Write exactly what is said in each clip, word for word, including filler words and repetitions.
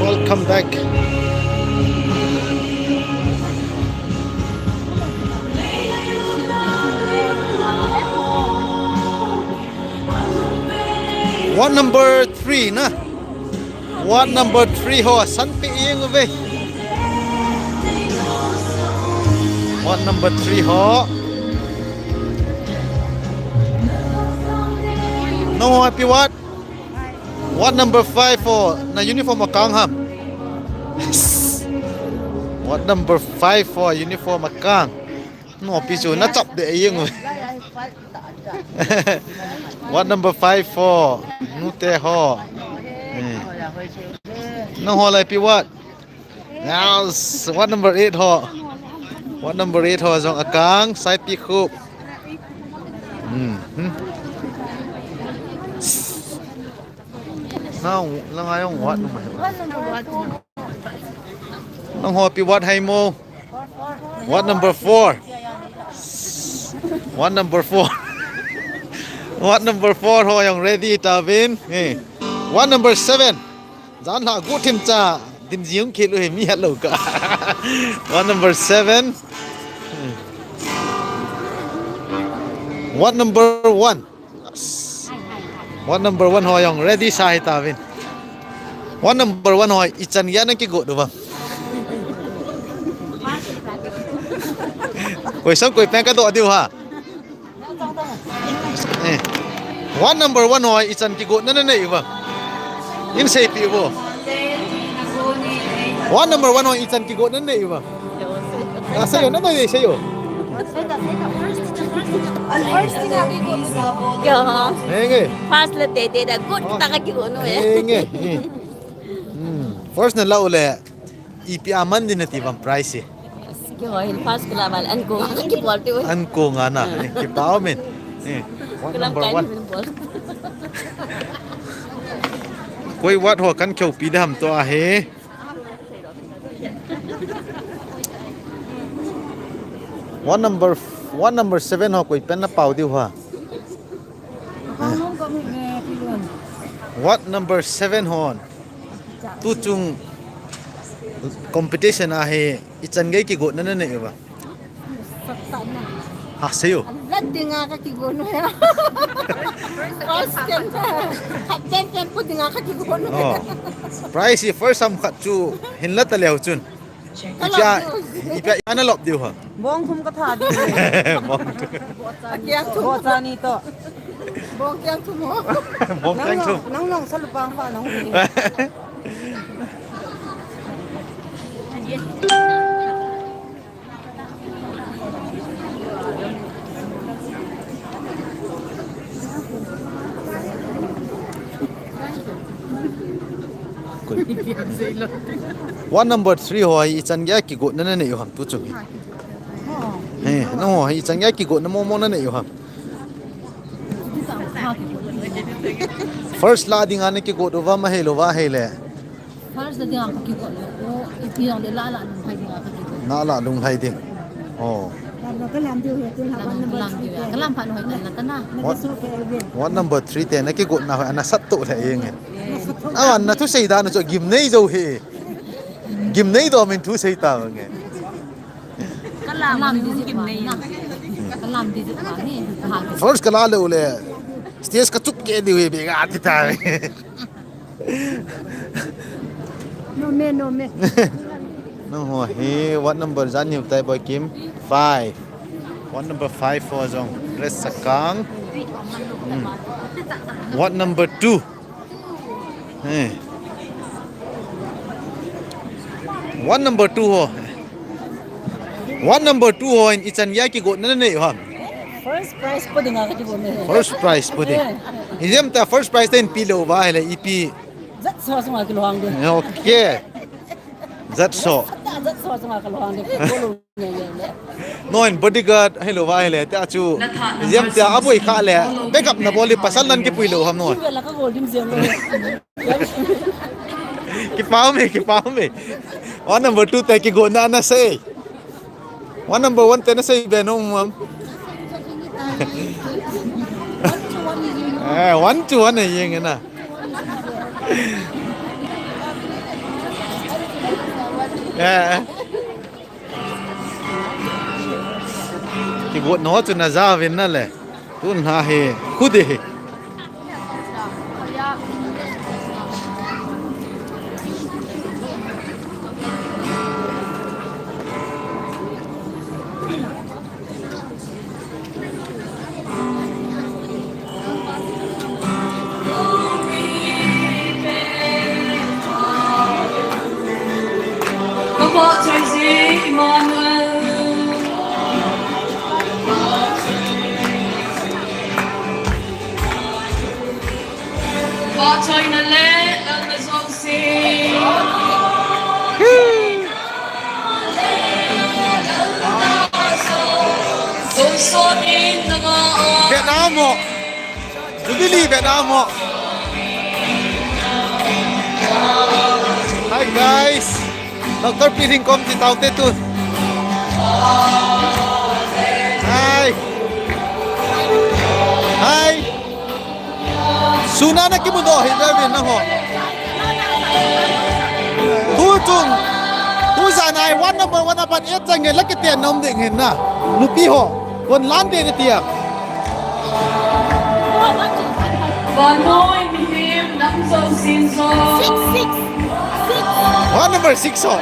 Welcome back. Ward number three na. Ward number three ho, san pe ing ve. Ward number three ho. No happy ward. Ward number five ho, na uniform akang ham. Ward number five ho, uniform akang. No pi chu na chap de ing ve. Ward number five ho, nute ho. Eh. No ho lai pi ward. Yes, ward number eight ho. Ward number eight ho jong akang, sai pi khup. Hmm. Hmm. Now, lang ayong ward number. Nang ho pi ward hai mo. Ward number four. Ward number four. Ward number four ho jong ready ta vin. Eh. Ward number seven. Jan la gu thim cha. Dim jiung khel u he mi hat lo ka. Ward number seven. Ward number one. Ward number one ho jong ready sa hi ta vin. Ward number one ho ichan gei a na kigot u vang. Koi sang koi peng ka doh diu ha. Eh. Ward number one ho ichan kigotna na nei u vang. In sei pi u vo. Ward number one ho ichan kigotna na nei u vang. Ah, sei yo, na noi sei yo. Kya? Henge. First le te te da good ta ka kigot no eh. Henge. Hmm. First na lau le. Ipi aman din na ti bang price eh. Kya ho hin first kula bal an ko nga kibol ti. An ko nga na. Eh, kipa o min. Eh, ward number one. Koi ward ho kan kyo pi dam to a he. Ward number, ward number seven ho koi pen na pau diu ha. Ward number seven hon. Tu chung competition a hi ichan gei kigotna na nei u va. Ha sei yo. Lat dinga ka kigot no ya. First ken ka. Hat ken ken pu dinga ka kigot no. Oh. Price hi first ham khat chu hin la ta leu chun. Ipia, ipia, ana lop diu ha. Bong thum ka tha diu. Bong thum. Akiang thum. Bo cha ni to. Bong kiang thum ho. Bong kiang thum. Nang long sa lupang pa nang. Ward number three ho hi ichan gei a kigotna na nei u ham tu chung hi. He, no ho hi ichan gei a kigotna mo mo na nei u ham. First la dinga na kigot u va ma hei lo va hei le. First la dinga ka kigot le. O, ipi jong le la la lunghai dinga ka kigot. Na la lunghai ding. Oh. Lam ka lam diu he, tu la wan number three te. Ka lam pha no he na ta na. What, what number three te na kigotna ho ana sat to le ing e. Awan na thusei dan chu gimnei jo he. Gimnei doh min thusei ta nge. Ka lam, ka lam di jit ma ni. Ka lam di jit ma ni. First ka la le u le. Stage ka chuk ke diu hi be ga ti ta. No me, no me. No ho hi ward number jan hiu tai boy Kim. Five. Ward number five ho jong. Rest sakang. Hmm. Ward number two. Eh. Ward number two ho. Ward number two ho in ichan gei a kigotna na nei u ham. First prize po dinga ka kibo ne. First prize po di. Ijemtia first prize ten pi lo ba hele ipi. Jat so sunga kilo hang de. Okay. Jat so. Jat so sunga kilo hang de. Ko lo ne ye le. Noin bodyguard hilo ba hele ta chu. Ijemtia aboi kha le. Backup na boli pasal nan kipui lo ham no. Ki vela ka gol dim jeng lo. Kipau me, kipau me. One number two te kigona na sei. One number one te na sei be no mam. Eh, one to one e yeng na. Eh. Kigot no chu na ja vin na le. Tun ha he. Khu de he. Ka pa chai si Emmanuel. Pa chai na le, na na zong si. Vietnam mo. Jubilee Vietnam mo. Hi guys. Doctor Pi Hing kom ti tau te tu. Hi. Hi. Suna na kimudoh hi David na ho. Tu chung. Tu zanai one number one apat eight chang nge la kiten na um ding hin na. Nupi ho. Kon lan de na tia. Vanoi mihem namzo sinzo. Six, six, six. One number six ho.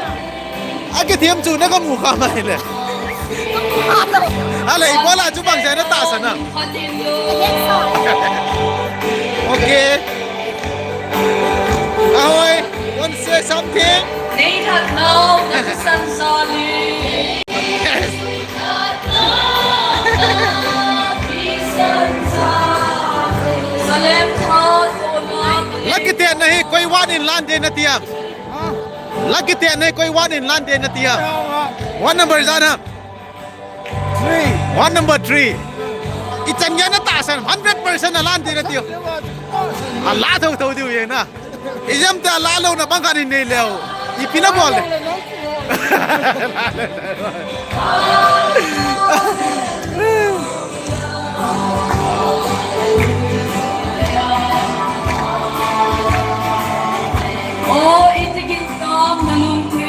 Akithem chu na kamu kha mai le. Ale, ibola chu bang jana ta sana. Okay. Ahoi, want to say something? Nei that now, that is Sansali. Yes. Salem thot, Olam. La kiten nahi, koi one in lan de na tia. La kiten nahi, koi one in lan de na tia. One number jana. Three. One number three. Ichan ya na ta san, hundred percent na lan de na tia. Ala thou thou diu ye na. Ijemtia la lou na bang khat in nei leu. Ipi na bol le. Oh, iti kin kam na lung thi.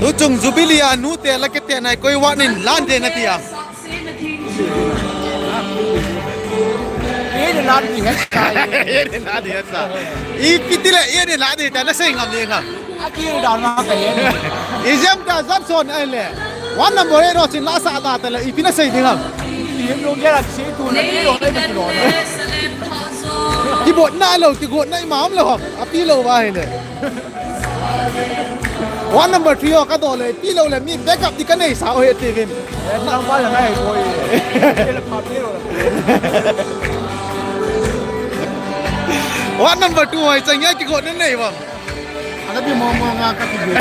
Tuchung Jubilee a nute la kiten nahi, koi one in lan de na tia. Ye de lan di hai sa. Ye de lan di hai sa. Ipi ti le ye de lan di ta na sei ngam ni ngam. Akil da na ka ye. Ijemtia jat son ai le. One number eight ro chin la sa da ta le ipi na sei ding ham. Ye lo ye la si tu na ye lo le tu lo. Kibot na lo, kigot na imam lo ham. Api lo ba hi le. One number three ho ka do le, pi lo le mi backup di ka nei sa o he ti vin. One number two ho, chang ya kigot na nei bang. Nabi mo mo nga ka kigo.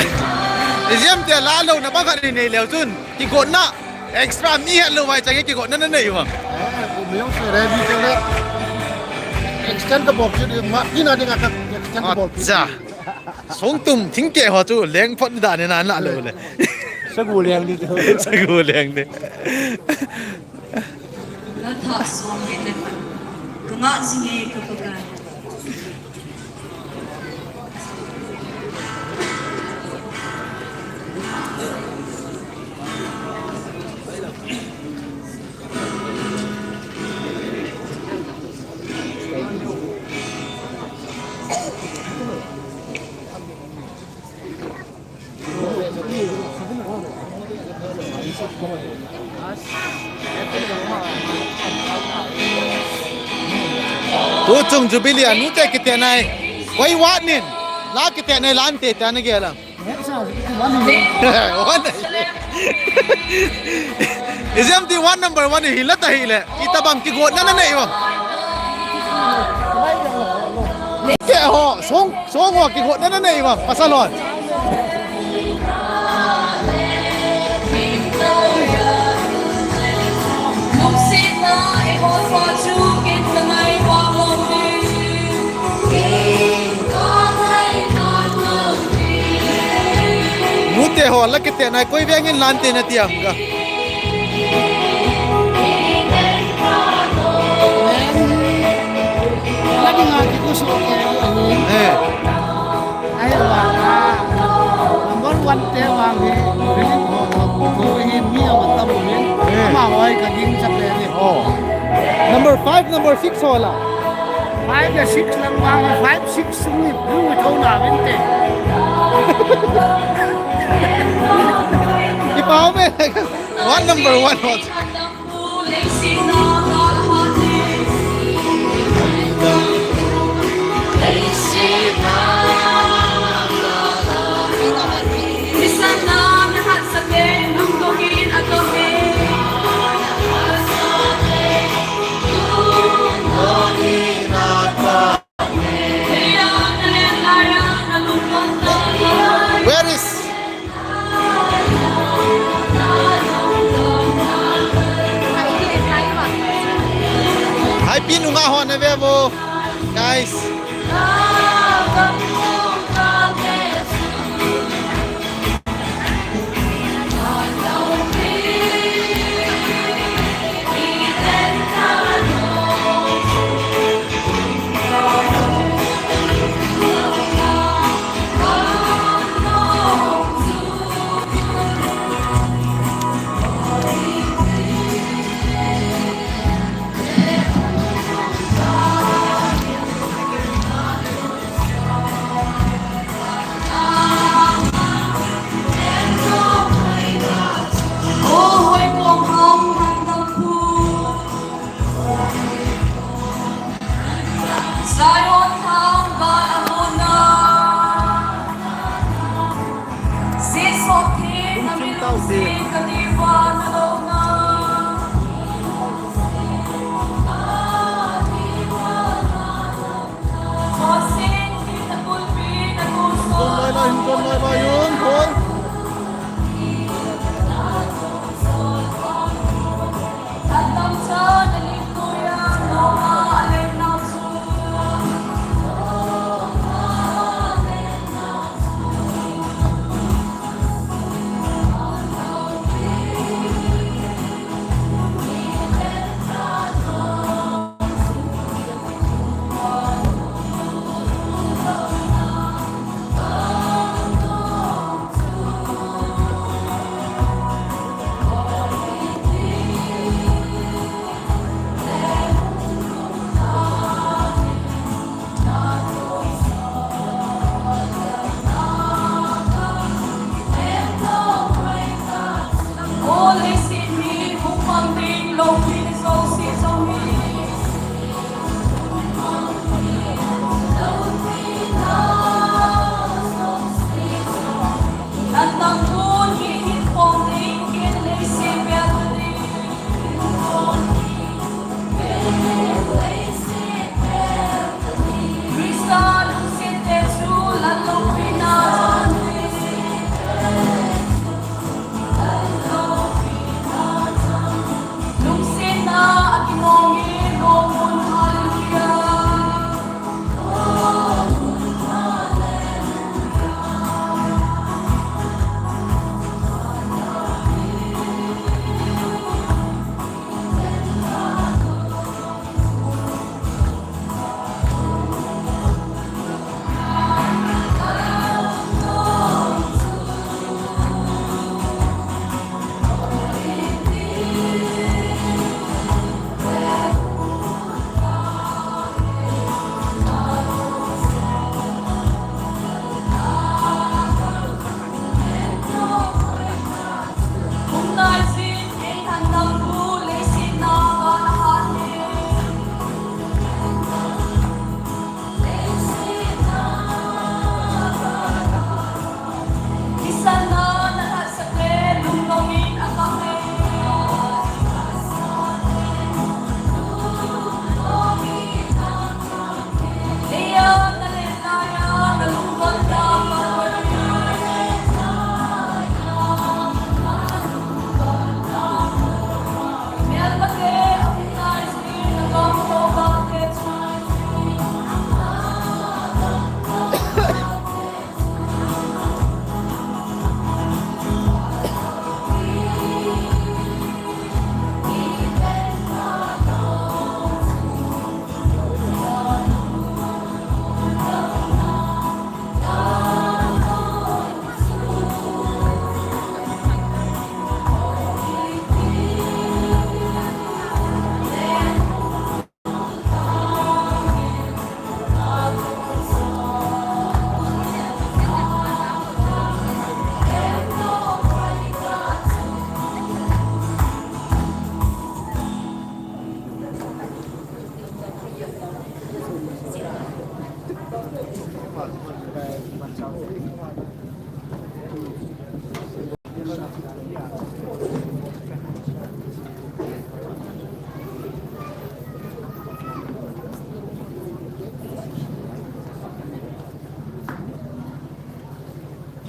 Exam te la lo na ba ka ni nei leo chun. Kigotna. Extra mi het lo vai chang kigotna na nei va. Eh, ko meu se ready te le. Extend ka bol chu ma, ina dinga ka extend ka bol. Acha. Song tum thing ke ho chu leng phot da ne na la lo le. Sagu leng ni chu. Sagu leng ni. Natha som ni le. Kanga jinge ka pakai. Tu chung Jubilee a nute kitenai. Koi wat nin. La kitenai lante ta na gela. One. Exam ti one number one hi la ta hi le. Itabang kigotna na nei bang. Ke ho, song, song ho kigotna na nei bang. Pasal hon. Nute ho la kitenai koi veng in lante na ti am ka. La dinga kiko so ke ni. Eh. Ai wa. Number one te wa ni. Ko hi mi a tam ni. Eh. Ma wai ka ding sa pe ni. Oh. Number five, number six ho la. Five le six lang wa ni. Five, six ni. Lu to na vinte. Ipa me. One number one ho. Where is? Hai pi nunga ho na ve vo, guys.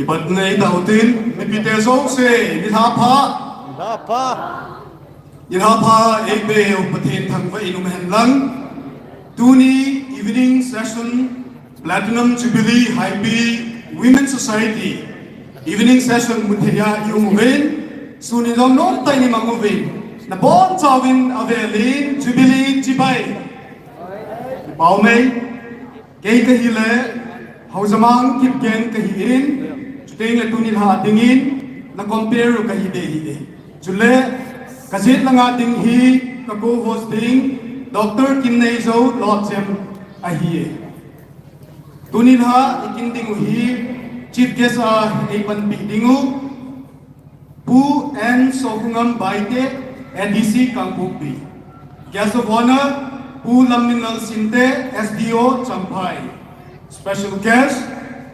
Kipat nei tautin, mipite jouse, nilhah pha. Nilhah pha. Nilhah pha, eipeu Pathen thangvah in umhen lang. Tuni evening session, Platinum Jubilee Haipi Women Society evening session mutheiya i um uvin. Sun in jong nomtah in i mang uvin. Nabonchauvin avelin Jubilee chibai. Paomei. Kei kahile, Haojamang Kipgen kahin, chuteng le tuni nilhah dingin, na compare u kahi ding ahi. Chule, kajet langa ding hi, ka co-host ding, Doctor Kimneijou Lotchem ahi. Tuni nilhah i kin ding u hi, chief guest a eipanpi ding u, Pu N Sokhongam Baite, A D C Kangpokpi. Guest of Honor, Pu Lamminlal Sinte, S D O Champhai. Special guest,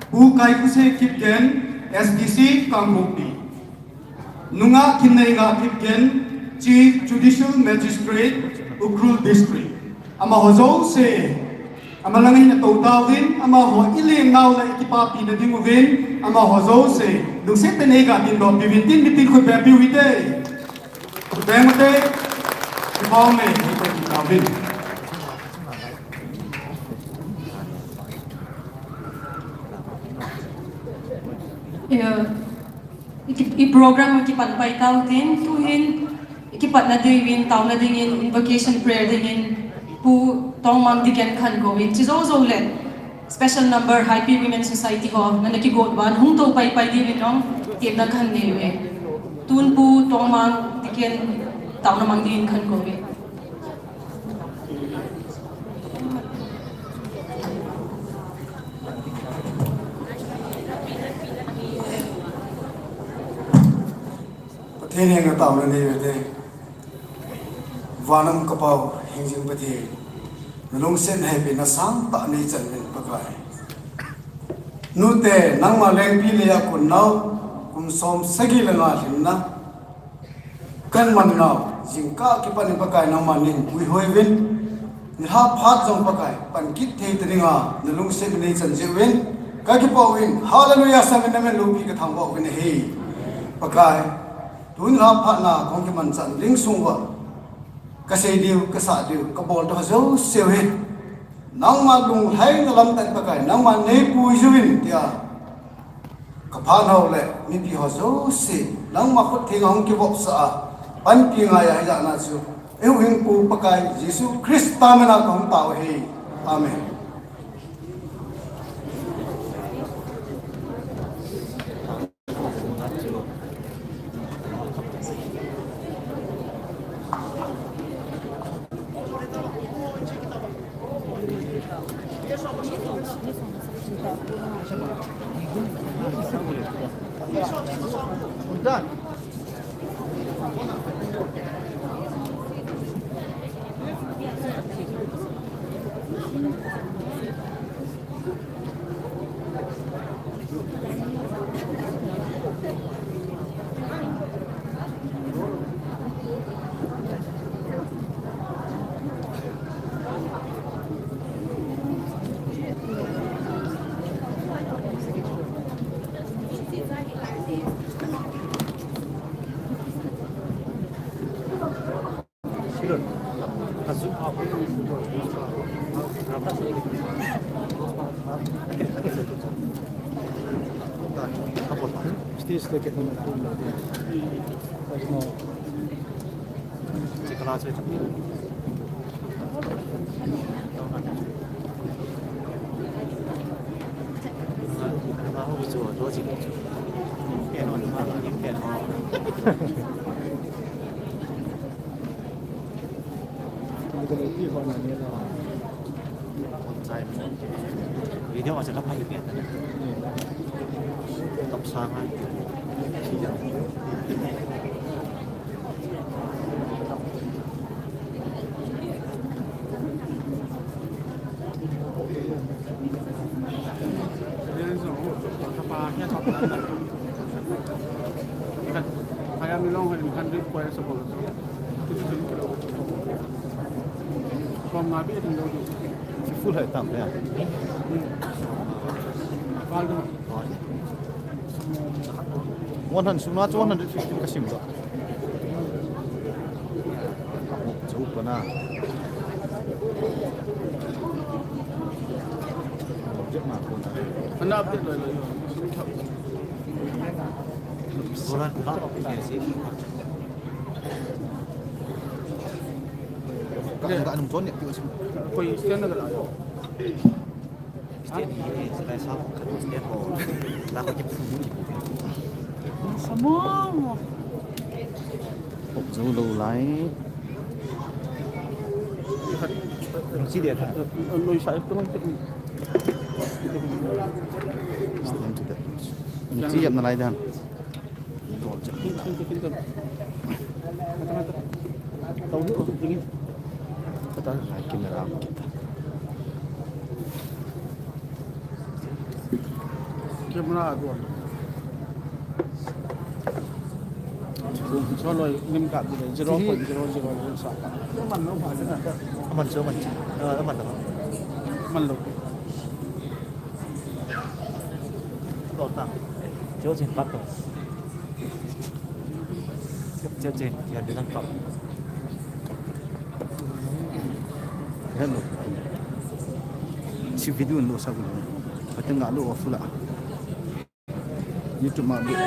Pu Kaikhose Kipgen, S D C Kangpokpi. Nungah Kimneingah Kipgen, Chief Judicial Magistrate, Ukhrul District. Amaho jouse, amalang in atou tauvin, amaho i lengnau le i kipapina ding uvin, amaho jouse, lungset tah in eiga dingdoh piuvin tin, mitin khut beh piu hite. Khut beng ute, kipa ume, eitou tauvin. Yeah. I ki-, i program kipan pai tautin, tuhin, i kipatna diuvin, taona dingin, invocation prayer dingin, Pu Tongmang Diken kahin kouvin, chi jou jou le, special number, Haipi Women Society ho, nana kigot uva, hung tou pai pai diuvin jong, temna kahin nei uve. Tun Pu Tongmang Diken, taona mang dingin kahin kouvin. Pathen henga taona nei uvin te. Van a um ka Pau, hingjing Pathen. Na lungsetna, hepina sangtah nei chan uvin Pakai. Nute, nangma lengpi leiya kon nau, kum som sagi le nga lhinna. Kan man nau, jingkah kipat in Pakai nangman neipui hoi uvin. Nilhah phat jong Pakai, pan kit thei ta dinga, na lungset nei chan jeh uvin. Ka kipah uvin, hallelujah sangin namin loupi ka thangvah uvin ahi. Pakai, tun nilhah phat na, kong kiman chan ding sung uva. Ka sei diu, ka sah diu, ka bol diu jouse u hi. Nangma lunglhaina lam tah in Pakai, nangman neipui jiuvin tia. Ka phat nau le, mipi ho jouse, nangma khut thenga hung kivopsah a, panpi ngai a hijat na chu, eihuhhingpu Pakai, Jesu Christa mina kahung tao ahi. Amen. Video a chaka pai pe ta. Top sang a. Full hai tam ya. One hundred, suna chu one hundred fifty ka sim doh. Chu pa na. Object ma ko na. Ana update lo lo. Boran pa. Ka, ka anung chon ne, ti usim. Koi scan na ka la. Scan ni, scan sa, ka scan ko. La ko ki phu ki. Samo. Pok zo lo lai. Nung chi dia ka. Noi sa ito lang. Scan to that. Nung chi yap na lai dan. Camera kita. Camera ado. Solo nim ka zero point zero zero sa. Aman so man. Aman lo. Aman lo. Lo ta. Zero point zero. Chen, chen, ya, dia tangkap. Hello. Si video lo sa gulo. Patang ngalo off la. YouTube ma update ko.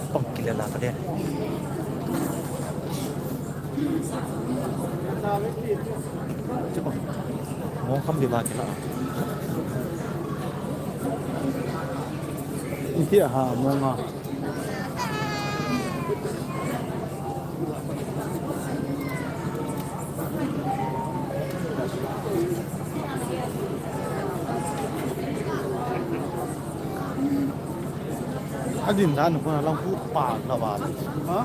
Pang kila la ka de. Mo kham di ba kila. Iti ha mo nga. Adin dan ko na lang pu pa na ba. Ha?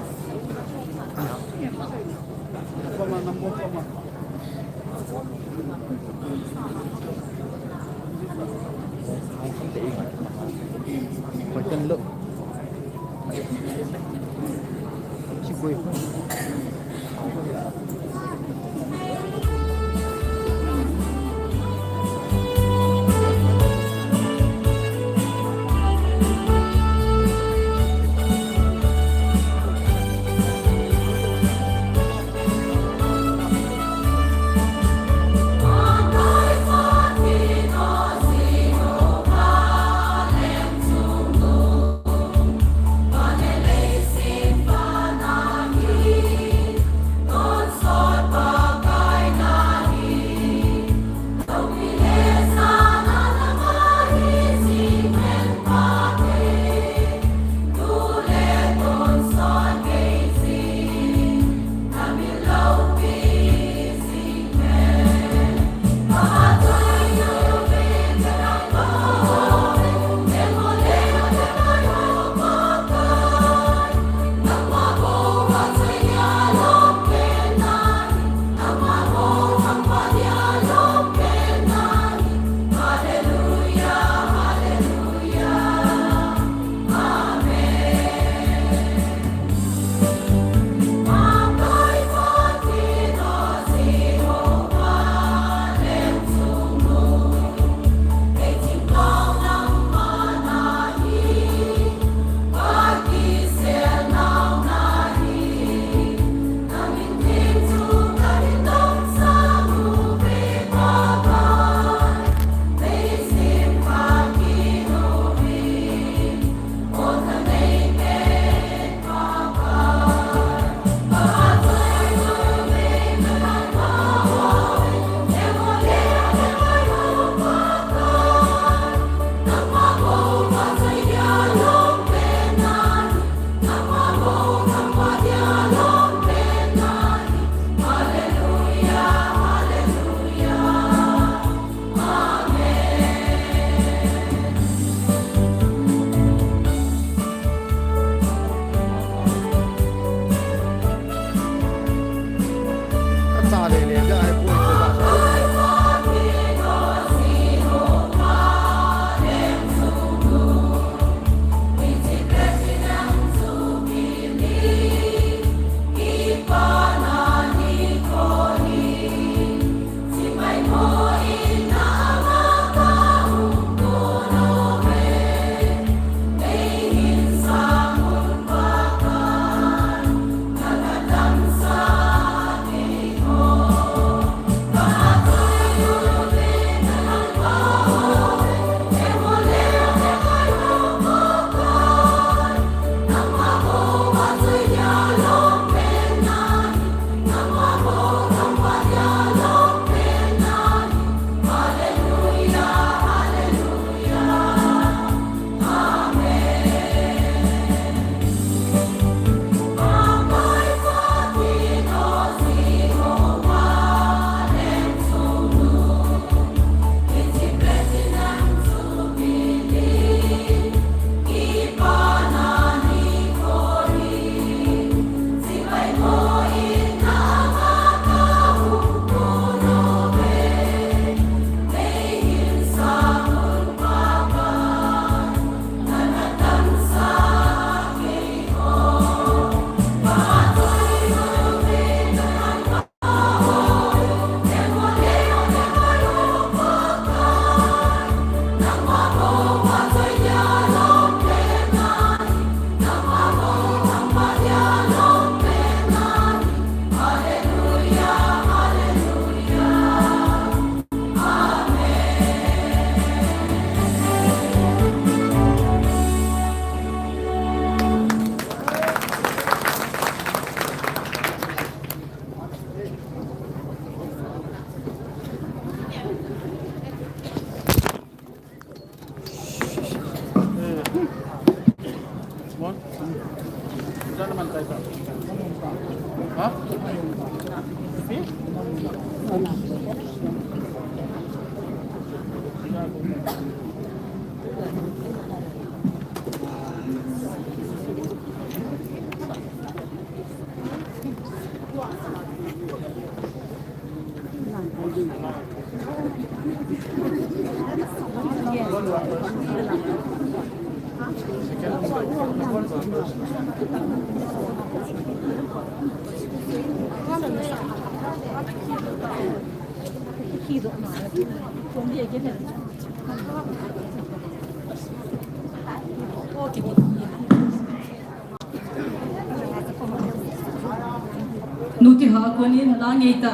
Nuti ha konin la ngeita,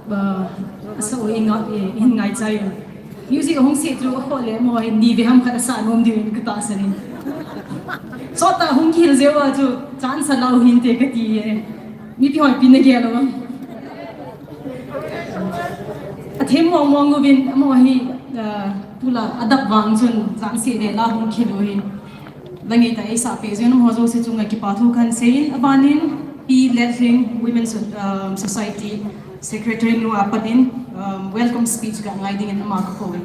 ba, asa o inga, eh, in ngai chai. Music hung se chu ko le mo ni ve ham khat asa nom diu in kata sanin. Sota hung kihil jeh uva chu chance la u hinte kati e. Nuti hoi pin na gel o. Athem mong mong uvin, amaho hi, ah, tula adap vang chun, chang se le la hung khel u hin. La ngeita eisah peh jeh un amaho jouse chunga kipa thu kahin seiyin, abanin Pi Letling Women So-, ah, Society Secretary nu apat in, ah, welcome speech kangai dingin ama kakou e.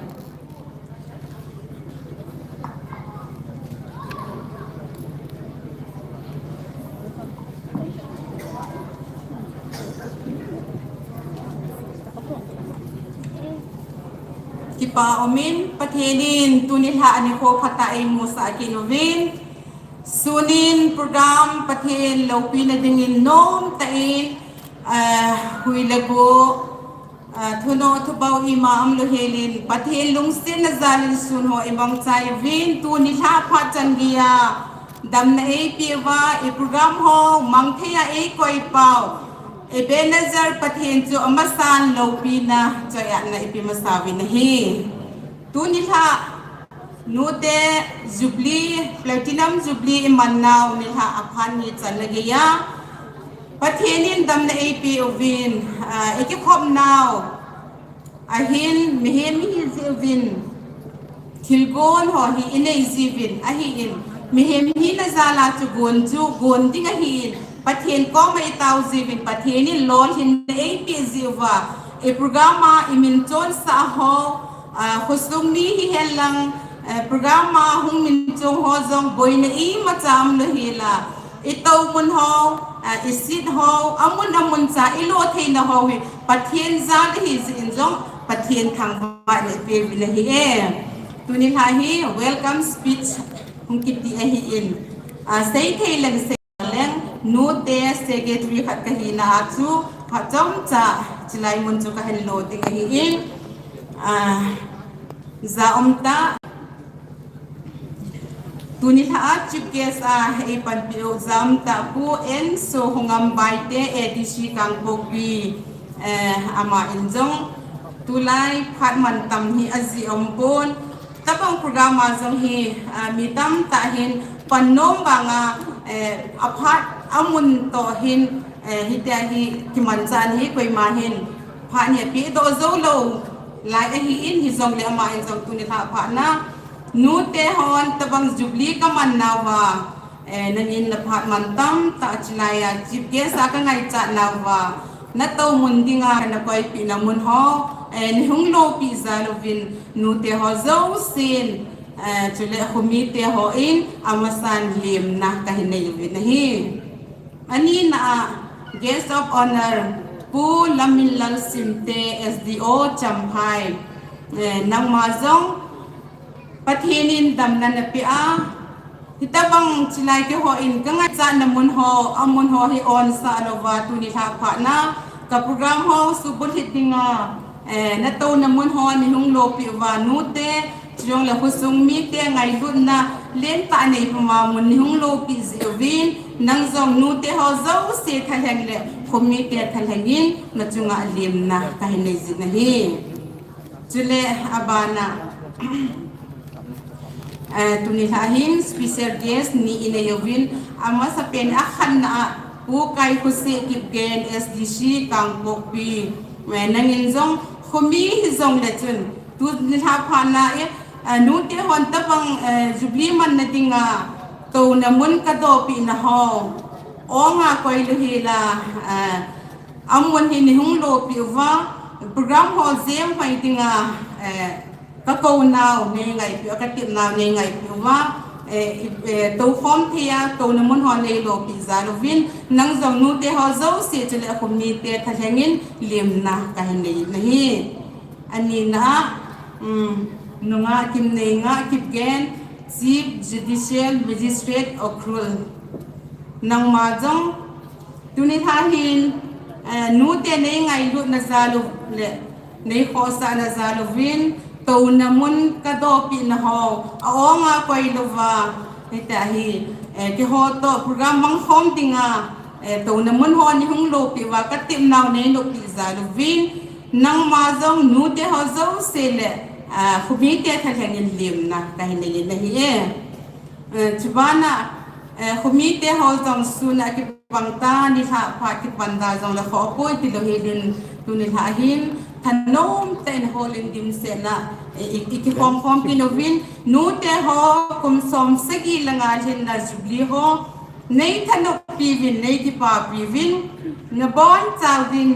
Kipa umin, Pathen in tuni lha a nikho phatah a eimusah kit uvin. Sunin program Pathen loupina dingin nomtah in, ah, hui le go, ah, thunoh thubou ima umlou helin, Pathen lungsetna jalin sun ho imangchai uvin, tuni lha phat chan geiya damna eipeh uva, i program ho mangthei a eikoipau Ebenezer Pathen chu amasan loupina choi-atna ipe masa uvin ahi. Tuni lha Nute Jubilee, Platinum Jubilee iman nau nilhah aphat ni channa geiya Pathen in damna eipeh uvin, ah, ikikhop nau ahin mihem ihi jiuvin, thilgon ho hi inei jiuvin, ahin mihem hina jal a chu gon chu gon ding ahin, Pathen koma itao jiuvin, Pathen in lolhinna eipeh jiuva, i program a imin chonsah ho, ah, khosung mi hihen lang, eh, program a hung min chong ho jong boina imacha umlou hela, itoh mun ho, ah, i seat ho, amun amun cha i lo theina ho hi Pathen jal ahi jeh in jong Pathen thangvah le pe uvin ahi e. Tuni lha hi welcome speech hung kiti ahi in, ah, sei thei leng sei leng, nute secretary khat kahina a chu, phat chomcha chilai mun chu kahin lo ding ahi in, ah, ja um tah, tuni lha a chief guest a ei panpi u ja um tah Pu Enso Hungam Baite, A D C Kangpokpi, eh, ama in jong tulai phat mantam hi ajih um pon, tabang program a jong hi, ah, mi tamtah hin pan nom vanga, eh, aphat amun toh hin, eh, hitia hi kimanchah ahi, koima hin phat hi apeh doh jou lou lai ahi in, hijongle ama in jong tuni lha phat na nute hon tabang jubilee kaman nauva, eh, nangin na phat mantam tah chilai a chief guest a kangaichat nauva, na tou mun dinga na koipeh na mun ho, eh, nei hung lopi jal uvin nute ho jousen, eh, chule khomite hon amasan lemna kahin nei uvin ahi. Ani na a guest of honour Pu Laminlal Simte, S D O Champhai, eh, nangma jong Pathen in damna napeh a, hitabang chilai keiho in kangaichat na mun ho, amun ho hi onsah louva tuni lha phat na ka program ho subulhit dinga, eh, na tou na mun ho nei hung lopi uva nute, chujongle khosung mite ngailutna lentah nei puma mun nei hung lopi jeh uvin, nang jong nute ho jouse thalheng le khomite thalheng in na chunga lemna kahin nei jin ahi. Chule abana, eh, tuni lha hin special guest ni inei uvin, amasapen a khatna a Pu Kaikhoseh Kipgen, S D C Kangpokpi, eh, nangin jong khomi hijongle chun tuni lha phat na e, eh, nute hon tabang, eh, jubilee manna dinga touna mun kadohpeh na ho, onga koi lou hela, eh, amun hi nei hung lopi uva, program ho jem mai dinga, eh, kakou nau nei ngaipi, katep nau nei ngaipi uva, eh, i, eh, toukhom thei a touna mun ho nei lopi jal uvin, nang jong nute ho jouse chule khomite thalheng in lemna kahin nei nahi. Ani na, um, Nungah Kimneinga Kipgen, Chief Judicial Magistrate Ukhrul. Nangma jong tuni lha hin, eh, nute nei ngailutna jal u le nei khohsahna jal uvin touna mun kadohpeh na ho, a-onga koi louva, hitia hi, eh, keiho toh program mangkhom dinga, eh, touna mun ho nei hung lopi uva katep nau nei lopi jal uvin, nangma jong nute ho jouse le, ah, khomite thalheng in lemna kahin nei nahi e. Eh, chubana, eh, khomite ho jong sun a kipang ta, nilhah phat kipan ta jongle khoh poi tilou hel in, tuni lha hin thanom tah in hol in dimset na, eh, i, i kikhom khom kit uvin, nute ho kum som sagi le nga lhinna jubilee ho nei thanop piuvin, nei kipa piuvin, nabonchauvin,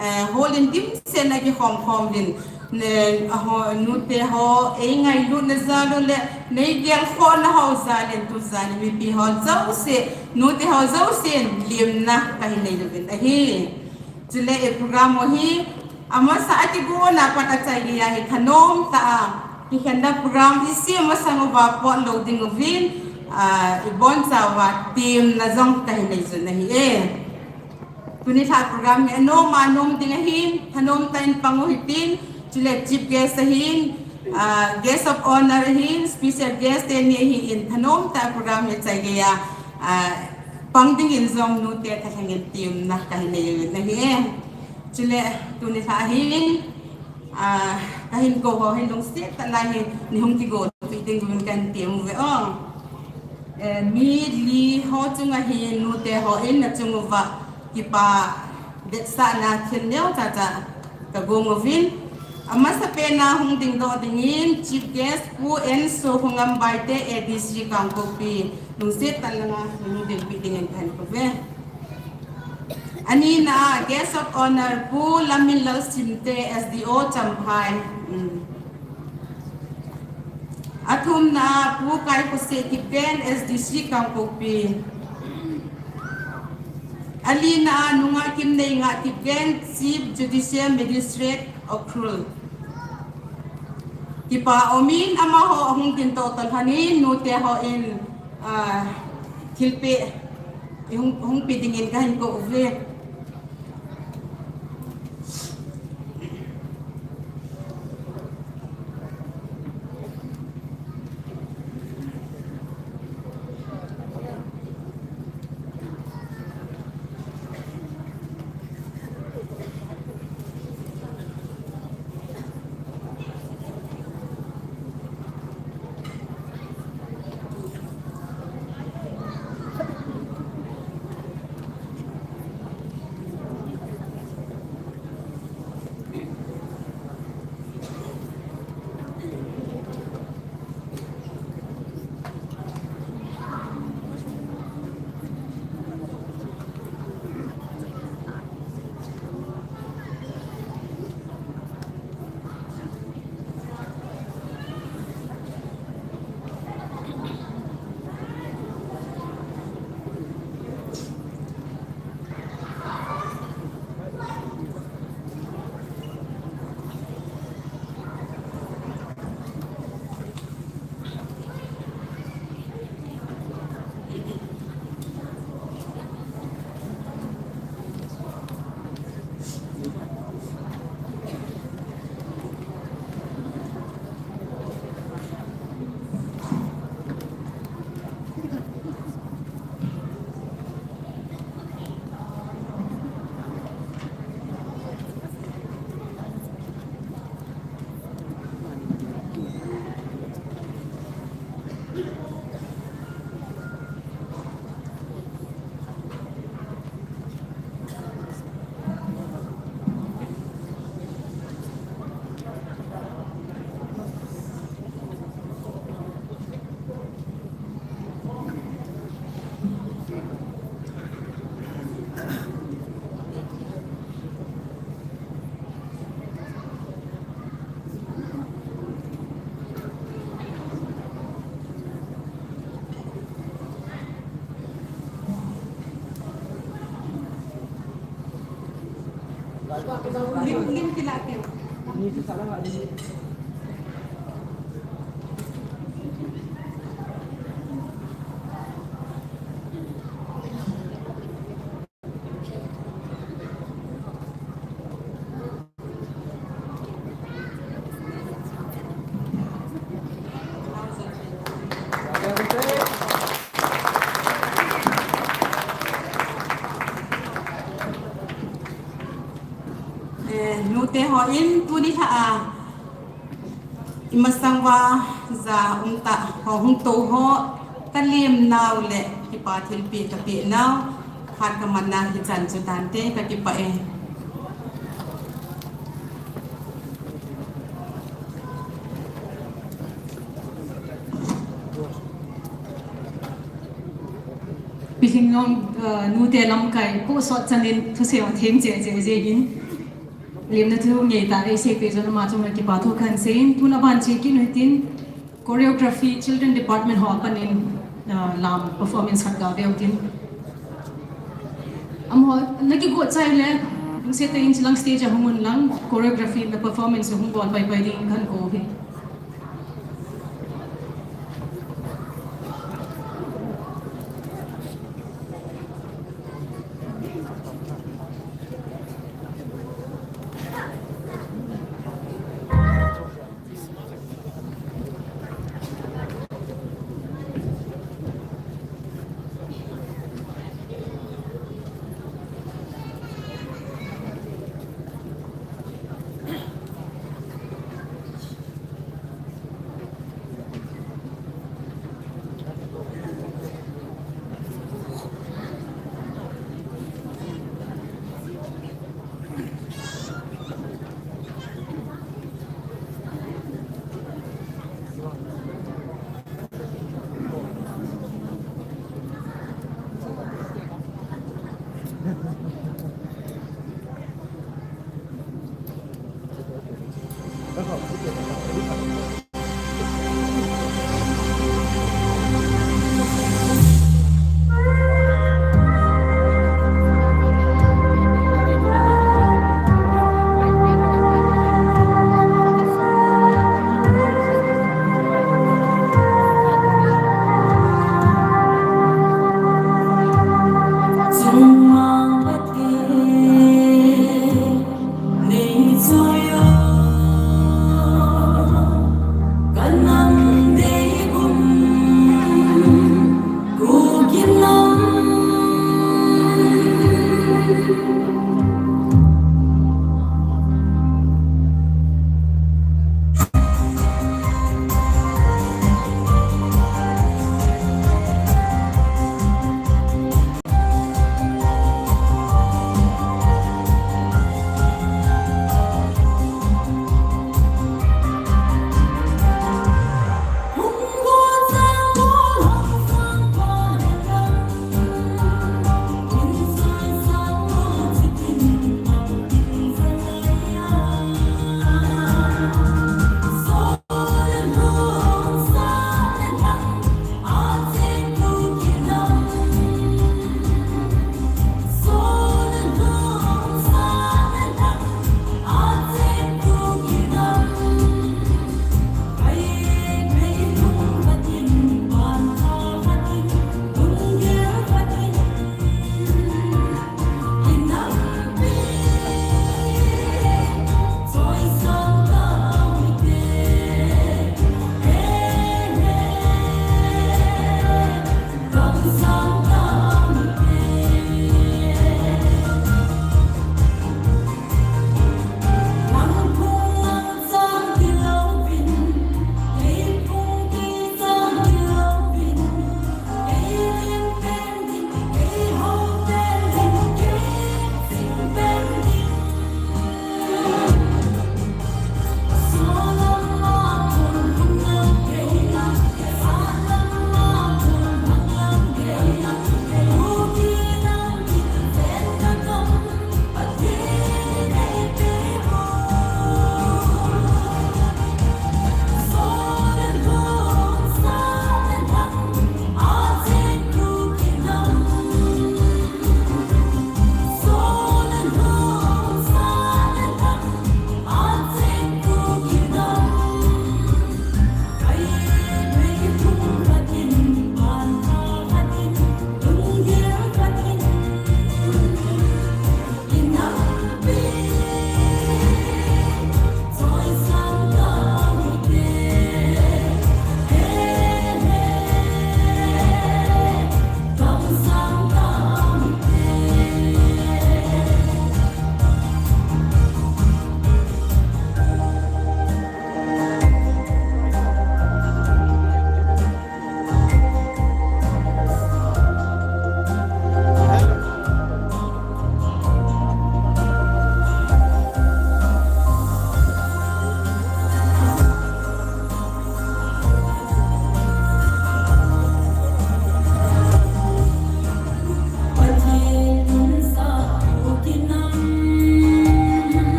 eh, hol in dimset na kikhom khom uvin. Ne, aho, nute ho, ei ngailutna jal u le, nei gelkhohna ho jal in tujan mipi ho jouse, nute ho jousen lemna kahin nei uvin ahi. Chule e program u hi, amasa a kigona pat achai geiya hi thanom tah a, kikhenna program isem masang uva pot lou ding uvin, ah, ibonchauva temna jong kahin nei jun ahi e. Tuni lha program hi anom anom ding ahin, thanom tah in pang u hitin, chule chief guest ahin, ah, guest of honour ahin, special guest teni ahin, thanom tah program hi achai geiya, ah, pang dingin jong nute thalheng in temna kahin nei uvin ahi e. Chule tuni lha hin, ah, kahin kou ho hin lungset tah lai hi, nei hung kigopi ding uvin kahin tem uve o. Eh, mi li ho chunga hin nute hon nachung uva kipa vetsahna thil neocha cha kagong uvin. Amasapen a hung dingdoh dingin Chief Guest Pu Enso Khongam Baite, A D C Kangpokpi, lungset tah langa hung dingpi dingin kahin kouve. Ani na a Guest of Honour Pu Laminlal Simte, S D O Champhai. Mm. Athum na a Pu Kaikhoseh Kipgen, S D C Kangpokpi. Alina a nungah Kimneinga Kipgen, Chief Judicial Magistrate, Ukhrul. Kipa umin amaho ahung tin toh toh lhonin nute hon, ah, thilpeh hung, hung pe dingin kahin kou uve. Lim, lim kila keu. Eh, nute hon tuni lha a, imasang uva ja umtah ho hung tou ho, kalemnau le kipa thilpeh kapeh nau, phat kamanna hichan chu tante, kakipah e. Pi Lhingnong, uh, nute lamkai, kou sot chanin thusei athem cheh cheh jeh in. Lemna thu ngeitah a eiseipeh jeh un ama chunga kipa thu kahin seiyin, tun aban che kit u hitin, choreography, children department ho apan in, ah, lam performance khat gave u hitin. Amaho, na kigot chai le, lungset tah in chilang stage a hung un lang, choreography le performance hung bol pai pai ding kahin kou uve.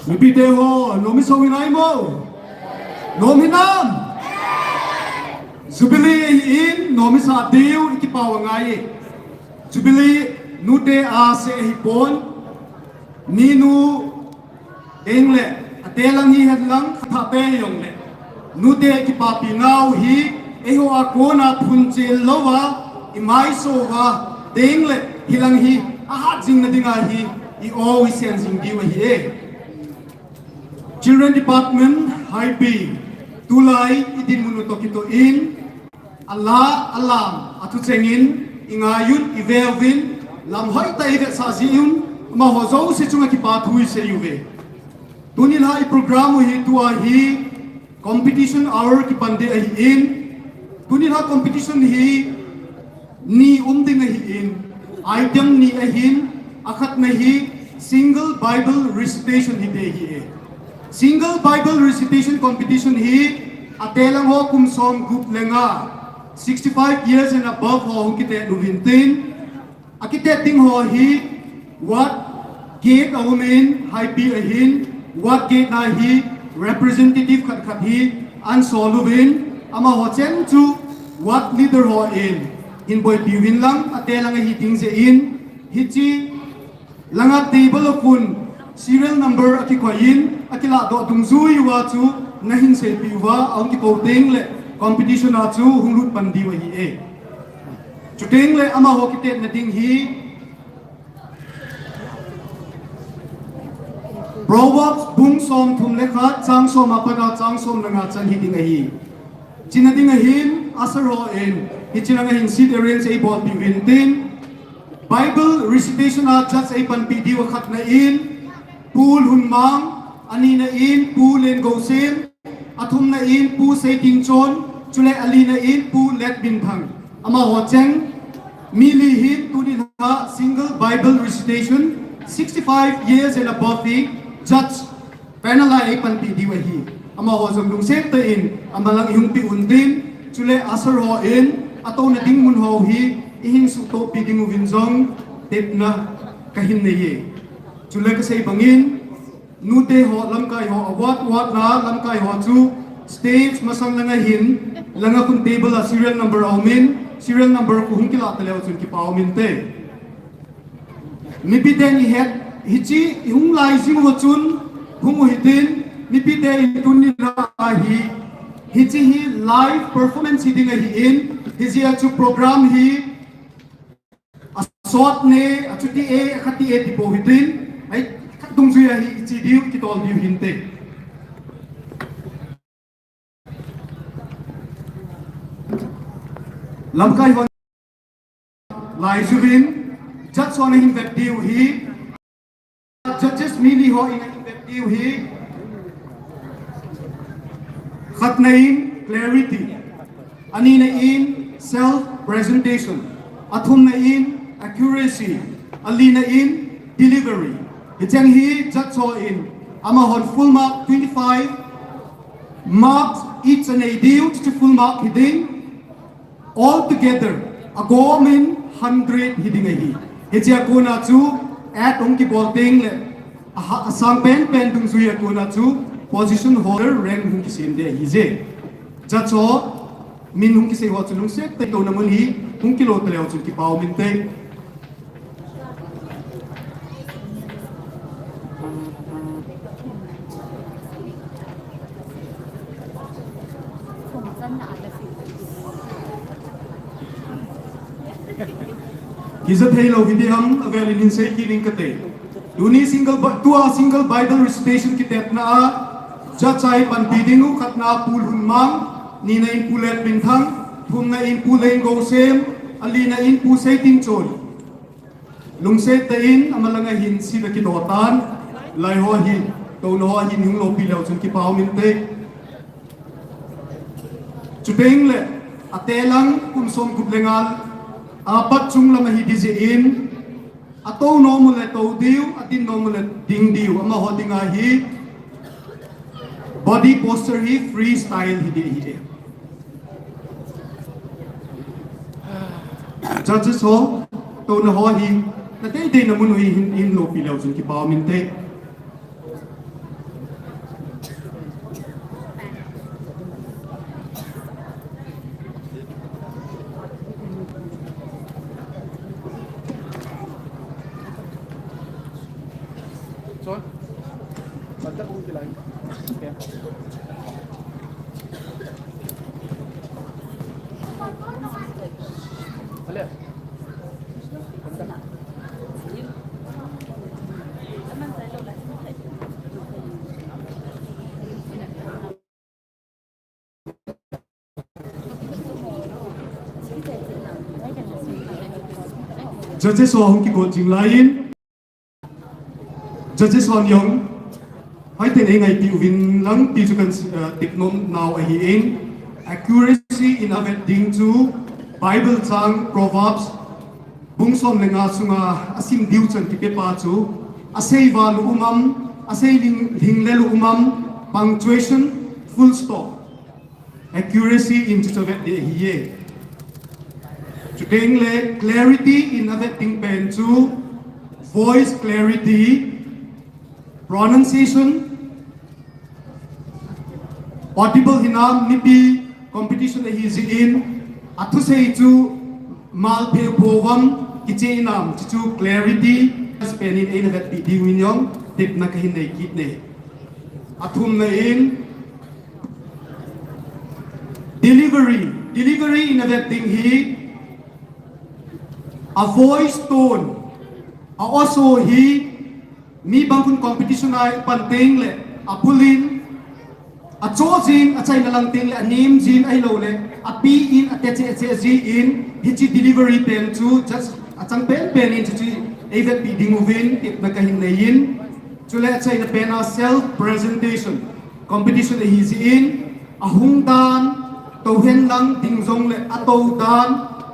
Mipite ho, nom isah u hinam? Nom hinam? Jubilee ahin, nom isah diu, i kipah u angai. Jubilee, nute a seh ahipon, ninu, ding le, ate lang hihen lang, khat te jong le. Nute kipapi nau hi, eiho a kona phunchil louva, i maisou uva, ding le, hilang hi, ahat jing na dinga hi, i-o i sen jing diu ahi e. Children Department, Haipi, tulai, i dinmun u toh kitoh in, ala, alam, athu chengin, i ngai un, i ve uvin, lam hoitah a i vetsah jeh un, amaho jouse chunga kipa thu i sei uve. Tuni la i program u hi tua hi competition hour kipan ding ahin, tuni la competition hi ni um ding ahin, item ni ahin, akhatna hi single Bible recitation hi ding ahi e. Single Bible recitation competition hi ate lang ho kum som gup le nga, sixty-five years and above ho hung kitet uvin tin, akitet ding ho hi Ward get a um in, Haipi ahin, Ward get na hi representative khat khat hi ahin sol uvin, amaho cheng chu Ward leader hon hin boipi uvin lang, ate lang ahi ding jeh in, hiche langa table a kon serial number akikoi in, akilah doh dungjui uva chu nahin seipeh uva, ahung kikou teng le competition a chu hung lut pan diu ahi e. Chuteng le amaho kitetna ding hi Proverbs bung som thum le khat, chang som apat a chang som le nga chan hi ding ahi. China ding ahin, usher hon, hiche lang ahin seat arrange eibolpi uvin tin, Bible recitation a judge eipanpi diu akhatna in, Pu Lhunmang, anina in, Pu Lengousem, athumna in Pu Seitingchon, chule alina in Pu Letminthang. Amaho cheng mi li hin tuni la single Bible recitation sixty-five years and above hi judge panel a eipanpi diu ahi. Amaho jong lungset tah in amalang ihung pe untin, chule usher hon atouna ding mun ho hi ihin sutohpi ding uvin jong tepna kahin nei e. Chule kasei bangin, nute ho, lamkai ho, a ward ward na lamkai ho chu stage masang langa hin, langa kon table a serial number a um in, serial number khu hung kilah taleu chun kipa um inte. Mipiten ihet, hiche ihung lai jing uva chun, hung u hitin, mipiten tuni la hi, hiche hi live performance hi ding ahin, hijeh a chu program hi, asot ne, achuti e, akhati e, ti pou hitin, ai, khat dungjui a hi, iche diu, kitol diu hinte. Lamkai hon lai juvin, judge hon ahin vet diu hi, judges mi li hon ahin vet diu hi, khatna in clarity, anina in self presentation, athumna in accuracy, alina in delivery. Hicheng hi judge hon amahon full mark twenty-five marks each anei diu, chuchu full mark hi ding. All together, agom in hundred hi ding ahi. Hichea kona chu at hung kibol teng le, aha, asang penpen dungjui a kona chu position holder rank hung kisem ding ahije. Judge ho min hung kisei ho chu lungset tah in touna mun hi hung kilo taleu chun kipa um inte. Kija thei lou hiding ham, avel in hin sei kit ing kate. Tuni single Bi-, tua single Bible recitation kitetna a, judge a eipanpi ding u khatna Pu Lhunmang, nina in Pu Letminthang, thumna in Pu Lengousem, alina in Pu Seitingchon. Lungset tah in, amalanga hin seat akidoh tan, lai ho hin, touna ho hin hung loupi leu chun kipa um inte. Chuteng le, ate lang kum som gup le nga, Apat chunglam ahi ding jeh in, atou nom u le tou diu, ading nom u le ding diu, amaho dinga hi body posture hi freestyle hi ding ahi e. Judges ho, touna ho hi, na deidei na mun u hi hin, hin lopi leu chun kipa um inte. Judges ho hung kigot jing lai in, judges hon jong, hoiten ei ngaipi uvin lang ti chu kan, eh, tep nom nau ahi in, accuracy in avet ding chu Bible chang, Proverbs, bung som le nga sunga asim diu chan kipe pa chu, asei val u um am, asei lhing, lhinglel u um am, punctuation, full stop. Accuracy in chu chu avet ding ahi e. Chuteng le clarity in avet ding pen chu voice clarity, pronunciation, audible hinam, mipi competition ahi jeh in, athusei chu malphe pho uvam, kicheh inam, chuchu clarity, pen in eina vetpi diu in jong, tepna kahin nei kit e. Athumna in, delivery, delivery in avet ding hi, a voice tone, a aw so hi, mi bang khun competition a pan teng le, abul in, achoh jing, achaina lang teng le, anem jing, ahilou le, api in, ate cheh cheh jing in, hiche delivery pen chu, judge achang pen pen in, chuchu ei vetpi ding uvin, tepna kahin nei in, chule achaina pen a self presentation, competition ahi jeh in, ahung dan, tou hen lang ding jong le, atou dan,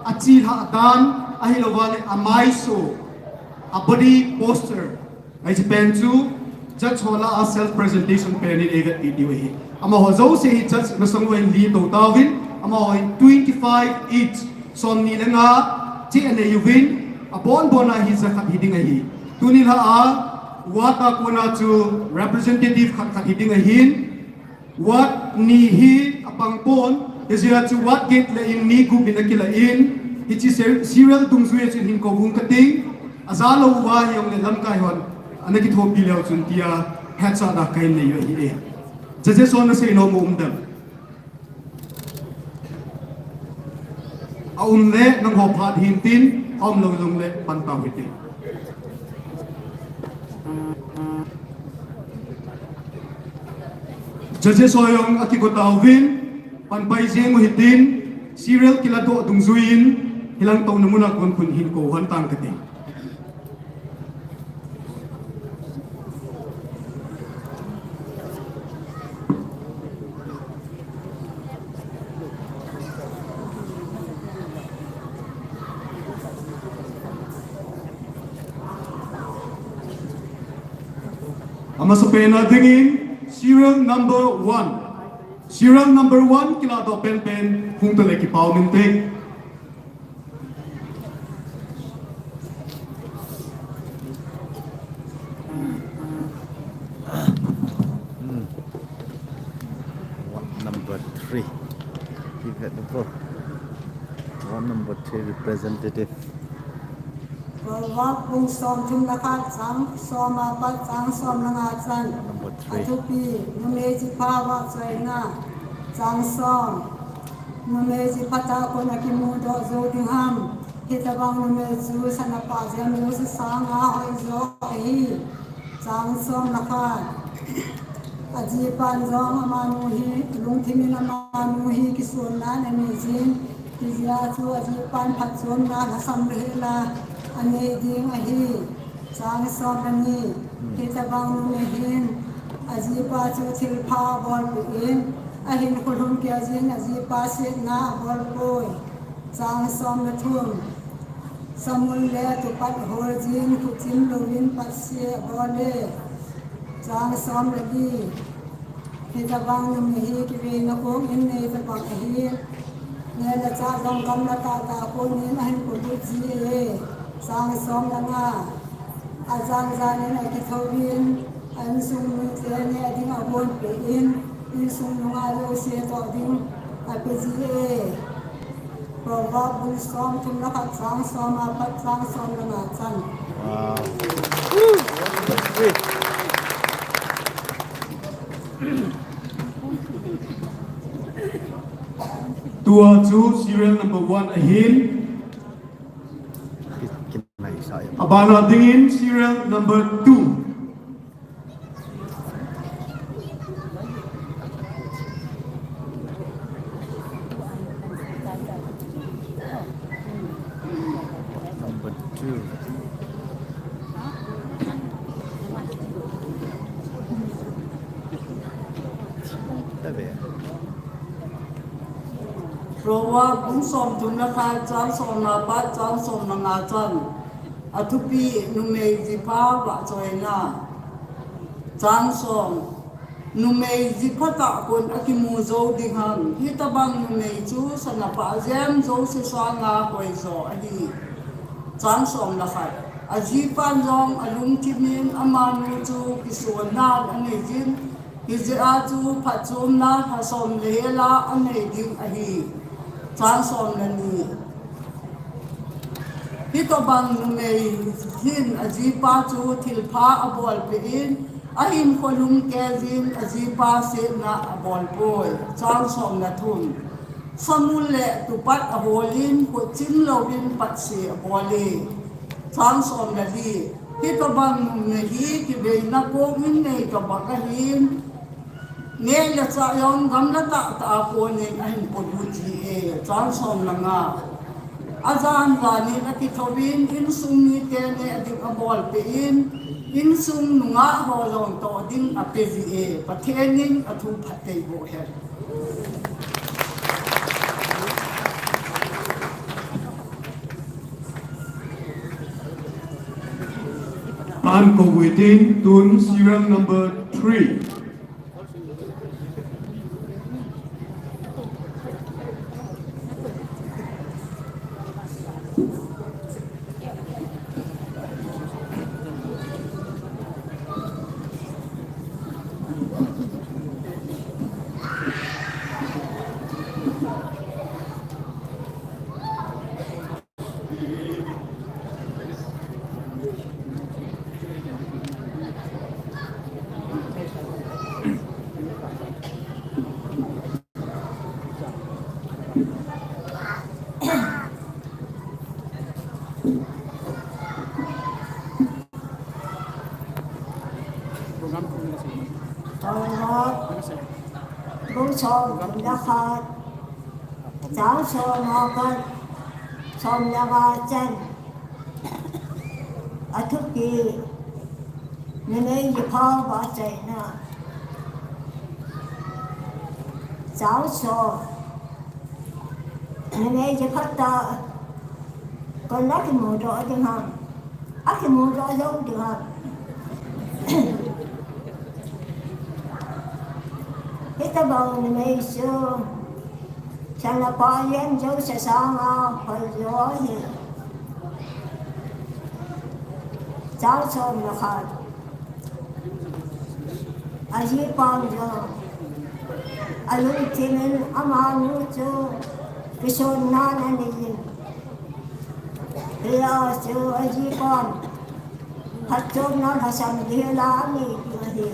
achilhah dan, ahilou va le, amaiso, a body posture, hiche pen chu, judge ho lah a self presentation pen in ei vetpi diu ahi. Amaho jouse hi judge masang uva hin li tou tauvin, amaho hin twenty five each, somni le nga, cheh anei uvin, abon bon a hi jakhat hi ding ahi. Tuni lah a, ward a kona chu representative khat khat hi ding ahin, ward ni hi apang pon, hijeh a chu ward get le in mi gup in akilah in, hiche ser-, serial dungjui a chun hin kou ung kating, aja lou uva hijongle lamkai hon, ana kithopi leu chun tia, hetsahna kahin nei u ahi e. Judges ho nasei nom u um dem? Aum le nangho phat hintin, aum lou jongle pan tau hitin. Judges ho jong akigo tauvin, pan pai jeng u hitin, serial kiladoh dungjui in, hilang touna mun a kon khun hin kou hon tang kati. Amasapen a dingin serial number one. Serial number one kiladoh penpen hung tale kipa um inte. Hmm. Ward number three. Give it the vote. Ward number three representative. Proverb bung somthum le khat chang som apat chang som le nga chan. Number three. Athupi, numei chipha vahchoina. Chang som. Numei chi phatah a kon akimudoh jou ding ham. Hitobang numei chu sana pah jeng jouse sanga hoijo ahi. Chang som le khat. Ajipan jong amanu hi, lungthim in amanu hi kisonna anei jin. Hijeh a chu ajipan phatchomna lhasam le hel a anei ding ahi. Chang som le ni. Hitobang numei hin, ajipa chu thilpha abolpeh in, ahinkho lhum kei jin, ajipa setna abolpoi. Chang som le thum. Samuel le tupat hol jin, khuchim louvin patse abol e. Chang som le li. Hitabang numei hi kiveina kong in nei tabang ahin, neh le chah jong gamla tahtah konin ahin polut ji e. Chang som le nga. Ajan janin akithouvin, a insung mite neh ding abonpeh in, insung nungah jouse toh ding ape ji e. Proverb bung som thum le khat, chang som apat chang som le nga chan. Wow. Tua chu serial number one ahin. Abana dingin serial number two. Number two. Tabe. Proverb bung som thum le khat, chang som le pat, chang som le nga chan. Athupi, numei jipha vahchoina. Chang som. Numei jiphatah kon akimu jou ding ham? Hitabang numei chu sana pha jem jouse sanga hoijo ahi. Chang som le khat. Ajipan jong alungthimin amanu chu kisonnan aneijin, hijeh a chu phatchomna lha som le hel a anei ding ahi. Chang som le ni. Hitobang numei hin ajipa chu thilpha abolpeh in, ahinkho lhumkeijin ajipa setna abolpoi. Chang som le thum. Samuel le tupat aholin, khuchim louvin patse abol e. Chang som le li. Hitobang numei hi kiveina kong in nei tobang ahin, neh le chah jong gamla tahtah a konin ahin polut ji e. Chang som le nga. Ajan janin akithouvin, insung mite neh ding abolpeh in, insung nungah ho jong toh ding ape ji e. Pathen in athu phattheiboh hen. An ko waiting tun serial number three. Proverb bung som thum le khat, som le nga chan. Athupi, numei jipha vahchoina. Chang som. Numei jiphatah kon akimudoh ding ham? Akimudoh jou ding ham? Hitobang numei chu sana pha jem jouse sanga hoijo ahi. Chang som le khat. Ajipan jong alungthimin amanu chu kisonnan aneijin, hijeh a chu ajipan phatchomna lhasam ding hel a anei ding ahi.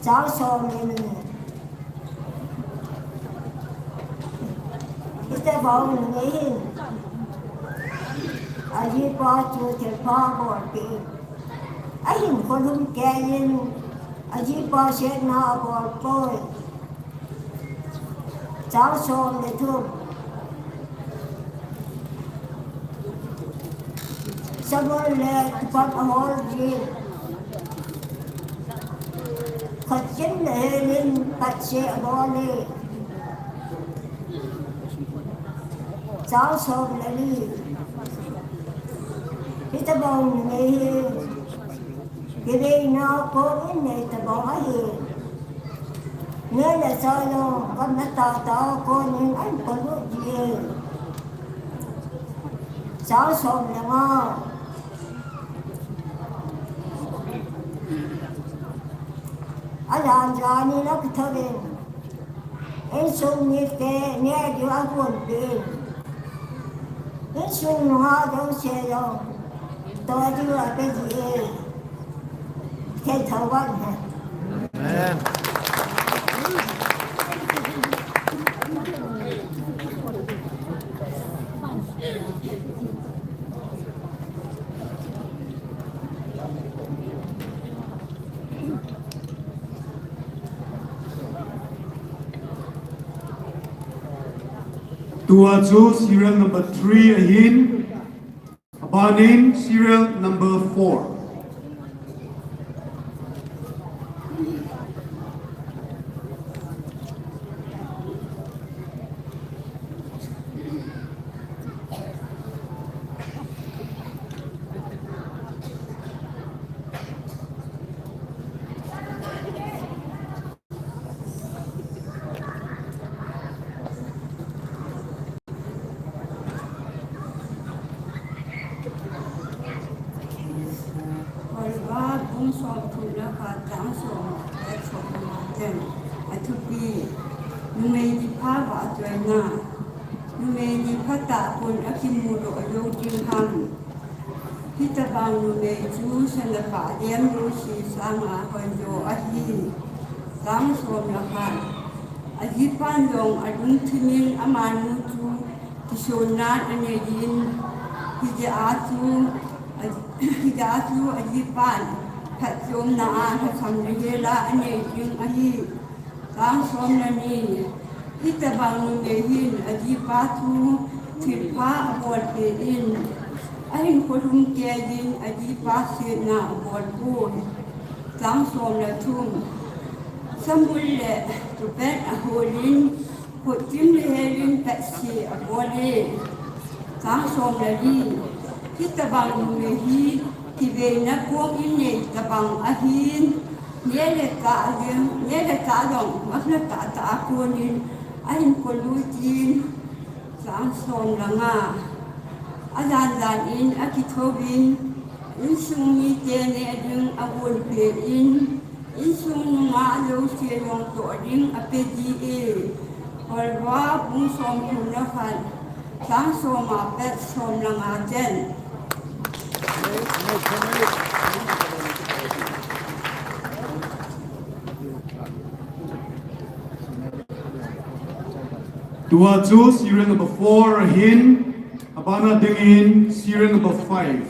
Chang som le ni. Hitobang numei hin ajipa chu thilpha abolpeh in, ahinkho lhumkeijin ajipa setna abolpoi. Chang som le thum. Samuel le tupat ahol jin, khuchim le helin patse abol e. Chang som le li. Hitabang numei hi kiveina kong in nei tabang ahi. Neh le chah jong gamna tah tah a kon in ahin polut ji e. Chang som le nga. Ajan jan in akithouvin, insung mite neh diu ahon peh in, insung nunga jouse jong toh diu ape ji e. Thei thou vat hen. Amen. Tua chu serial number three ahin, aban in serial number four. Proverb bung somthum le khat chang som le som le nga ten, athupi, numei kipha vahchoina, numei kipha tah pun akimudoh jou ding ham. Hitabang numei chu sana pah dem jouse sanga hoijo ahi. Chang som le khat. Ajipan jong alungthim in amanu chu kisonnan anei in, hijeh a chu, hijeh a chu ajipan phatchomna a lhasam le hela anei ding ahi. Chang som le ni. Hitabang numei hin ajipa thu thilpha abolpeh in, ahinkho lhumkeiyin ajipa setna abolpoi. Chang som le thum. Samul le tupet aholin, khutchim le helin petsi abole. Chang som le li. Hitabang numei hi kiveina kong in nei tabang ahin, neh le chah jong, neh le chah jong gamna tah tah a konin ahin polut in. Chang som le nga. Ajan jan in akithouvin, insung mite neh ding ahon peh in, insung nunga jouse jong toh ding ape ji e. Proverb bung somthum le khat, chang som apat som le nga ten. Tua chu serial number four ahin, abana dingin serial number five.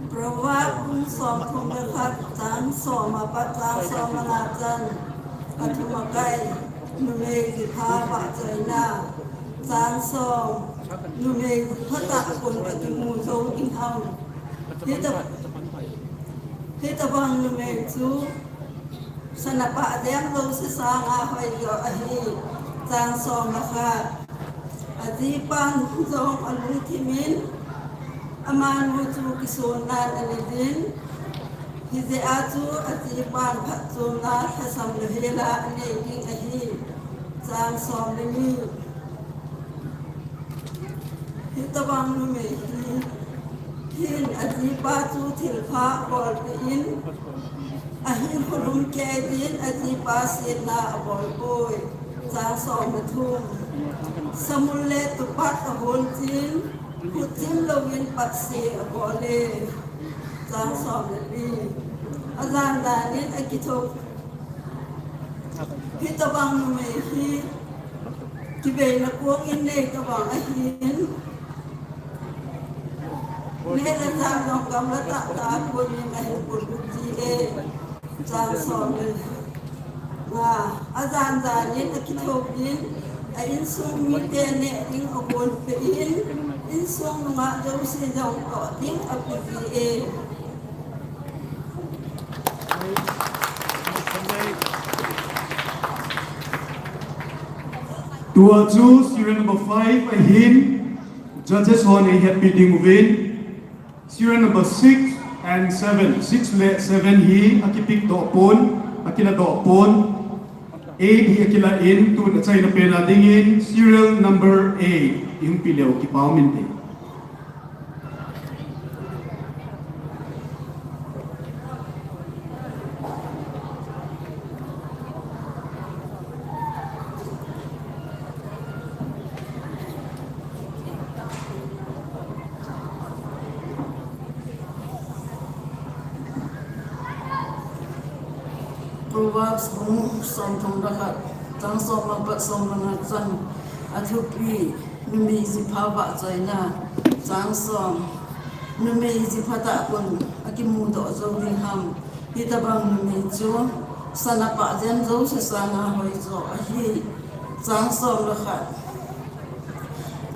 Proverb bung somthum le khat, chang som apat chang som le nga chan, athum akai, numei kipha vahchoina. Chang som. Numei phatah pun akimu jou ding ham. Hita, hitabang numei chu sana pah dem jouse sanga hoijo ahi. Chang som le khat. Ajipan jong alungthim in, amanu chu kisonnan anei in, hijeh a chu ajipan phatchomna lhasam le hela anei ding ahi. Chang som le ni. Hitabang numei hi, hin ajipa chu thilpha abolpeh in, ahinkho lhumkeiyin ajipa setna abolpoi. Chang som le thum. Samul le tupat ahon chin, khutchim louvin patse abole. Chang som le li. Ajan jan in akithou. Hitabang numei hi kiveina kong in nei tabang ahin, Neh le chah jong gamla tahtah a konin ahin polut ji e. Chang som le nga, ajan janin akithouvin, a insung mite neh ding agonpeh in, insung nungah jouse jong toh ding ape ji e. Tua chu serial number five ahin, judges hon eihetpi ding uvin. Serial number six and seven, six le seven hi akipick doh pon, akila doh pon. Eight hi akila in, tun achaina pen a dingin serial number eight ihung pe leu kipa um inte. Proverbs bung somthum le khat, chang som apat som le nga chan. Athupi, numei jipha vahchoina. Chang som. Numei jiphatah a kon akimudoh jou ding ham? Hitobang numei chu sana pah jem jouse sanga hoijo ahi. Chang som le khat.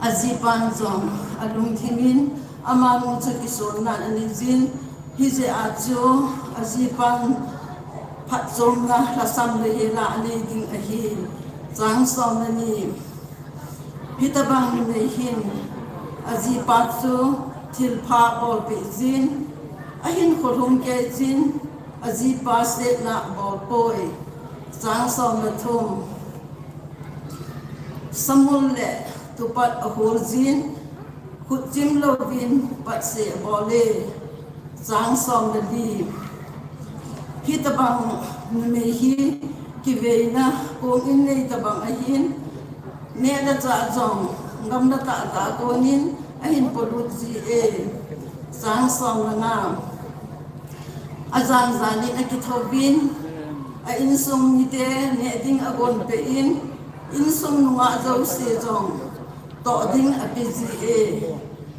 Ajipan jong alungthimin ama nung chu kisonnan aneijin, hijeh a chu ajipan phatchomna lhasam le hela anei ding ahi. Chang som le ni. Hitobang numei hin ajipa chu thilpha abolpeh jin, ahinkho lhung kei jin, ajipa setna abol poi. Chang som le thum. Samul le tupat ahol jin, khutchim louvin patse abol e. Chang som le li. Hitobang numei hi kiveina kong in nei tobang ahin, neh le chah jong gamla tahtah a konin ahin polut ji e. Chang som le nga. Ajan janin akithouvin, a insung mite neh ding agonpeh in, insung nungah jouse jong toh ding ape ji e.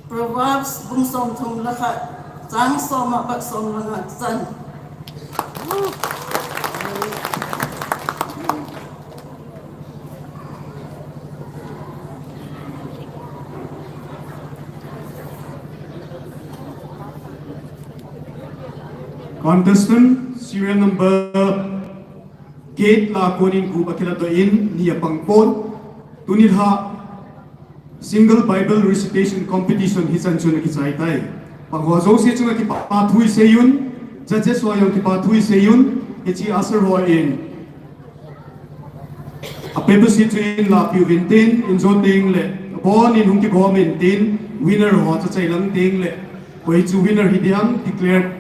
Proverbs bung somthum le khat, chang som apat som le nga chan. Contestant serial number eight lah a konin group akila doh in, ni apang pon. Tuni lha Single Bible Recitation Competition hichan chun akichai tai. Pang ho jouse chunga kipa thu isei un, judges ho jong kipa thu isei un, hiche usher hon a paper sheet chu in lahpeh uvin tin, in jo teng le, abonin hung kigom in tin, winner ho chu chailang teng le, koi chu winner hi ding ham declare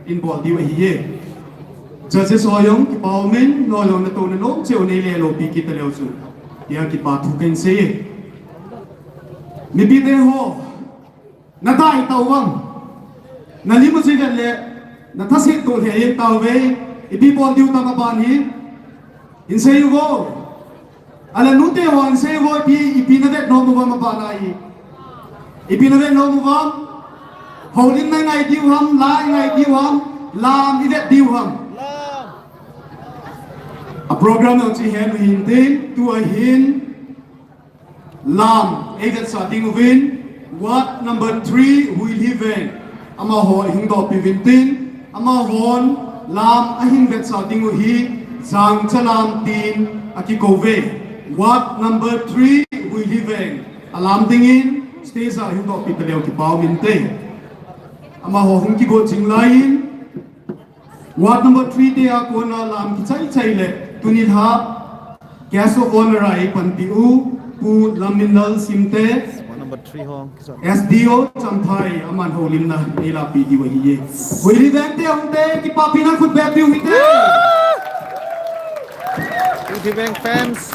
in bol diu ahi e. Judges ho jong kipa umin, nangho jong natouna nom cheh u nei le loupi kit taleu chun, tia kipa thu kahin sei e. Mipite ho, nadai tau vang. Nalim u chu ivet le, nathase tol he in tauve. Ipi bol diu tam aban hi. Hin sei uvo. Ahile nute ho hin sei uvo, ipi, ipi navet nom uvam aban a hi. Ipi navet nom uvam. Houlimna ingai diu ham, la ingai diu ham, lam ivet diu ham. A program jong chu ihet u hinte, tua hin. Lam, eivetsah ding uvin, ward number three, Huilhiveng. Amaho ihung dohpeh uvin tin, amahon lam ahin vetsah ding u hi, Jangcha lam tin akikouve. Ward number three, Huilhiveng. Alam dingin, stage a ihung dohpeh taleu kipa um inte. Amaho hung kigot jing laiyin, Ward number three te a kona lam kichai chai le, tuni lha, Guest of Honour a eipanpi u, Pu Lamminlal Simte, Ward number three ho, S D O Champhai, aman houlimna eilahpeh diu ahiye. Huilhiveng te hung te, kipapina khut beh piu hite. Huilhiveng fans.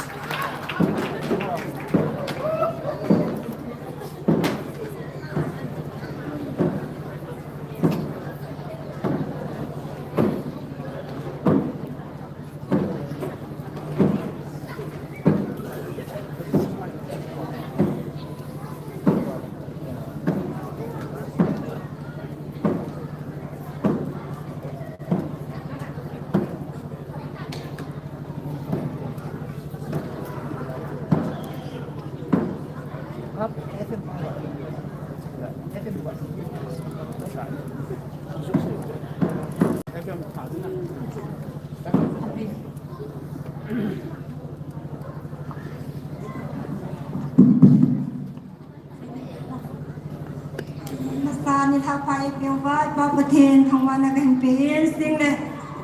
Sa ni tha pha i piu va, i Pa Pathen thangvahna kahin pe in, sting le.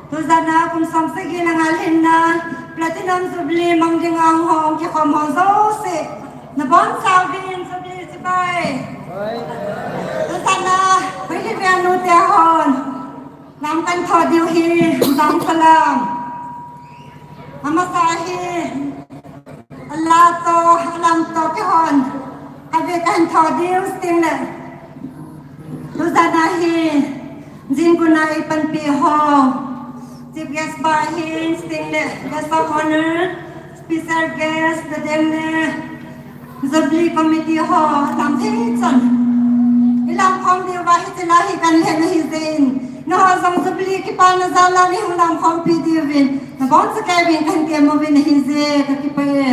Tujana kum som sagi le nga lhinna, Platinum Jubilee mang dinga hung kikhom ho jouse. Nabonchauvin Jubilee chibai. Tujana, Hoilhiveng nute hon. Lam kan thot diu hi, Jangsalam. Amasa hi, ala to, alam to kihon. Ave kan thot diu sting le. Tujana hi, jingkah a i panpi ho. Chief guest pa hi, sting le, guest of honor. Special guest, tadem le, Jubilee Committee ho, lam thei chan. I lam khom diu va hiche la hi kan lhen ahi jeh in. Nangho jong Jubilee kipana jal a neihin lam khompi diuvin. Nabonchauvin kahin tem uvin ahi jeh, kakipah e.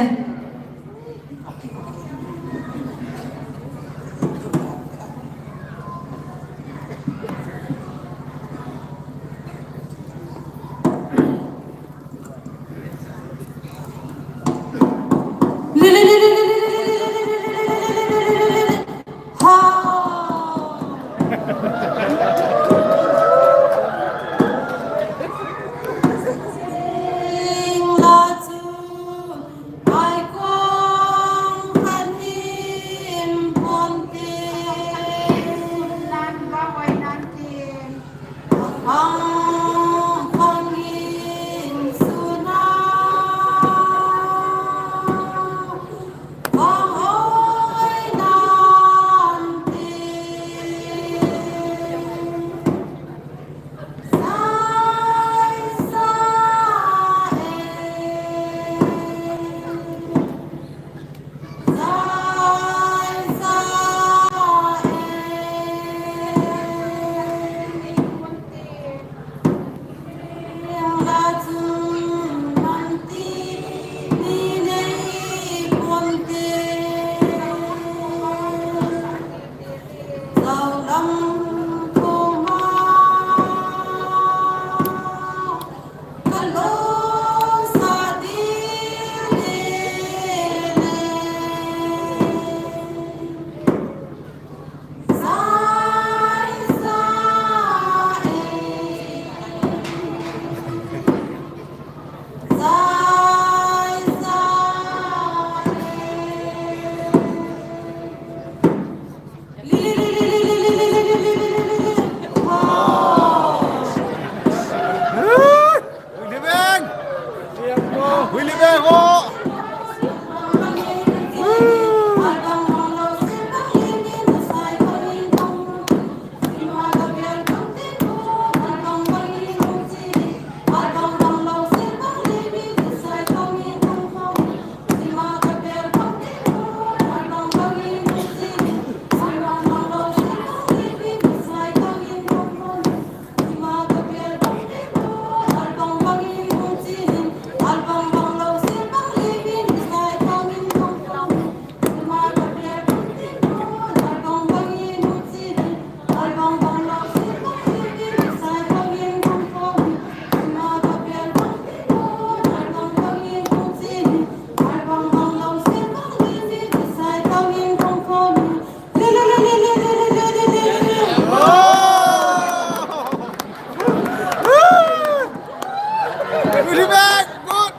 Very good.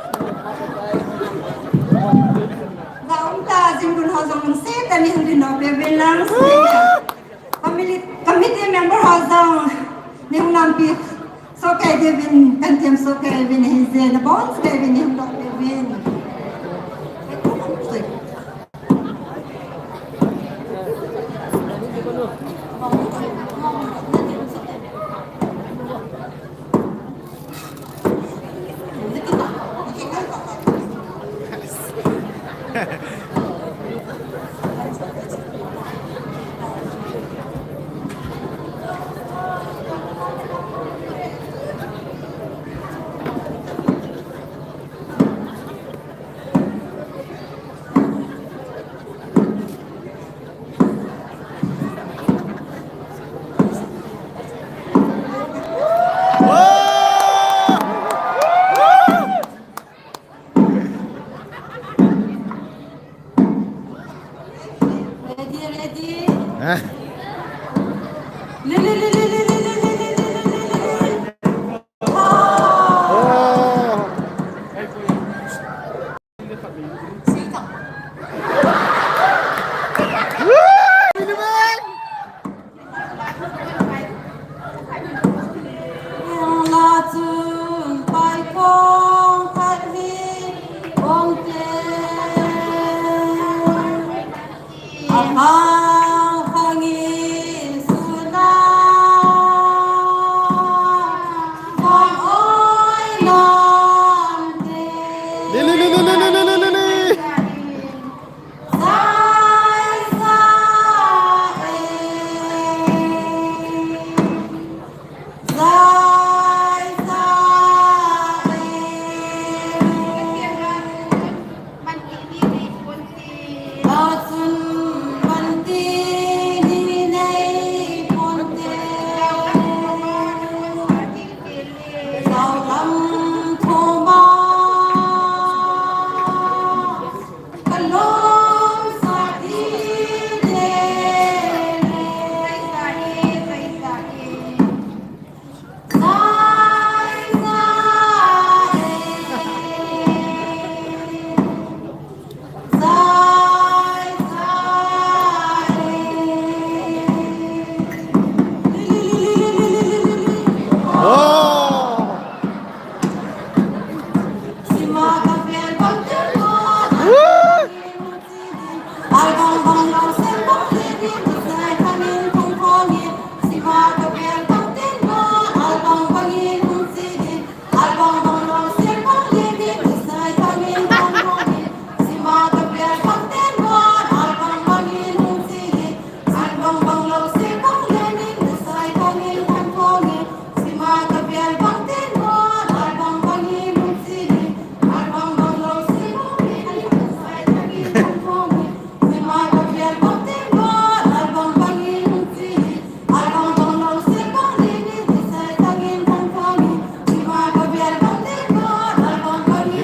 Vang ta jingkah ho jong lungset tah in hung ding nau pe ven lang. Committee, committee member ho jong nei hung lampi sohkei diuvin, kan them sohkei uvin ahi jeh, nabonchauvin nei hung dong diuvin.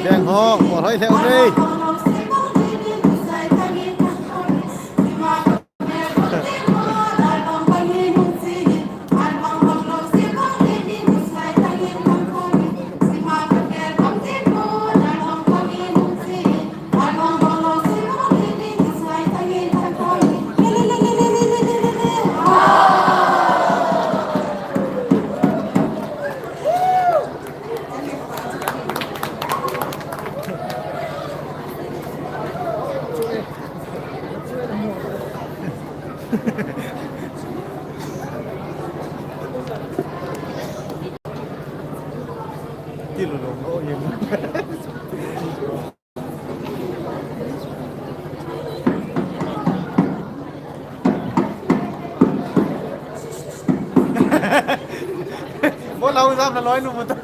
Beng ho, por hoi lheh uve. Bol lau jam na loi nu muta.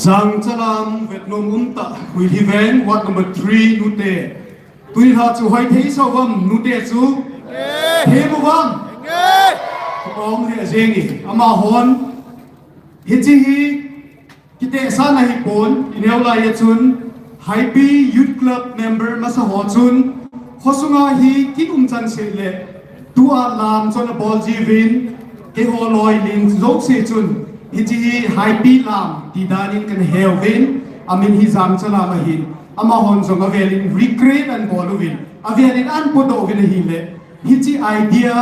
Jangchalam vetnom umtah, Huilhiveng, ward number three, Nute. Tuni lha chu hoi thei sah uvam, Nute chu? Thei uvam? Kong he jeng e, amahon. Hiche hi, kitehsan ahipon, ineo lai a chun, Haipi Youth Club member masa ho chun, khosunga hi kin um chan seh le, tua lam chon abol jiuvin, keiho loi ling jouse chun, hiche hi Haipi lam ti dan in kana heuvin, amin hi Jangchalam ahin, amahon jong avel in recreate ana bol uvin, avel in ana podoh uvin ahile, hiche idea,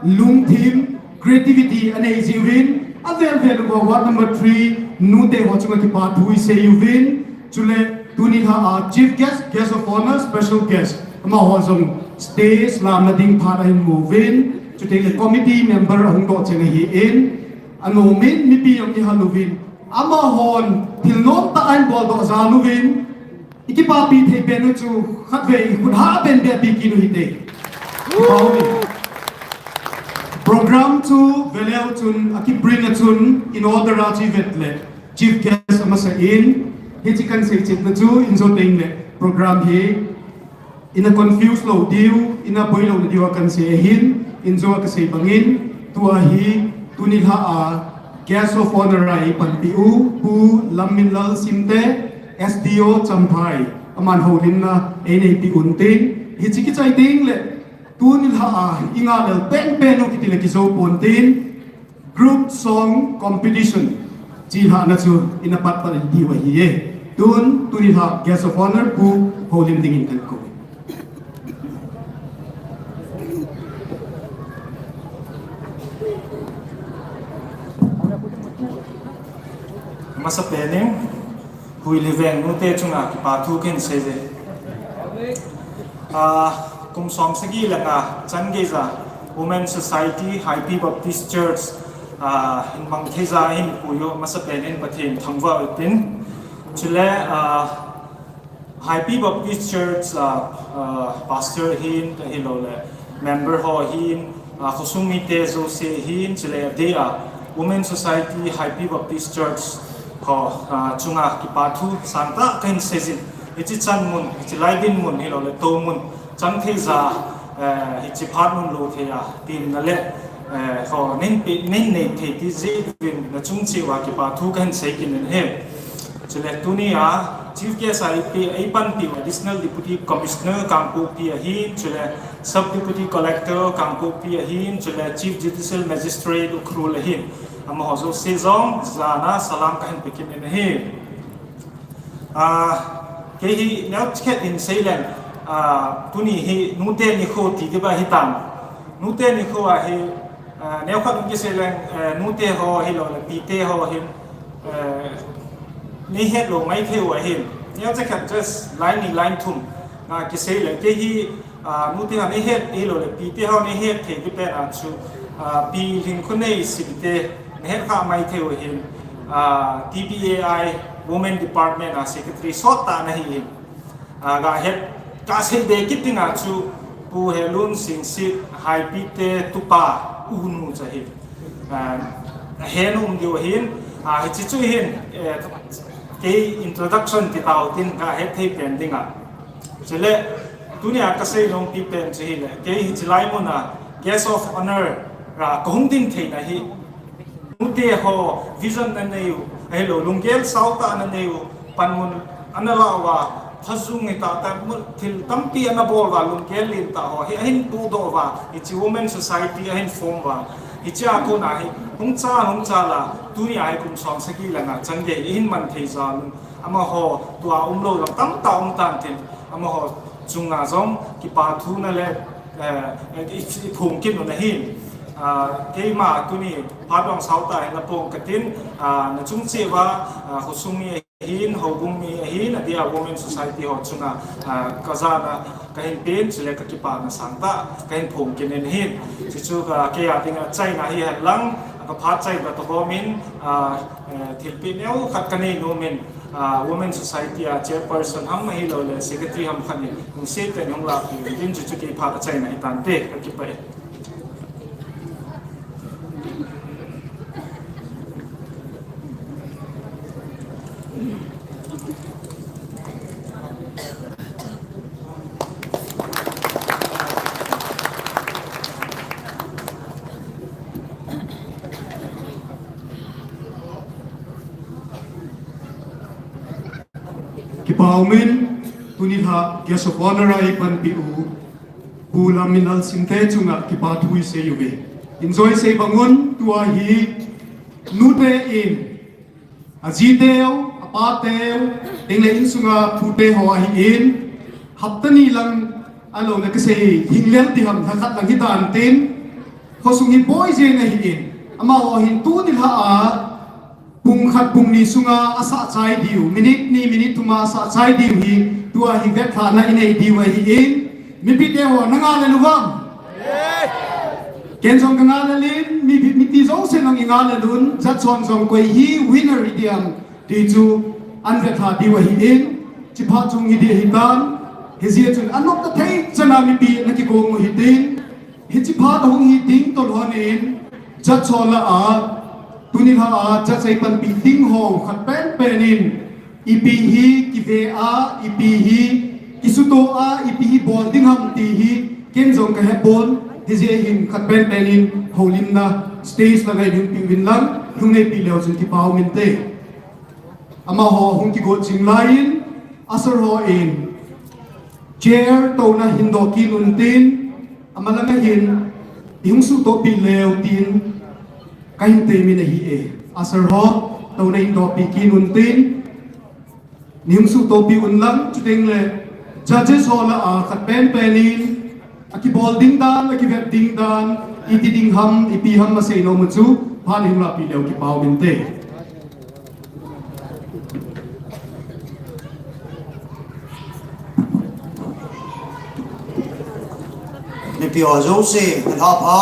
lungthim, creativity anei jiuvin, avel vel uva ward number three, Nute ho chunga kipa thu isei uvin, chule tuni lha a chief guest, guest of honor, special guest, amaho jong stage lamna ding phat ahin mu uvin, chuteng le committee member ahung doh cheng ahin, anomin mipi jong ihal uvin, Amahon thil nomtah ahin boldoh jal uvin, ikipapi thei pen u chu khatvei khut ha pen beh pi kit u hite. Kipa umin. Program chu veleu chun akibring a chun in order a chu ivet le chief guest amasa in, hiche kahin seichetna chu injo teng le program hi ina confuse lou diu, ina boi lou na diu a kahin sei ahin, injo a kasei bangin, tua hi tuni lha a guest of honor a eipanpi u Pu Lamminlal Simte, S D O Champhai, aman houlimna eineipi untin, hiche kichai teng le tuni lha a ingah lel penpen u kiti le kijou pontin, group song competition chilhahna chu ina patpat in diu ahiye. Tun tuni lha guest of honor Pu houlim dingin kahin kou. Masapen in, Huiliveng nute chunga kipa thu kahin seiye. Ah, kum som sagi le nga chan geija Women Society, Haipi Baptist Church, ah, hin mang theija hin puiyo masapen in Pathen thangvah utin. Chule, ah, Haipi Baptist Church, ah, ah, pastor hin, ahilouleh member ho hin, ah, khosung mite jouse hin, chule adeh a Women Society, Haipi Baptist Church ho, ah, chunga kipa thu sangtah kahin seijin. Hiche chan mun, hiche lai dinmun, ahilouleh tou mun chang theija, eh, hiche phat mun lou thei a tinna le, eh, ho, neipe, neinei thei ti jeh uvin nachung cheh uva kipa thu kahin sei kit in ahi. Chule tuni a Chief Guest a eipe, eipanpi u Additional Deputy Commissioner Kangpokpi ahin, chule Sub Deputy Collector Kangpokpi ahin, chule Chief Judicial Magistrate Ukhrul ahin. Amaho jouse jong jana salam kahin pe kit in ahi. Ah, kei hi neocha khat in seileng, ah, tuni hi nute nikho ti diba hitam. Nute nikho ahi, ah, neokhat in kiseileng, eh, nute ho ahilouleh pite ho hin, eh, neihet lou maithei u ahin. Neocha khat just line ni line thum, ah, kiseileng. Kei hi Ah, nute ho neihet, ahilouleh pite ho neihet thei ti pen a chu, ah, Pi Lhingkhonei Simte, nahet kha maithei u ahin, ah, T B A I Women Department a Secretary sottah nahi in. Ah, gahet, kasei be kit ding a chu, Pu Helun Singsit, Haipite tupa, unu chu ahi. Ah, ahet nom diu ahin, ah, hiche chu hin, eh, kei introduction ti tau tin, gahet thei pen ding a. Chule, tunia kasei nompi pen chu hile, kei hiche lai mun a guest of honor a kahung ding theina hi, nute ho vision nanei u, ahilou lunggel saotah nanei u, panmun ana la uva, phajung hitah tah mun thil tampi ana bol uva, lunggel lentah ho hi ahin pudoh uva, hiche Women Society ahin form uva, hiche a kona hi hung cha, hung cha la, tunia hi kum som sagi le nga chan gei ihin man thei jal un. Amaho tua umlou jong tamtah um tan tin, amaho chunga jong kipa thu na le, eh, i, i phung kit u ahin. Ah, keima tuni phat vang saotah in napong katin, ah, nachung cheh uva, ah, khosung mi ahin, houbung mi ahin, adeh a Women Society ho chunga, ah, kajana kahin pen, chule kakipana sangtah kahin phung kit in ahin. Chuchu ka, kei a dinga achaina hihen lang, ka phat chai ba toh bom in, ah, eh, thilpeh neokhat kanei nom in, ah, Women Society a chairperson ham ahilouleh secretary ham khat in, hung seipen hung lahpeh in, chuchu kei phat achaina hitante, kakipah e. Kipa umin, tuni lha guest of honor a eipanpi u Pu Lamminlal Simte chunga kipa thu isei uve. Injo isei bang un, tua hi nute in ajiteu, apateu, tengle insunga pute ho ahin, hapta ni lang alou na kasei, hinglel ti ham, lhakhat lang hitan tin, khosung hi boi jeng ahin, amaho hin tuni lha a, pung khat pung ni sunga asah chai diu, minute ni minute thum a asah chai diu hi, tua hi vetlhahna inei diu ahin, mipite ho nanga lel uvem? Ken jong kanga lel in, mi, mite Mipi jouse nang inga le lun, judge hon jong koi hi winner hi diam ti chu an vetha diu ahin, chiphat chung hi di ahitan, hijeh chun anop ta thei chana mipi na kigong u hitin, hichiphat ahung hi ding toh lhon in, judge ho lah a, tuni lha a judge ei panpi ding ho khat penpen in, ipi hi kive a, ipi hi kisuto a, ipi hi bol ding ham ti hi ken jong kahepon, hijeh hin khat penpen in houlimna stage la ngai ding piuvin lang, lungneipi leu chun kipa um inte. Amaho hung kigot jing lai in, usher ho in chair touna hin doh kit untin, amalanga hin ihung sutohpi leu tin kahin temin ahi e. Usher ho, touna hin dohpi kit untin, neihung sutohpi un lang, chuteng le judges ho lah a khat penpen in akibol ding dan, akivet ding dan, iti ding ham, ipi ham asei nom u chu phat neihung lahpi leu kipa um inte. Mipi ho jouse, lha pha.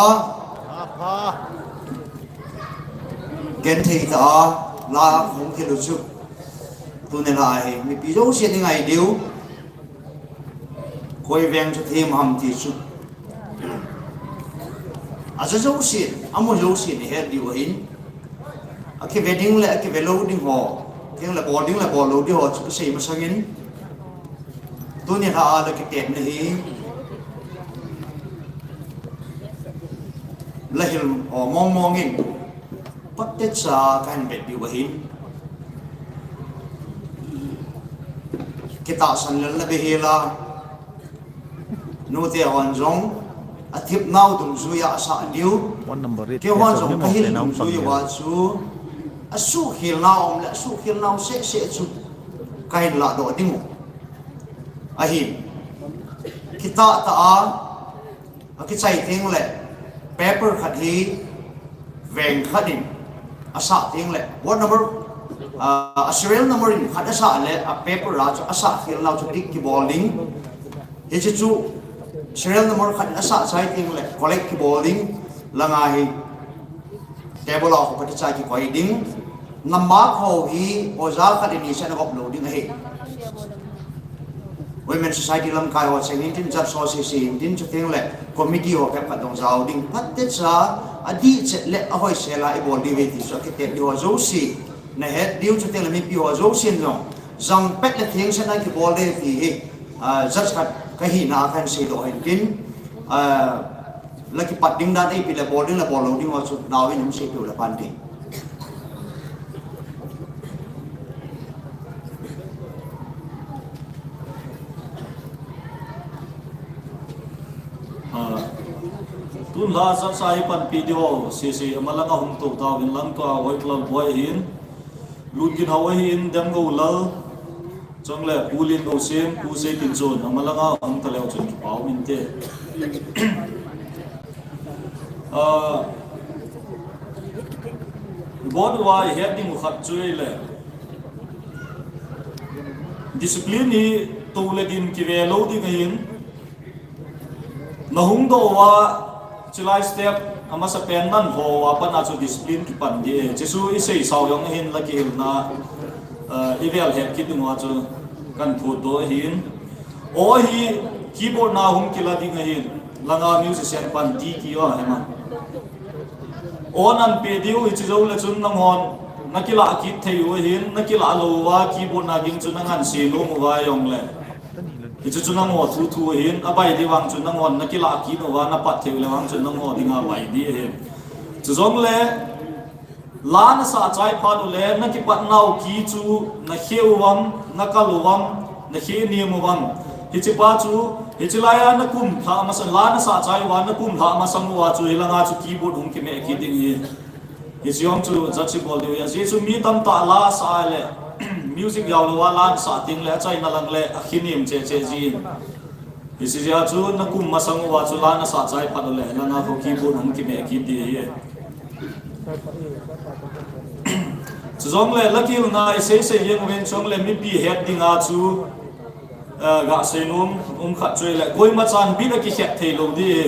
Genthei tah a la hung kilo chu, tuni la hi mipi jouse nei ngai diu, koi veng chu them ham ti chu aja jouse, amu jouse nei het diu ahin, akive ding le akive lou ding ho, ding le bol ding le bol lou ding ho chu kasei masangin, tuni la a la kitepna hi la hil o mong mong in, phatechan kahin vet diu ahin, kitahsan lel na behela, nute hon jong athip nau dungjuia asah diu, keihon jong kahil dungjuiya chu asuhkhel nau um le asuhkhel nau seh seh chu kahin lahdoh ding u ahin, kitah tah a akichai teng le paper khat hi veng khat in asah teng le word number, a serial number in khat asah le a paper a chu asah khel nau chu tick kibol ding. Hiche chu serial number khat in asah chai teng le collect kibol ding, langa hi table a ho kati chai kikoi ding. Number ho hi oja khat in ni seh na gop lou ding ahi. Women Society lamkai ho cheng hintin, judge ho sese hintin, chuteng le committee ho phabep khat dong jao ding. Phatechan adih chet le ahoisel a ibol diu ve ti chu akitep diu ho jouse nei het diu, chuteng le mipi ho jousen jong jangpet le thengsetna kibol ding ti hi judge khat kahina a kahin seidoh hintin, la kipat ding dan eipi le bol ding le bol lou ding ho chu naovin hung seipeh u le phan te. Tun la judge a hi panpi diu ho sese amalanga hung tou tauvin lang, tua Hoiklal boi ahin, Lunginhao ahin, Demgoulal, chule Pu Liengousem, Pu Seitinchon, amalanga hung taleu chun kipa um inte. Ibon uva ihet ding u khat chu ahile, discipline hi tou le din kive lou ding ahin, nahung doh uva, chulai step amasapen nanho uva pat a chu discipline kipan ding, chuchu isei sao jong ahin, la kihilna ivel het kit ding uva chu kahin thot doh ahin. O hi keyboard na hung kila ding ahin, langa musician pan D key a hema, o nanpeh diu, hiche joule chun nanghon nakilah kit thei u ahin, nakilah lou uva keyboard na ding chu nanganse nom uva jongle, hiche chu nangho thuthu ahin, abai ding vang chun nanghon nakilah kit uva napat thei u le vang chun nangho dinga bai ding ahin. Chujongle la nasah chai phat ule nakipat nau key chu nakhe uvam, nakal uvam, nakhe nem uvam, hichepa chu, hiche laiya nakum lhah masang, la nasah chai uva nakum lhah masang uva chu hilanga chu keyboard hung kimeh kit ding ahi. Hiche jong chu judge ibol diu ahi. Ajeh chu mi tamtah la asah le music jaolouva la nasah tengle achaina lang le akhe nem cheh cheh jin, hiche jeh a chu nakum masang uva chu la nasah chai phat ule langa kho keyboard hung kimeh kit ding ahi. Chujongle la kihilna isei sei jeng uvin, chujongle mipi het dinga chu gasei nom um khat chu ahile, koimachan beat akikhet theilou ding ahi.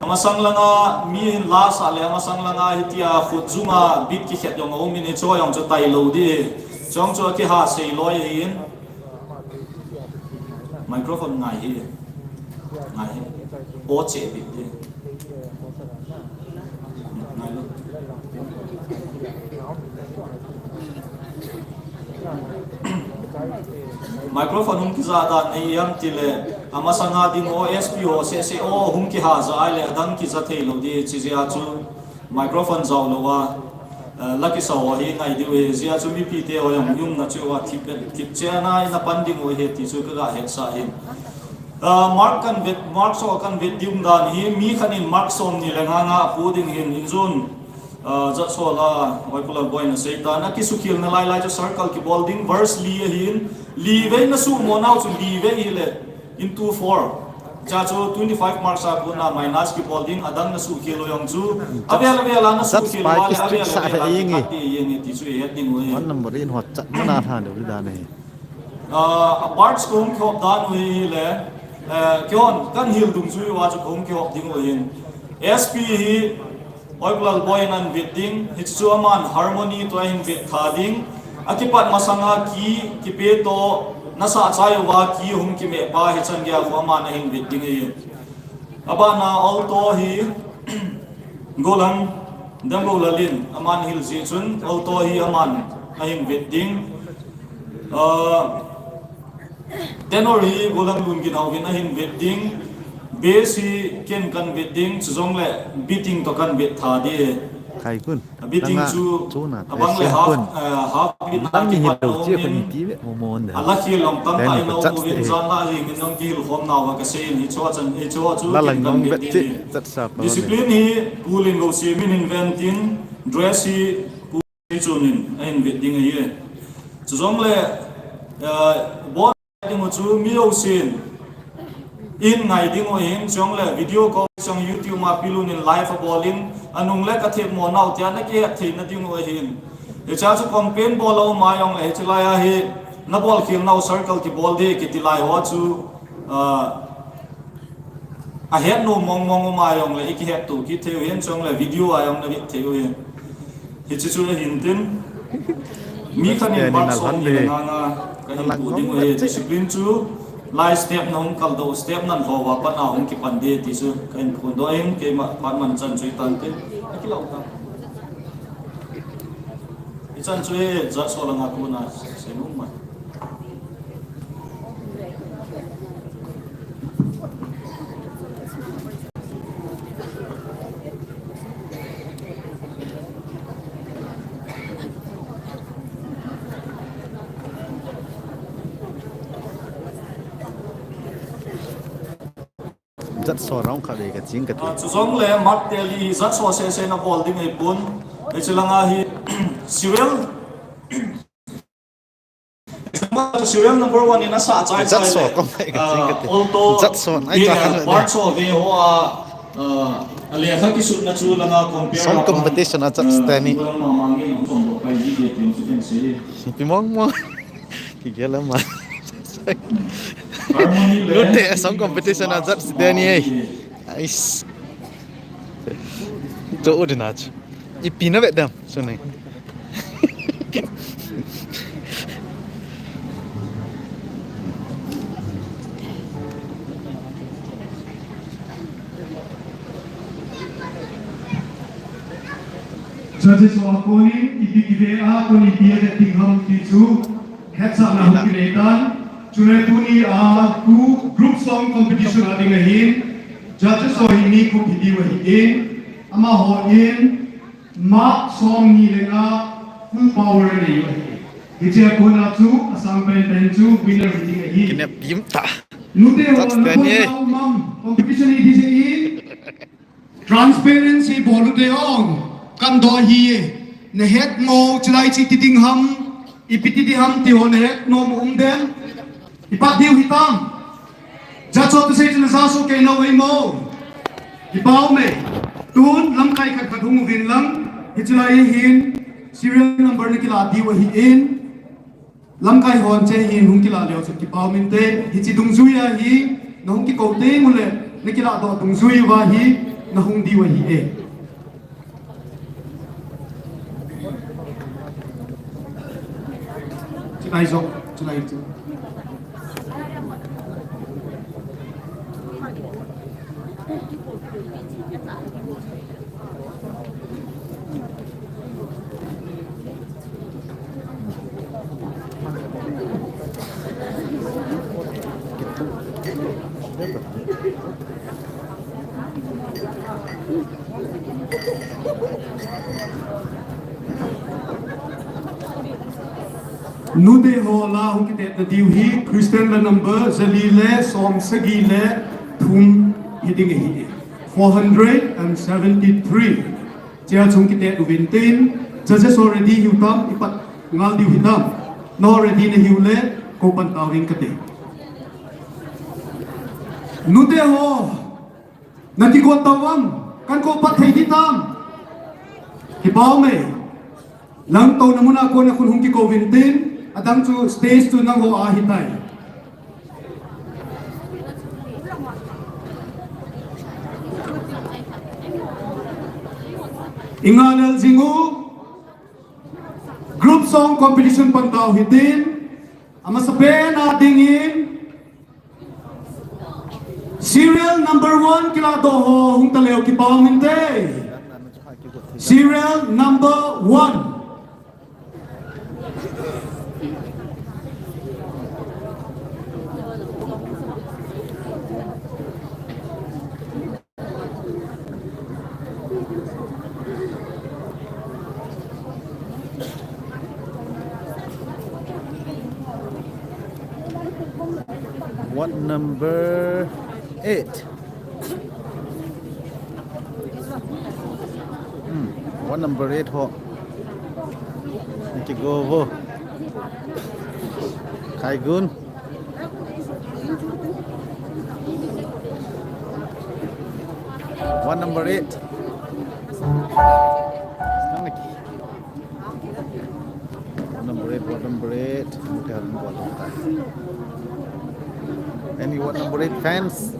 Amasang langa mi hin la sa le, amasang langa hitia khut jung a bit kikhet jong aum in, hichu jong chu tailou di. Chong chu akiha sei loi ahin. Microphone ngai hi. Ngai hi. O che bit di. Ngai lo. Microphone hung kija dan nei ham tile, amasanga ding o S P ho sese o hung kiha ja ai le adang kija thei lou di, chijeh a chu microphone jao lou a, eh, la kisa ho hi ngai diu hi, jeh a chu mipite ho jong umna chu a thip, thip che ana ina pan ding u hi ti chu kaga hetsah hi. Ah, mark kan vet, mark so kan vet ding dan hi, mi khat in mark som ni le nga nga pu ding hin, in jun, ah, jat so la, Vaikulal Boy na sei ta, na kisukhel na lai lai chu circle kibol ding, verse li ahin, li vei na sumo nau chu li vei hi le, into four. Cha chu twenty-five marks a kona minus kibol ding, adang na sukhel u jong chu, avel avel a na sukhel u le, avel avel a kibol ding, ti chu he ding u hi. One number in hot chat mana tha de u dan hi. Ah, a parts kahung kihop dan u hi le, eh, kihon, kan hil dungjui uva chu kahung kihop ding u hin. S P hi, Vaikulal Boy in ahin vet ding, hichu aman harmony toh ahin vet tha ding, akipat masanga key, kipe toh, nasa chai uva key hung kimeh pa hichan gei a khu aman ahin vet ding ahi. Abana alto hi, Golang, Damgo Lalin, aman hil jeh chun, alto hi aman ahin vet ding. Ah, tenor hi Golang Lunginhao vin ahin vet ding. Bass hi ken kan vet ding, chujongle beating toh kan vet tha di. Khai kun. A beating chu abang le half, eh, half beat a kipat a um in, a la khel long tam tah in a um uvin, jan la hi min nong kihil khom nauva kasei in, hichu a chan, hichu a chu ken kan vet ding. Discipline hi Pu Lin Go Simin in ven tin, dress hi Pu Ni Chun in ahin vet ding ahi. Chujongle, eh, bol ding u chu mi jousen in ngai ding u ahin, chujongle video call chang YouTube ma pilun in live abol in, anung le kathep mo nau tia na kihet thei na ding u ahin. Hicha chu campaign bol a um a jongle, hiche lai a hi na bol khel nau circle kibol di kiti lai ho chu, ah, ahet nom mong mong um a jongle, i kihet to kit thei u hin, chujongle video a jong na vet thei u hin. Hiche chu ahin tin, mi khat in mark som ni le nga nga kahin pu ding u hi, discipline chu lai step na hung kaldoh, step nan ho uva pat a hung kipan di ti chu kahin phondoh in, keima pat man chan chu i tan tin, akilau ta. Hichan chu hi jat so langa kona sei nom mai. Jat so round khat vei kaching kati. Ah, chujongle mark tally jat so sese na bol ding ahipon. Hiche langa hi serial, serial number one in asa chai chai le, ah, alto, part so ve ho a, ah, a lekha kisutna chu langa compare a, song competition a jat stand ni. Pi mong mong. Kigel ama. Lotte song competition a jat si deni ei. Ais. To udinach. Ipi na vet dem, suni. Judges ho a konin, ipi kive a, konin ipi avet ding ham ti chu, hetsahna hung kinei tan. Chule tuni a, two group song competition a ding ahin, judges ho hi ni gup hi diu ahin, amaho in, mark som ni le nga full power anei u ahi. Hiche a kona chu, asang pen pen chu winner hi ding ahi. Kinep bim ta. Nute ho, nute ho, competition hi ding ahin. Transparency bol u te ong, kan do hi e. Na het mo, chulai chi ti ding ham, ipi ti ding ham ti ho na het nom um dem. Ipat diu hitam. Jat so tu sei chun sa so kei no ei mo. Ipau me. Tun lamkai khat khat hung uvin lang. Hichulai hin serial number na kila diu ahin. Lamkai hon che hin hung kila leo chu kipau minte, hiche dungjui a hi, na hung kikou teng ule, na kila doh dungjui uva hi, nahung diu ahi e. Chulai jong, chulai chu. Nute ho la hung kitetna diu hi Christian la number jali le som sagi le thum hi ding ahi. Four hundred and seventy-three. Chea chung kitet uvin tin, judges already hiu tam, ipat ngal diu hitam. Na already nahiu le, kou pan tauvin kate. Nute ho, na kigot tau am, kan kou pat thei di tam. Kipau me. Langtouna muna kona khun hung kikou vin tin, adang chu stage chu nangho a hitai. Inga lel jing u, group song competition pan tau hitin, amasapen a dingin, serial number one kiladoh ho hung taleu kipau minte. Serial number one. What number eight? Hmm, what number eight ho? Kigo vo. Khaigun. What number eight? Number eight, what number eight? Any what number eight fans?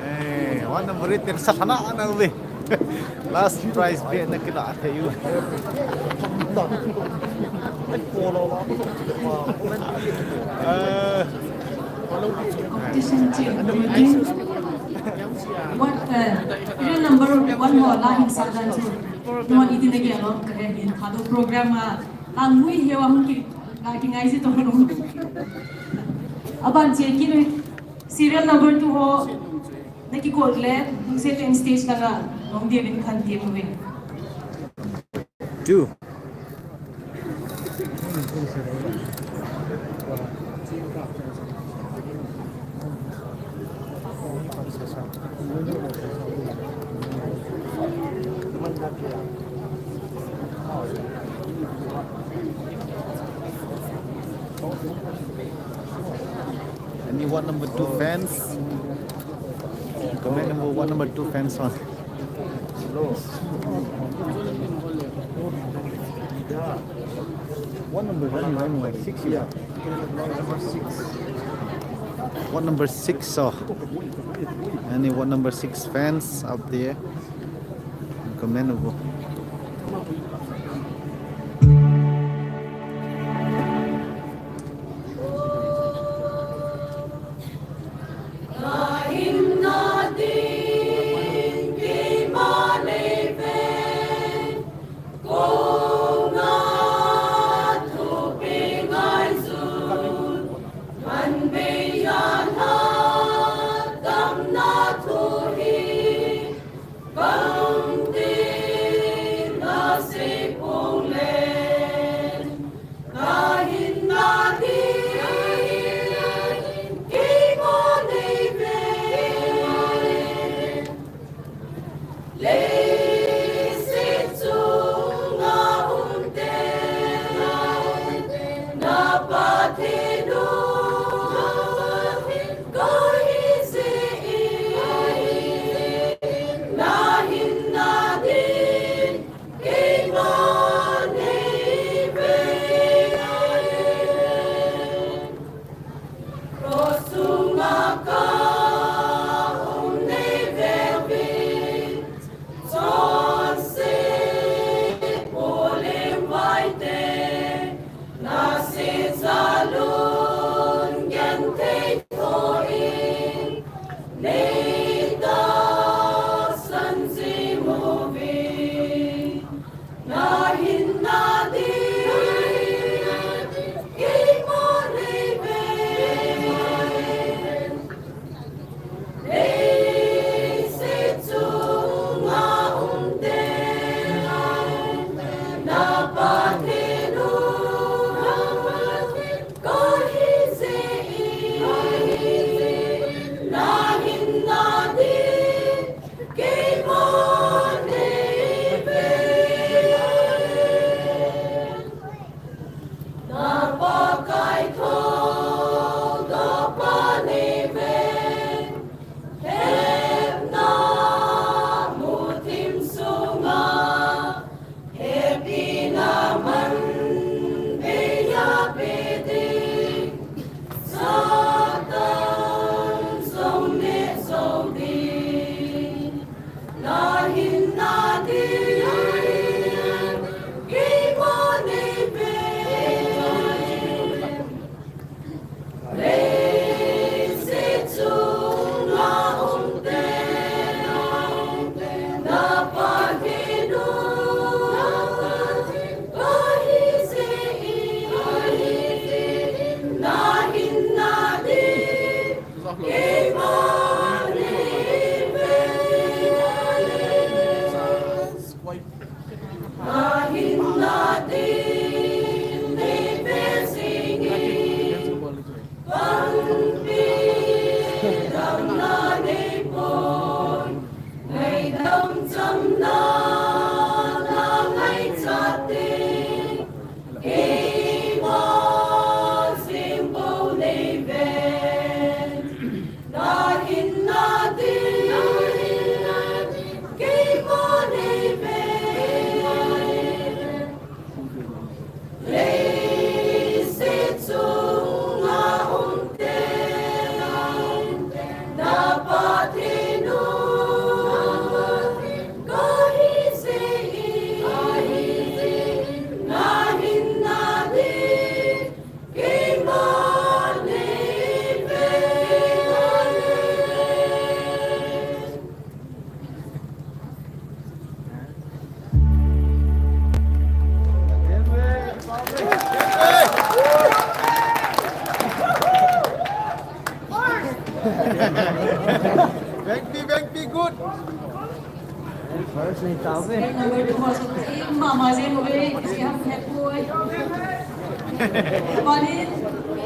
Eh, one number eight, ten sa sana na uli. Last prize be na kila thei u. Eh, Competition team. What, uh, serial number one ho la hin sa dan chu. No, ni tin ke lo ka he hin thado program a. Ang mui he wa mun ki la ki ngai si to no. Aban che ki no. Serial number two ho. Na ki call le, hung se ten stage langa. Long dia bin khan dia mo. Two. Any one number two fans? Comment number one number two fans on. One number one, one number six, yeah. One number six, so any one number six fans out there? Comment number. Vengpi, Vengpi, good. Number two ho chu team mama jeng uve, isi ham het poi. Bani,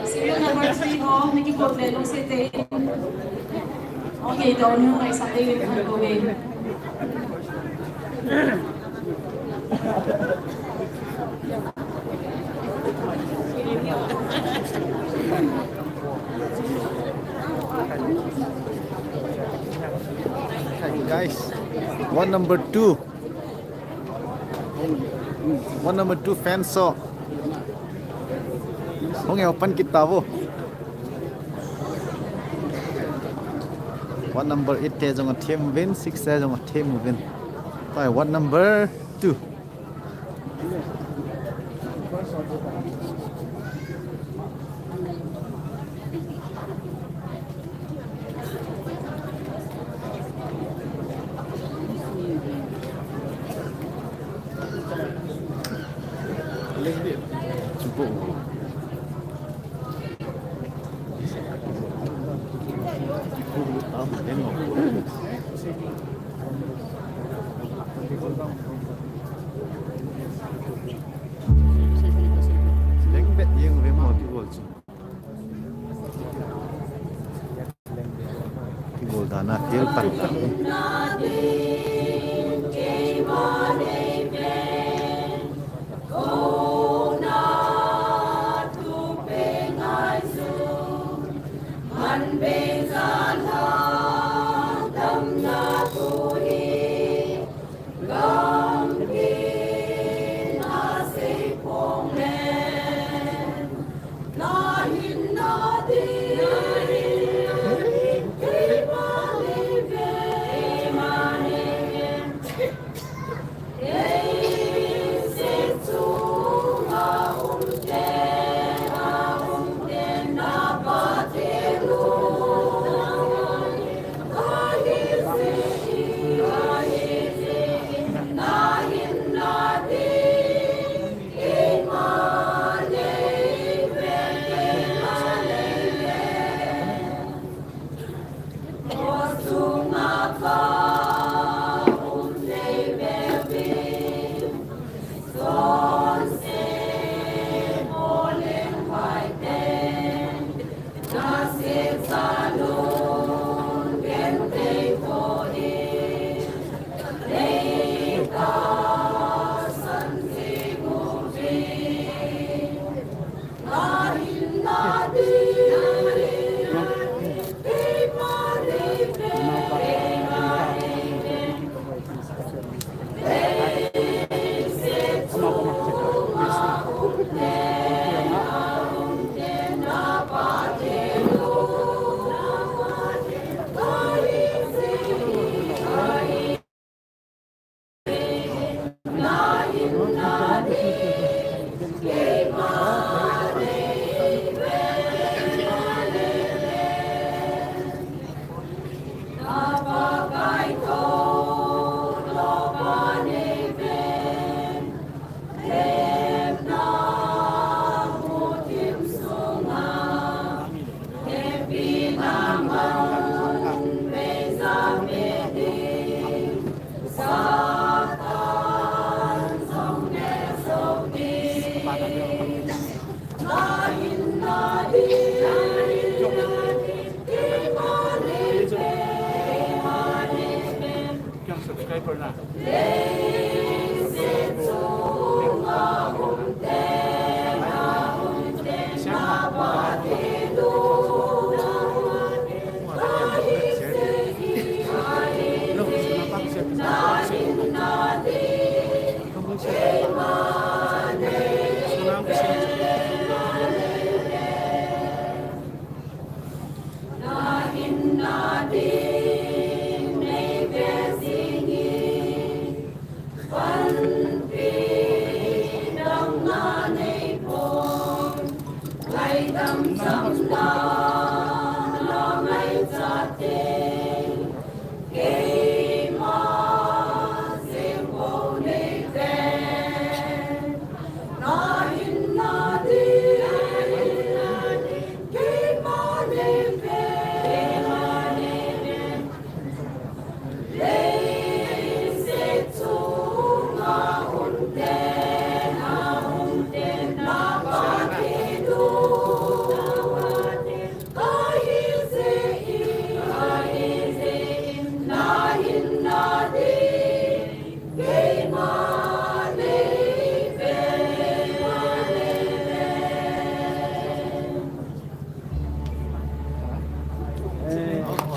serial number three ho, naki kot le lo se te. Okay, down ho, ngaisah te, kan ko ve. Guys, one number two. One number two fan so. Hung e open kita wo. One number eight te jong a team win, six te jong a team win. Pai, one number two. Leng bet jeng ve mo ti gol chu. Ti gol dan a kel pan ta.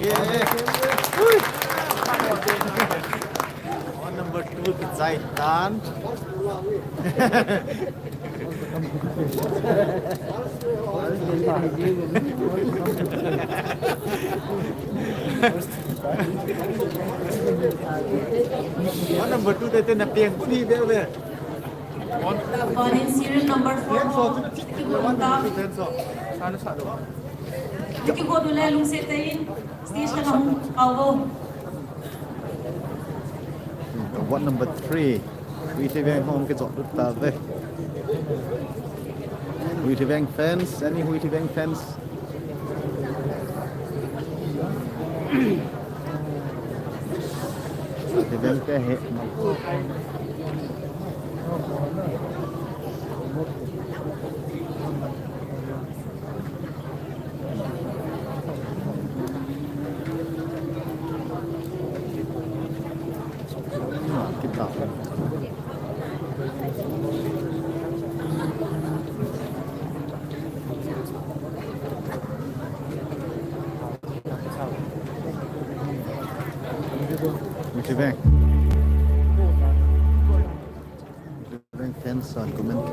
One number two kichai tan. One number two te te na piang puni be be. One in serial number four. Thank you, Gunta. Thank you, Godule, Lungse Tain. Station hung pao. What number three? Huithiveng hung kijot lut ta ve. Huithiveng fans, any Huithiveng fans? Huithiveng te he. Huithiveng. Huithiveng fans a comment.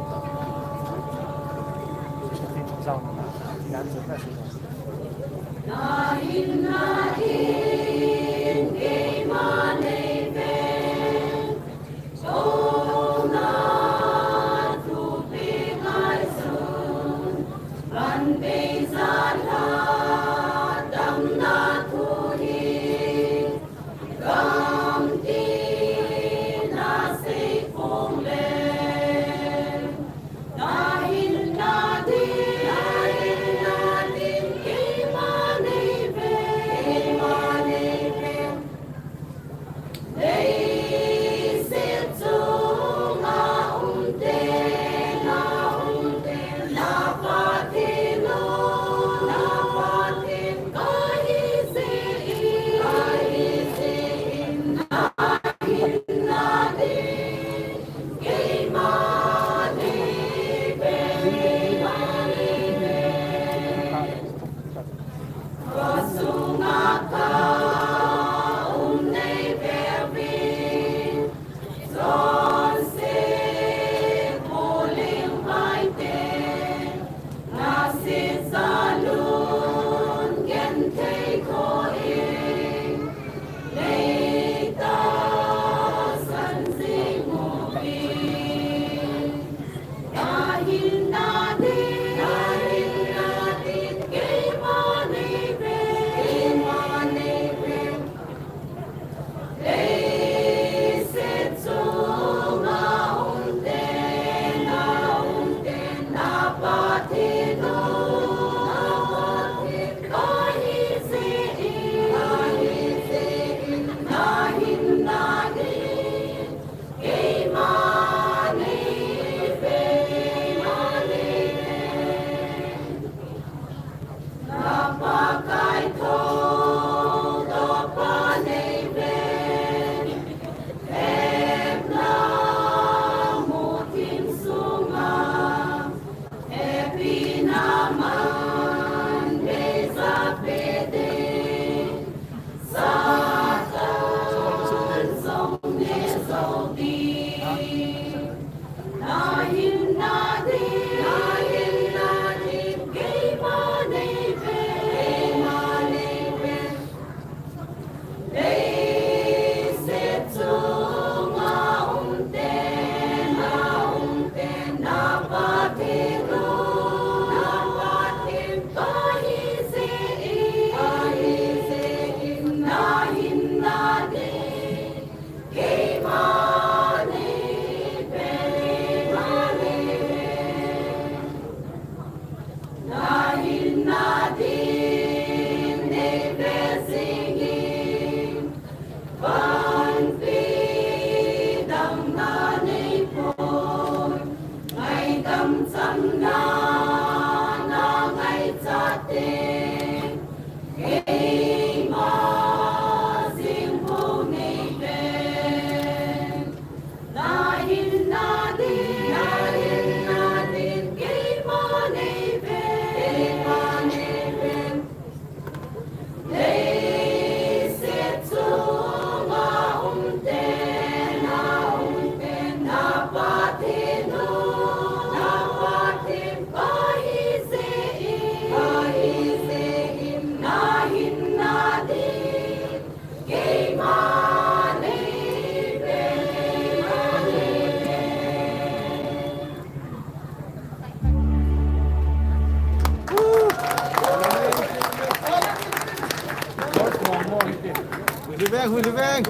Liveng, hui liveng.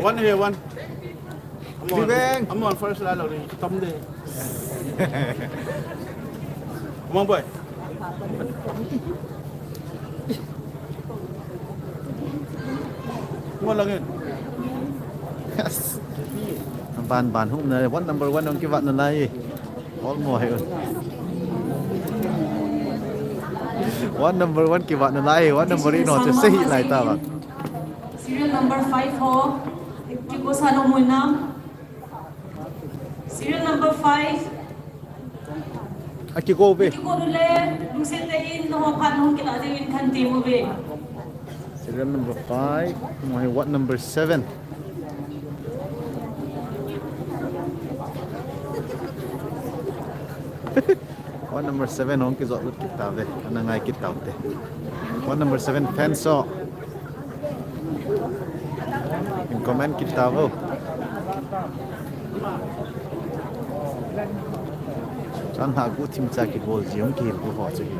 One here, one. Liveng. Amon first la lo ni, tom de. Amon boy. Amon langin. Yes. Ban ban hum na, one number one hung kivat nalai. All mo hai. One number one kivat nalai, one number in ho chu sei lai ta ba. Serial number five ho. Kiko sa lo mo na. Serial number five. Akiko ve. Kiko le, lungset tah in, no, phat nung kita ding in khan ti mo ve. Serial number five, mo hi what number seven? What number seven hung kijot lut kit tave, ana ngai kit taute. What number seven fan so. In comment kit tavo. Chan ha gu thim cha kibol ji hung kihil gu ho chu hi.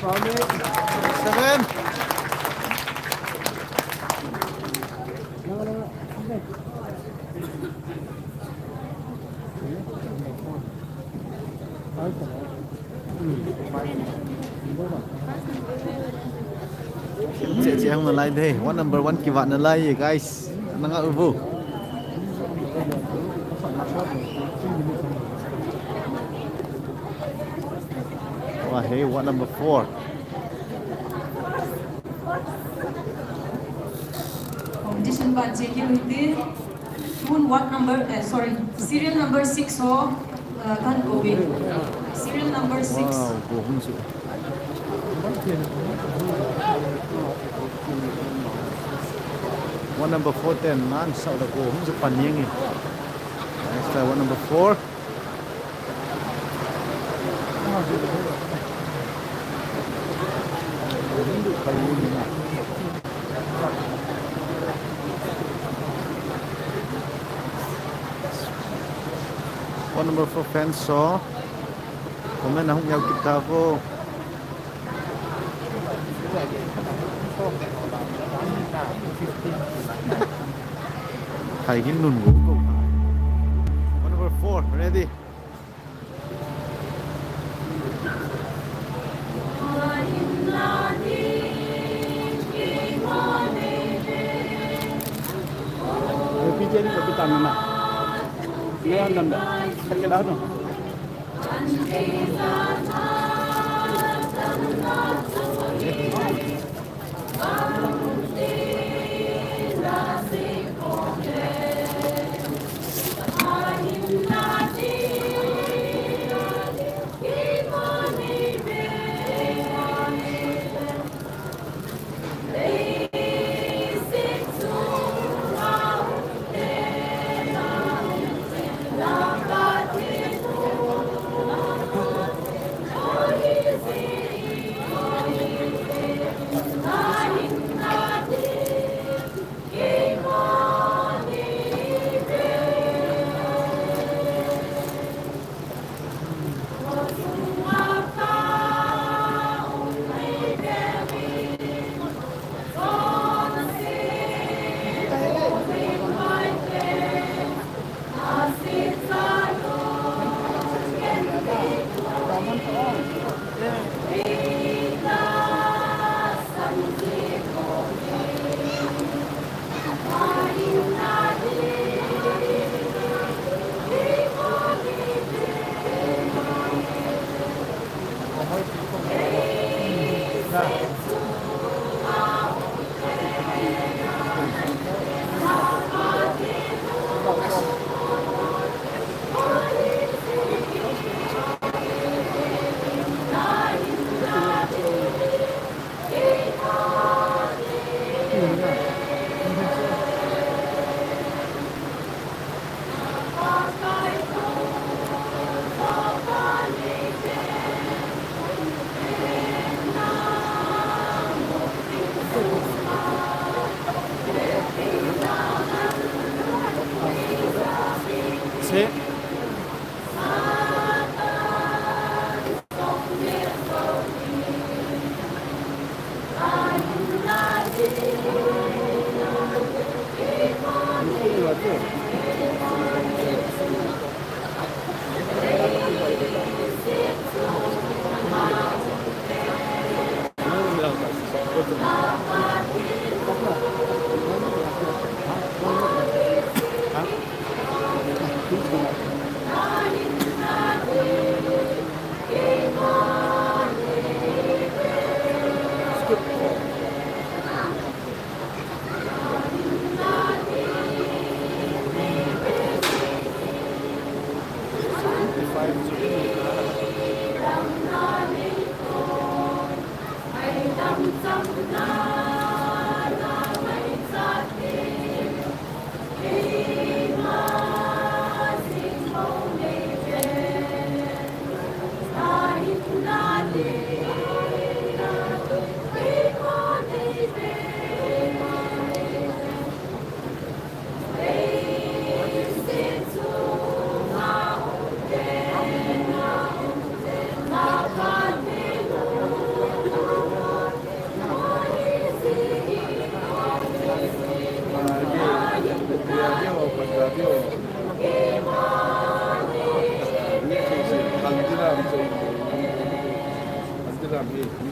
Seven. Che, che, hung nalai de. One number one kivat nalai, guys. Nanga uvu. Wa, hey, what number four? Competition ba che ki uite. Tun what number, eh, sorry, serial number six ho, uh, kan ko be. Serial number six. Wow, go hung su. One number four ten, nan sa da go hung su pan yang. Let's try one number four. One number four fans so. Comment na hung yau kit ta vo. Thai hin nun vo ko. One number four, ready.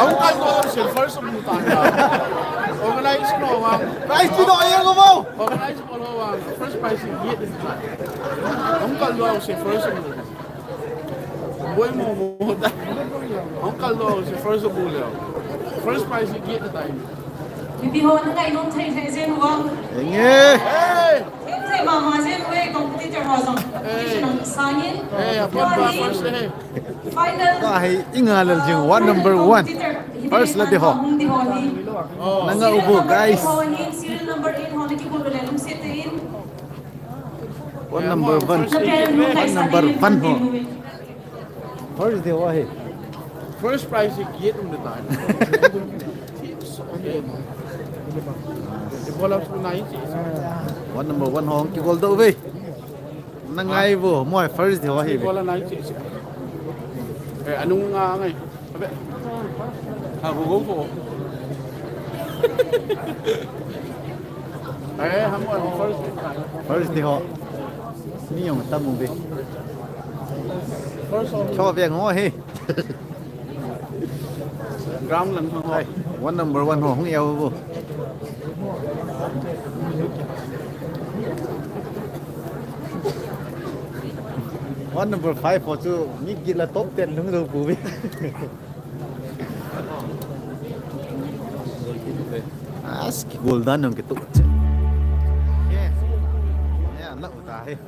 Hung kaldoh lou sel, first of all ta. Organize ho vang. Prize ti doh jeng uvo. Organize ho vang. First prize hi get. Hung kaldoh lou sel, first of all. Boi mo mo ta. Hung kaldoh lou sel, first of all. First prize hi get ta. Mipi ho na ngainom thei thei jeng uvo. Enge. Hey. Thei thei mama jeng uve, competitor ho jong. Hey. Competition hung sangin. Hey, apot ba first he. Final. Ka hi inga lal jing, one number one. First la de ho. Nanga ubo, guys. Serial number eight ho na kibol le lungset in. One number one. One number one ho. First de ho hi. First prize hi get um de ta. One number one ho kigol doh uve. Na ngai vo, mo first de ho hi. Bola nai chi chi. Eh, anung nga ngai. Abe. Ha, go, go, go. Eh, ha mo first. First de ho. Ni jong tam uve. First ho. Cho ve ngo hi. Ground lang ho. Hai, one number one ho, hung jao vo. One number five ho chu, mi gila top ten lung lou pu ve. As ki gol dan nang ki tu. Yes. Ya, na uta he.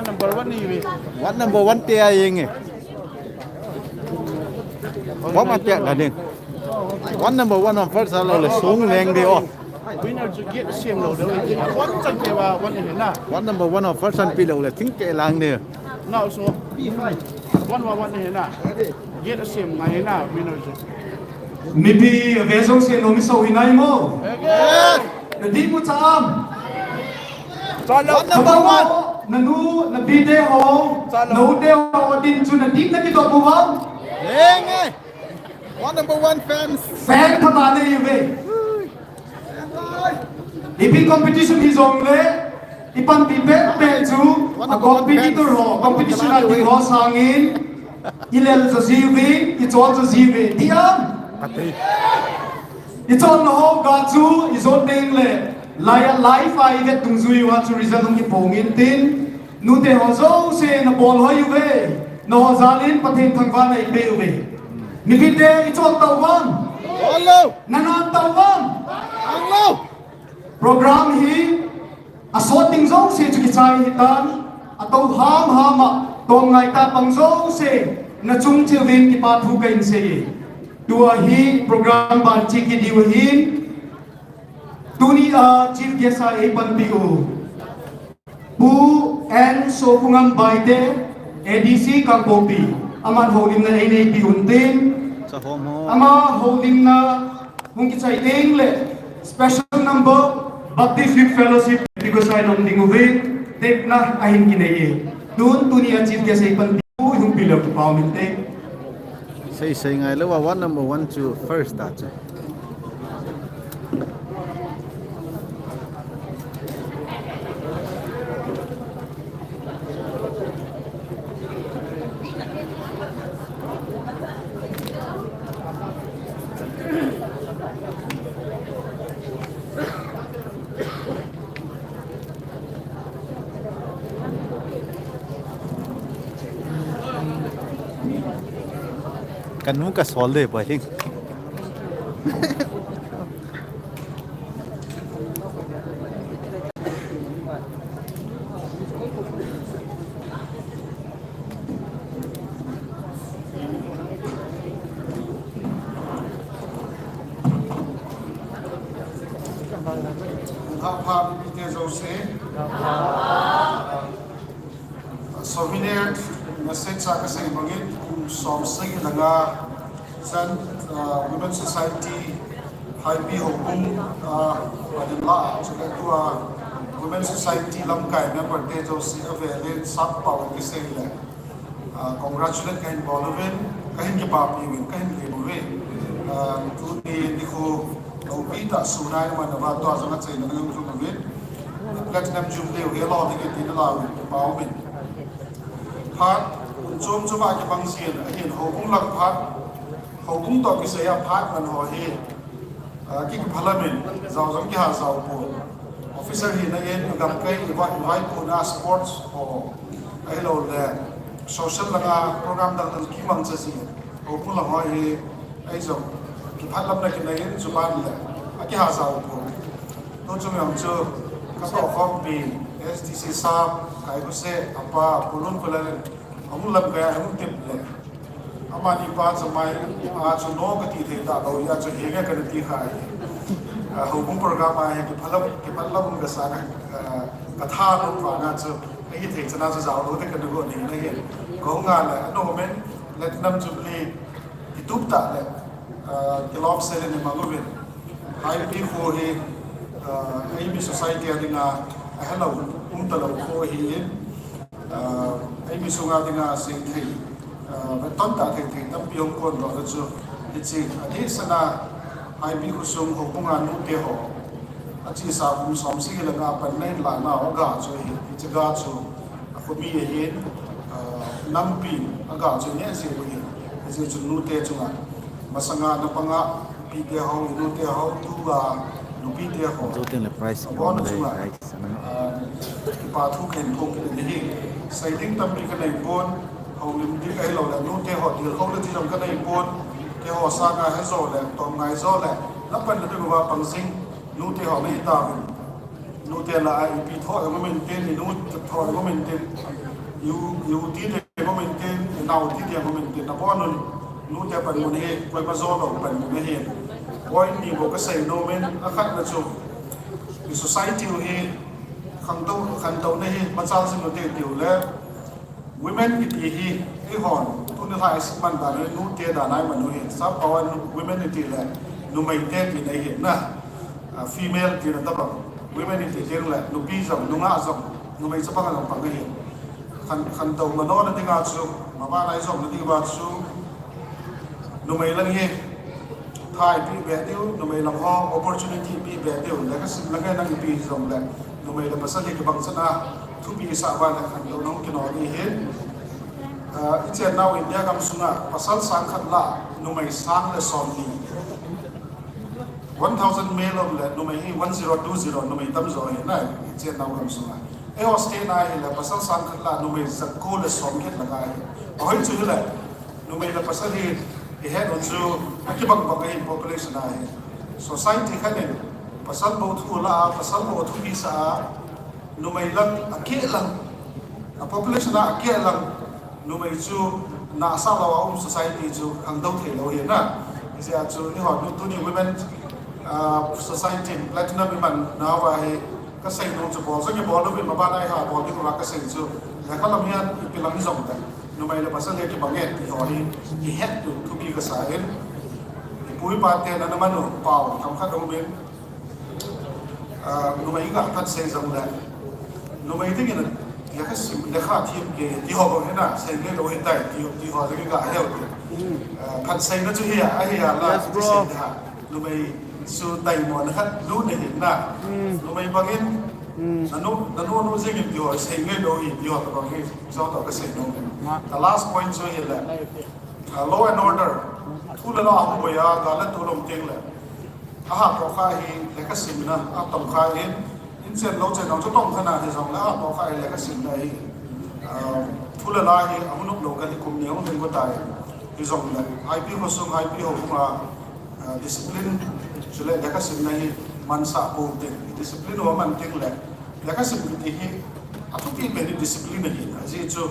Number one ni ve. One number one te a yeng e. Bom a pek na ding. One number one on first a lo le sung leng de o. Winner chu gate sem lo de. One chan ke wa one ni na. One number one on first an pi lo le ting ke lang de. Now so one wa one ni na. Gate a sem ngai na winner chu. Mipi ve jong se no mi so hi nai mo. Yes. Na di mu cha am. One number one. Na nu, na pi te ho. Na u te ho din chu na di na ki to bu bang. Leng e. One number one fans. Fan pha ba le ve. Ipi competition hi jong le, i panpi pet pet chu, a competitor ho, competition a ding ho sangin, i lel jo jiu vin, i chol jo jiu vin, ti am. I chol na ho ga chu, i jot ding le, lai, lai fa i vet dungjui u a chu result hung kipong in tin, nute ho jouse na bol hoi uve, na ho jal in Pathen thangvahna i pe uve. Mipi te i chol tau vang. Chol lou. Na ngan tau vang. Ngan lou. Program hi a sot ding jouse chu kichai hi tan, a to ham ham a, tom ngai ta pang jouse, na chung chil vin kipa thu ka in sei. Tua hi program ban chi ki diu hin, tuni a chief guest a ei panpi u. Pu N Sokhongam Baite, A D C Kangpokpi, aman houlimna ei neipi un tin, ama houlimna hung kichai ding le special number Baptist Youth Fellowship, Tigosai nom ding uvin, tepna ahin kinei e. Tun tuni a chief guest ei panpi u, hung pi le kipa um inte. Sei sei ngai lou a, one number one chu first ta chu. Ka nu ka sol de pa hing. Pha pha mipite jouse. Souvenir message a kasei bangin, kum som sagi le nga chan, ah, Women Society Haipi Houbung, ah, adin la, chule tua Women Society lamkai member te jouse avel in sap pao kisei le. Ah, congratulate kahin bol uvin, kahin kipapi uvin, kahin lem uvin. Ah, tuni nikho loupi tah sunga iman uva tua jong achaina jong jong uvin. Platinum Jubilee u helou ding e tina la uvin, kipa uvin. Phat, chom chom a kibang jin, ahin houbung lang phat, houbung toh kisai a phat man ho hi. Ah, ki, kiphalam in, jao jong kiha jao pon. Officer hina in, gamkai, i vai, i vaipohna sports ho, ahilou le, social langa program dang dang kimangcha jin. Houbung lang ho hi, ei jong, kiphalamna kinei in, chuban le, akiha jao pon. Tu chung jong chu, katoh khompi, S D C sap, Kaigose, apa, Pu Lunkhulel, ahung lamkai a, ahung tep le. Amani pa chu mai, a chu no kati thei talou, a chu henge kana ti kha hi. Ah, houbung program a hi kiphalam, kiphalam kasa na, ah, katha nom vanga chu, ahithei chana chu jao lou te kana go ni na hi. Ko nga le, ano men, Platinum Jubilee, kitup tah le, ah, kilom sel in imang uvin. Haipi kho hi, ah, eimi society a dinga, ahelou, umtalou kho hi in, ah, eimi sunga dinga seithei, ah, veton tah thei thei tampi hung kon doh le chu, hiche, adeh sena, Haipi khosung houbunga nute ho, achesa kum som sagi le nga a pan nahin lah nau aga chu hi, hiche ga chu, akhomi ahin, ah, nampi aga chu neh jeh u ahin, hijeh chun nute chunga, masanga napanga, nupite ho, nute ho, tua, nupite ho. Abon a chunga, ah, kipa thu kahin phong kit ahi. Sei ding tampi kanei pon, houlim ding ahilou le, nute ho, dil ho le ti jong kanei pon, keiho sanga hejo le, tom ngai jo le, napan le pe ba pang jing, nute ho nahi tauvin. Nute lah a ipi tho jong umin tin, inu tho jong umin tin. U, u ti te mo min tin, nau ti te mo min tin, na bon nun, nu te pan mun he, koi ma zo lo pan mun he. Koi ni bo ka sei no men, a khat na chu. I society u hi, khang to, khang to na hi, ma chal sin no te ti u le. Women kiti hi, i hon, tu ni lai sik man dan, nu te dan ai man nu hi, sa pa wan women kiti le, numei te ti nei hi na. Ah, female ti na ta bang. Women in ti teng le, nupi jong, nungah jong, numei chapang jong pang ahi. Khan, khantou mano na dinga chu, mama nai jong na dinga chu, numei lang hi, thai pi be diu, numei lang ho, opportunity pi be diu, le ka sim lang nang pi jong le, numei le pasal hi kibang chana, thupi sa ba le khantou nong kino ni hi. Ah, i chen nau India gam sunga, pasal sang khat la, numei sang le som ni. One thousand male om le, numei hi one zero two zero, numei tam jo hi na, i chen nau gam sunga. Eiho state na hi le, pasal sang khat la, numei za ko le som khat la ka hi. Ahoi chu hi le, numei le pasal hi, i het u chu, a kibang bang hi population a hi. Society khat in, pasal bo thu la, pasal bo thupi sa, numei lang, a ke lang, a population a, a ke lang, numei chu nasa lo a um society chu khangdou thei lo hi na. Hijeh a chu eiho nu tuni women, ah, society platinum i man nau va hi ka sei nung chu bol jong i bol uvin ma ba nai ha bol ding va ka sei chu. Lekha lam hian ipi lang hi jong le numei le pasal hi kibang e ti ho hi i het u thupi ka sa in. I pu i pa te na na man u pau themkhat um in. Ah, numei ka phat sei jong le. Numei ding in, lekha sim, lekha thiem ke, ti ho bang hi na, sei nge lo hi tai, ti, ti ho ding ka heu ti. Ah, phat sei na chu hi a, a hi a la, Yes, ti bro. Sei na. Numei su tai mo na khat lu ne hi na. Mm. Numei bang in, Mm. na nu, na nu nu jing in ti ho, sei nge lo hi, ti ho bang hi, so to ka sei no. Ma. The last point chu hi le. Ah, law and order. Thu le la hung boi a, gal le tol um teng le. A ha to kha hi, lekha simna, a tong kha in, in chen lo chen lo chu tong kha na hi jong le, a ha to kha hi, lekha simna hi. Ah, thu le la hi, a hung nop lo ka hi kum ni hung ding ko tai. Hi jong le, I P khosung, I P ho hung a, ah, discipline, chule lekha simna hi, man sa po te. Discipline ho man teng le, lekha sim kiti hi, a thupi pen hi discipline hi. Ajeh chu,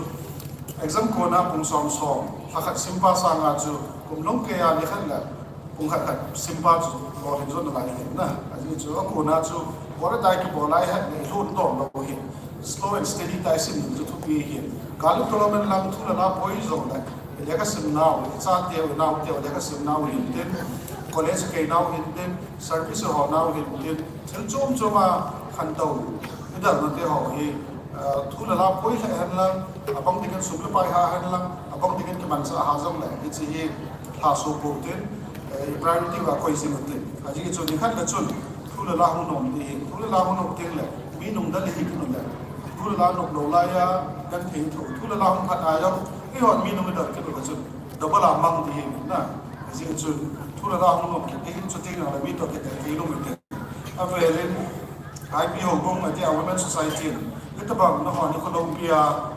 exam kona pung som som, lha khat sim pa sanga chu, kum long ke a ni khat le, Pung khat khat sim pa chu lolhing zo nalai ahi na. Ajeh chu a kona chu bol a tai kibol lai ahi, i lhun dom lo hi. Slow and steady tai sim ding chu thupi ahi. Gal le tol um in lang thu le la poi jong le. I lekha sim nau, i chateu, i nauteu, lekha sim nau hin tin. College kei nau hin tin. Service ho nau hin tin. Thil chom chom a khantou. I dalna te ho hi. Ah, thu le la poi lheh hen lang, abang dingin sum le pai ha hen lang, abang dingin kimanchah ha jong le, hiche hi lhaso pou tin, eh, priority va koi jing u tin. Ajeh chu nikhat le chun, thu le la hung nom ding hi, thu le la hung nom teng le, mi nung dal hi kit u le, thu le la nop lou lai a, kan thei tho, thu le la hung phat a jong, eihon mi nung dal kit u le chun, double a mang ding hi na. Ajeh chun, thu le la hung nom kit ding, chuti nang le mi toh kithei thei lou mi tin. Avelin, I P houbung, atia Women Society in, hitabang nahon i kholompi a,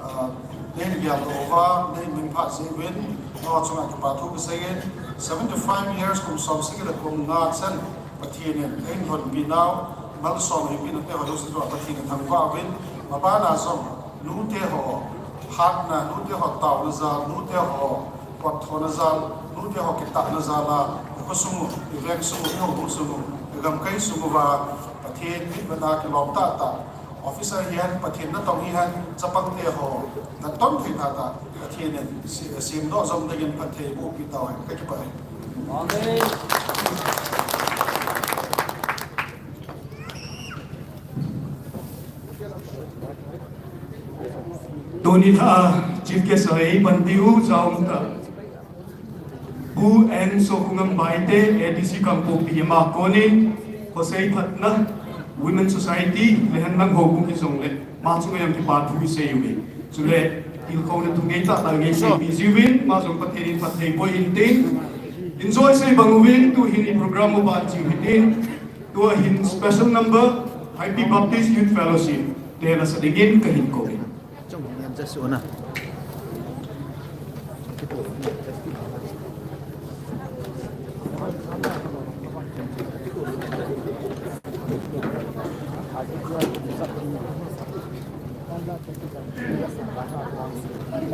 ah, nei gel louva, nei min phat jeh uvin, nangho chunga kipa thu kasei in, seventy five years kum som sagi le kum nga chan, Pathen in, ei lhonpi nau, malsom eipina te ho jouse chunga Pathen in thangvah uvin, mabana jong, nute ho, hatna, nute ho taona jal, nute ho, Pot thona jal, nute ho kitahna jal a, i khosung u, i veng sung u, i houbung sung u, i gamkai sung uva, Pathen mitvet a kilom tahtah. Officer hihen, Pathen natong hihen, chapang te ho, natong thei tahtah. Pathen in, si-, semdoh jom dingin phatthei boh pi tauhen, kakipah e. Amen. Tuni lha a Chief Guest a eipan diu jaum ta. Pu N Sokhongam Baite, A D C Kangpokpi ama konin, khosei phatna, Women Society, le henlang houbung hi jongle, ma chunga jong kipa thu isei uve. Chule, tilkhouna thu ngeitah tah ngeiseipi jiuvin, ma jong Pathen in phatthei boh in tin. Enjoy sei bang uvin, tuhin i program u ban jiu hitin. Tua hin special number, Haipi Baptist Youth Fellowship, te la sa dingin kahin kou e. Oi,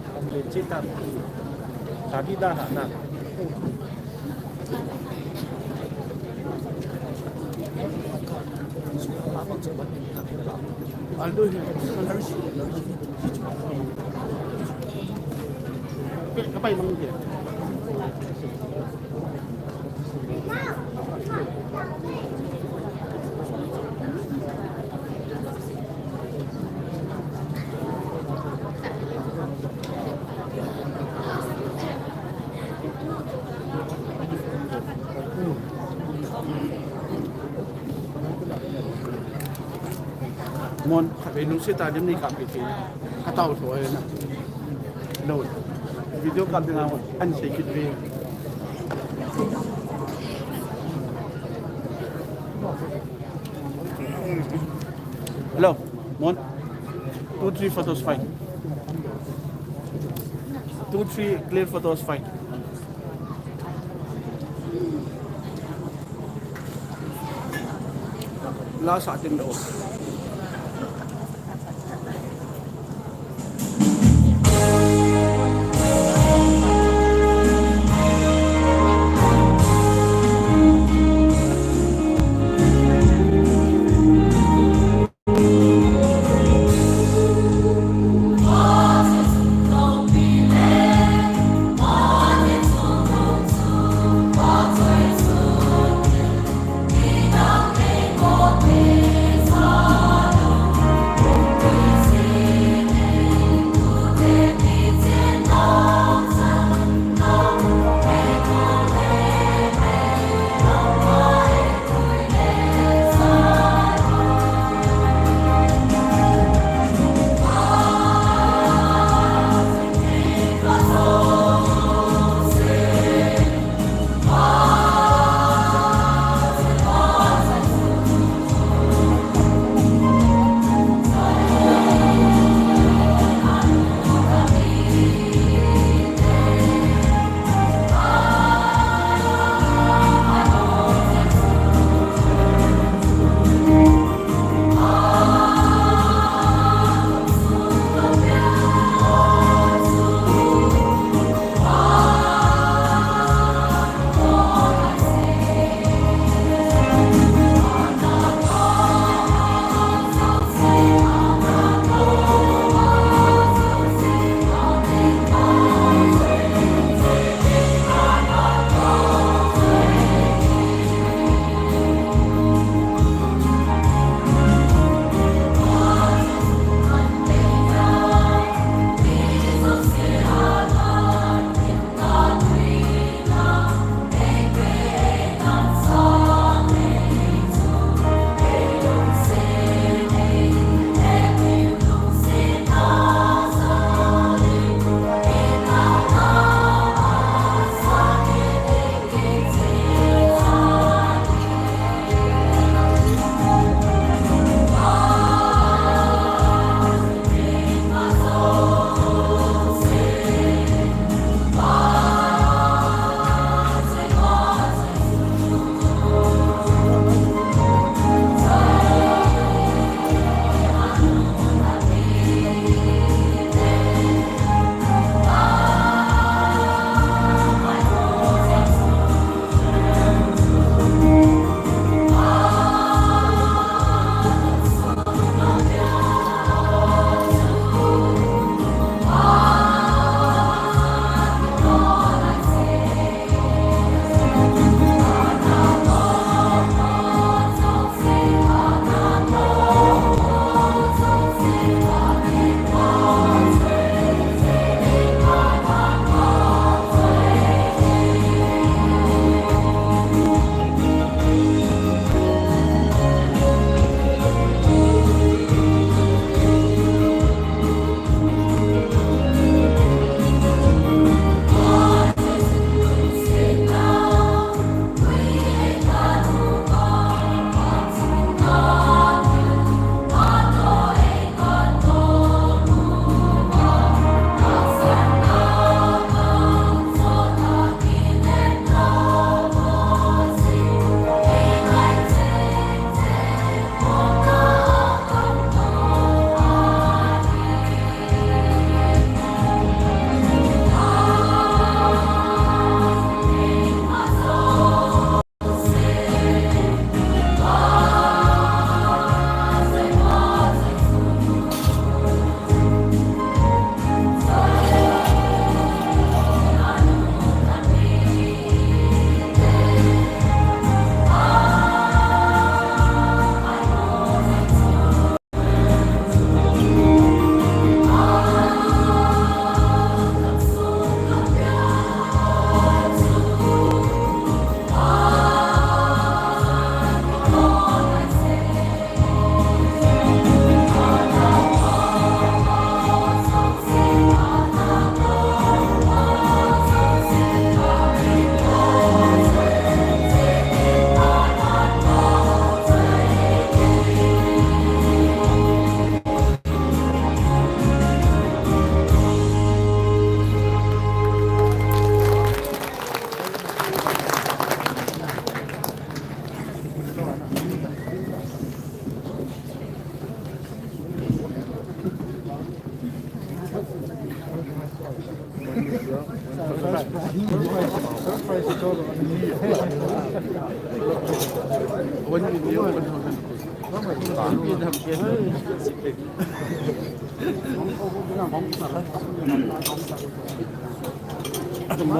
ang legit ah. Sabi dah na. Aldo hi. Kapay mang dia. Mon, khatvei lungset tah lim nei kapeh te. Katao tho ahi na. Lo. Video kap ding a, an sei kit ve. Hello, Mon. Two, three photos fine. Two, three clear photos fine. Last atin do.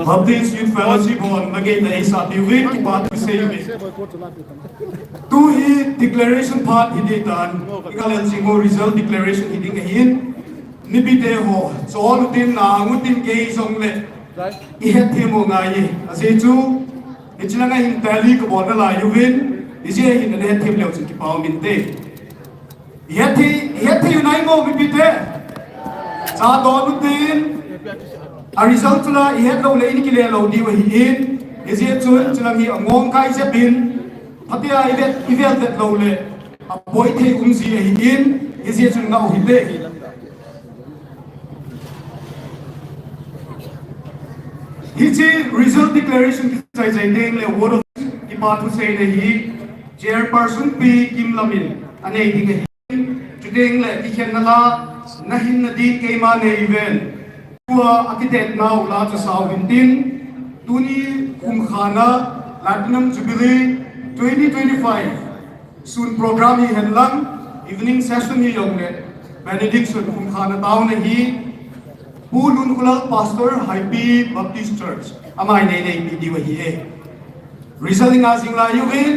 Baptist Youth Fellowship hon magei na isa piu in kipa thu sei uve. Tu hi declaration part hi ding tan, i ka lel sing ho result declaration hi ding ahin. Mipite ho, chol utin, nang utin, kei jong le i het thei mo ngai. Ajeh chu, hiche langa hin tally ka bol nalai uvin, hijeh hin ana het thei leu chun kipa um inte. I het thei, i het thei u nai mo mipite. Cha don utin, a result chu la i het lou le in kile lou diu ahin, hijeh chun, chu lang hi angong kai jep in, phatea i vet, i vet vet lou le, aboi thei um ji ahin, hijeh chun ngah u hite. Hiche result declaration kichai chai teng le word of kipa thu seina hi Chairperson Pi Kimlam in anei ding ahi. Chuteng le kikhenna la nahin nadin keima nei ven. Tua akitet nau la chu sau hin tin. Tuni kum khana Platinum Jubilee twenty twenty-five. Sun program hi hen lang, evening session hi jong le, benediction kum khana taona hi, Pu Lunkholal Pastor Haipi Baptist Church, amai nei nei pi diu ahi e. Result in a jing lai uvin,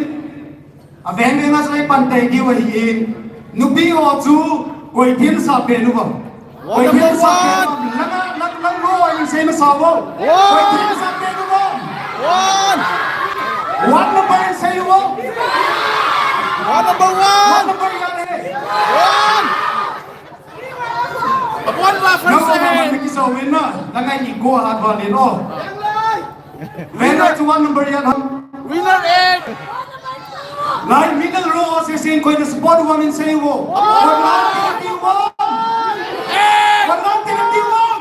aveng veng a jong pan tei diu ahi in, nupi ho chu, koi thin sa pen uvem. Koi thin sa pen uvem. Lang, lang, lang ho in sei masa uvem. Koi thin sa pen uvem. One. One number in sei uvem. One number one. One number in sei uvem. One. One la first second. Nang ki sa win na. Nang ai ni go ha ba ni no. Winner chu one number in ham. Winner eight. Lai middle row a session koi na support uvem in sei uvem. One lang ti na ti uvem. One lang ti na ti uvem.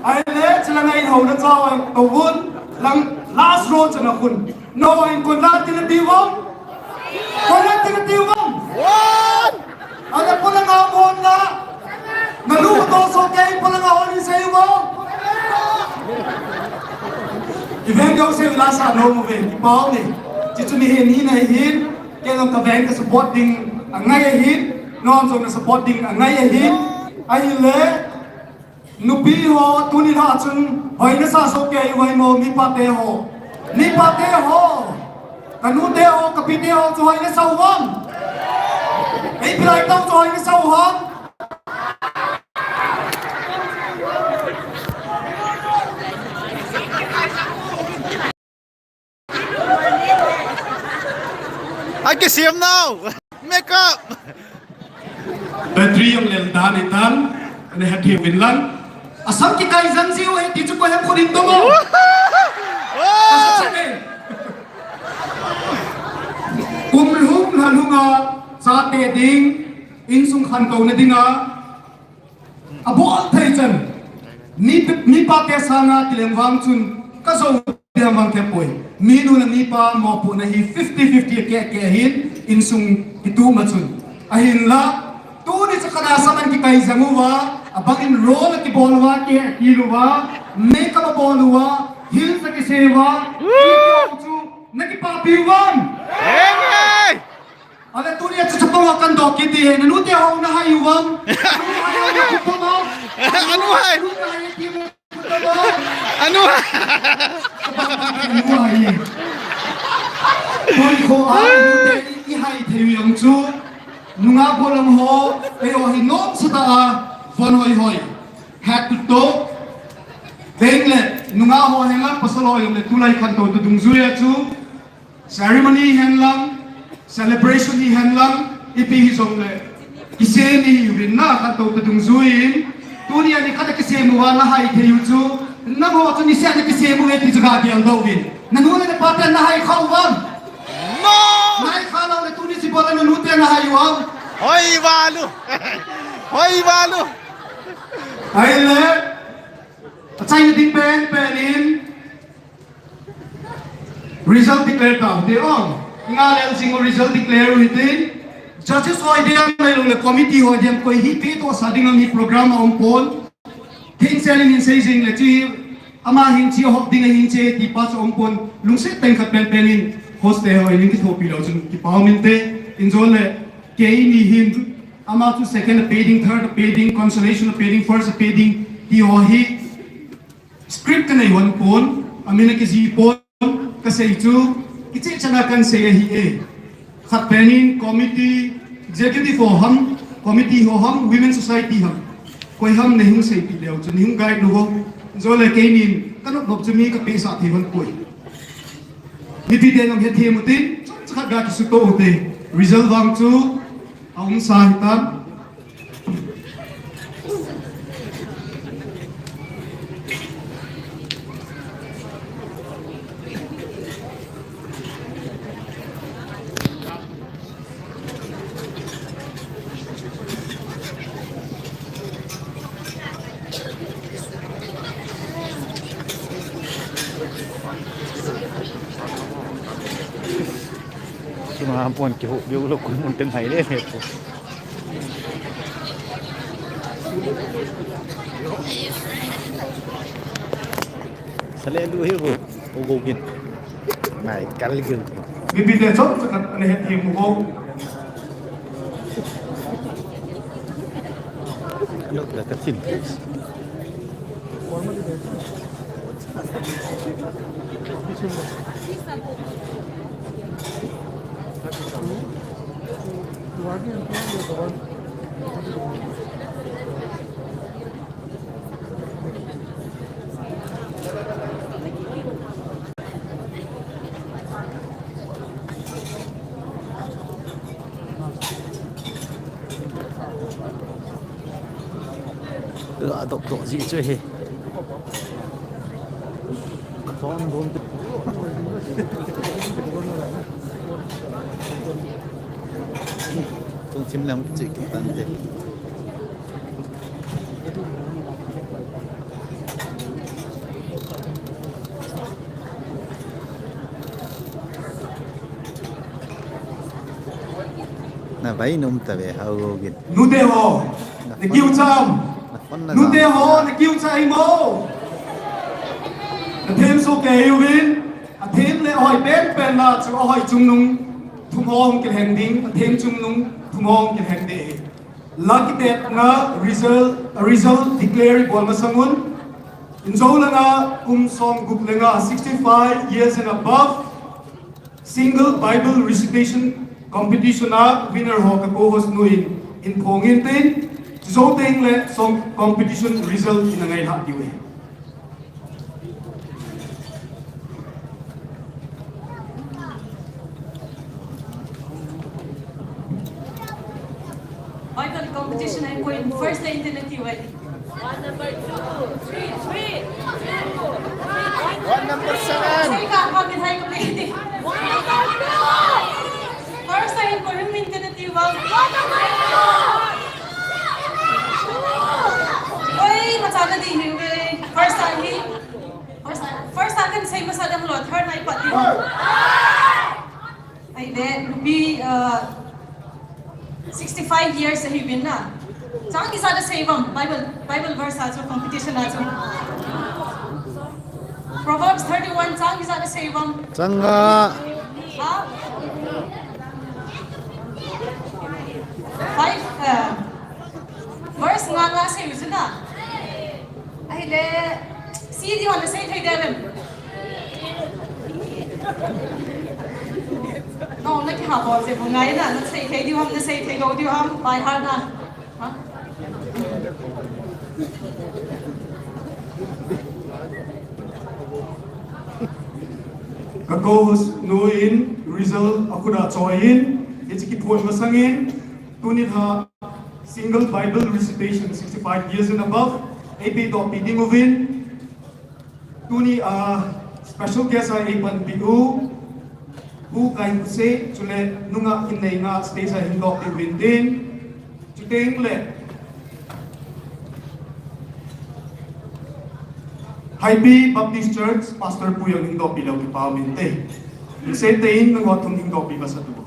Ahile, chilanga in houna chauva, tovun, lang last row chana khun. No, in koi lang ti na ti uvem. Koi lang ti na ti uvem. One. Ahile, polanga mon la. Nalu to so kei polanga hon in sei uvem. Iveng keu sei la sa no mo ve, kipau ni. Chichu ni hin, hin ahin, kei jong kaveng ka support ding angai ahin, non jong na support ding angai ahin. Ahile, nupi ho, tuni la chun, hoina sa so kei uvem mo, mipa te ho. Mipa te ho. Kanu te ho, kapi te ho, chu hoina sa uvem. Ei pilai tau chu hoina sa uvem. Ai, kisem nau. Make up. Battery jong lel dan itan. Ane hat hi vin lang. Asam kikai jang jiu he ti chu ko hem ko ding to mo. Wow. Kum lhung lha lhunga chate ding, insung khantouna dinga, abol thei chan. Mi, mipa te sanga kilem vang chun ka jou diam vang khe poi. Minu le mipa mopohna hi fifty fifty a keh keh hin insung kitu ma chun. Ahinla, tuni chu kana saman kikai jang uva, abang in roll a kibol uva, keh a kil uva, makeup abol uva, heels a kisei uva, woo! Chu na kipapi uvam. Amen. Ale tuni a chu chapang a kan dok kiti he, nanu te ho na hai uvam. Anu hai. Anu hai. Anu hai. Anu hai. Anu hai. Koi kho a, nanu te i hai thei u jong chu. Nunga bolam ho, ei ho hi nom sa ta a, von hoi hoi. Hat to toe. Veng le, nunga ho henga pasal ho jong le tulai khantou to dungjui a chu. Ceremony hi hen lang, celebration hi hen lang, ipi hijong le. Kisem ihiuvin na khantou ta dungjuiyin. Tuni a nikhat a kisem uva na hai thei u chu. Nangho chu niseh a na kisem uve ti chu ga gel doh uvin. Nanu le napa ten na hai kha uvam. No! Na hai kha lou le tuni chi bol a nanu ten na hai uvam. Hoi valu. Hoi valu. Ahile. Achaina ding pen pen in. Result declare tau hite o. Nga le L C ngo result declare u hite. Judges ho idea mai lo le committee ho idea koi hi pe to sa ding a mi program a um pon. Thing selling in sei jing le chi. Ama hin chi hop ding ahin che ti pa chu umpon, lungset tah in khat penpen in host te ho in kithopi leu chun kipa um inte. Injo le keini hin ama chu second a pe ding, third a pe ding, consolation a pe ding, first a pe ding ti ho hi script kanei hon pon, amin akijih pon, kasei chu kicheh chana kahin sei ahi e. Khat pen in committee, executive ho ham, committee ho ham, women society ham, koi ham neihung seipi leu chun neihung guide lou ho. Injo le keinin kanop nop chu mi kapehsah thei hon poi. Mipi ten jong hethem utin, chomcha khat ga kisuto ute. Result vang chu aumsa hitan. Suma pon kihu biu lo kun mun teng hai le le po. Sale lu hi ko, o go gin. Nai, kal gin. Mipi te chomcha khat ana hethem u ko. Look, that's a thin place. Adok dok ji chu hi. Tung chim lang chi ki tan te. Na vai num ta ve hau gin. Nute ho, na kiu cham. Nute ho, na kiu cham mo. Na them so ke uvin, athem le ahoi pen pen la chu ahoi chungnung thum ho hung kilheng ding, athem chungnung thum ho hung kilheng ding. La kitetna result, result declare bol masang un. Injo langa kum som gup le nga, sixty-five years and above, single Bible recitation competition a winner ho ka co-host nu in, in phong in tin, jou teng le song competition result in angai lha diu e. Bible competition a koi in first le in te na ti vai. One number two, three, three. One number seven. Sei ka, ka mi thai ka pe. One number two. First a hin koi in min te na ti vai. One number two. Oi, macha na di ni ve. First a hi. First, first a kan sei masa dam lo, third nai pat di. Ai le, nupi, uh, sixty-five years ahi vin na. Chang kisa da sei vam, Bible, Bible verse a chu competition a chu. Proverbs thirty-one, chang kisa da sei vam. Changa. Ha? Five, uh, verse nga nga sei u chu na. Ahile, C D hon na sei thei deu em? No, na kihap bol se, bu ngai na, na sei thei diu ham, na sei thei lou diu ham, by heart na. Ha? Ka co-host nu in result akhut a choi in, hiche kiphon masang in, tuni lha Single Bible recitation, sixty-five years and above, ei pehdoh pi ding uvin, tuni a special guest a ei panpi u, Pu Kaihuse, chule nungah Inneinga stage a hingdoh pi uvin tin, chuteng le Haipi Baptist Church Pastor pu jong hingdoh pi leu kipa um inte. Lungset tah in nangho thum hingdoh pi masa diu.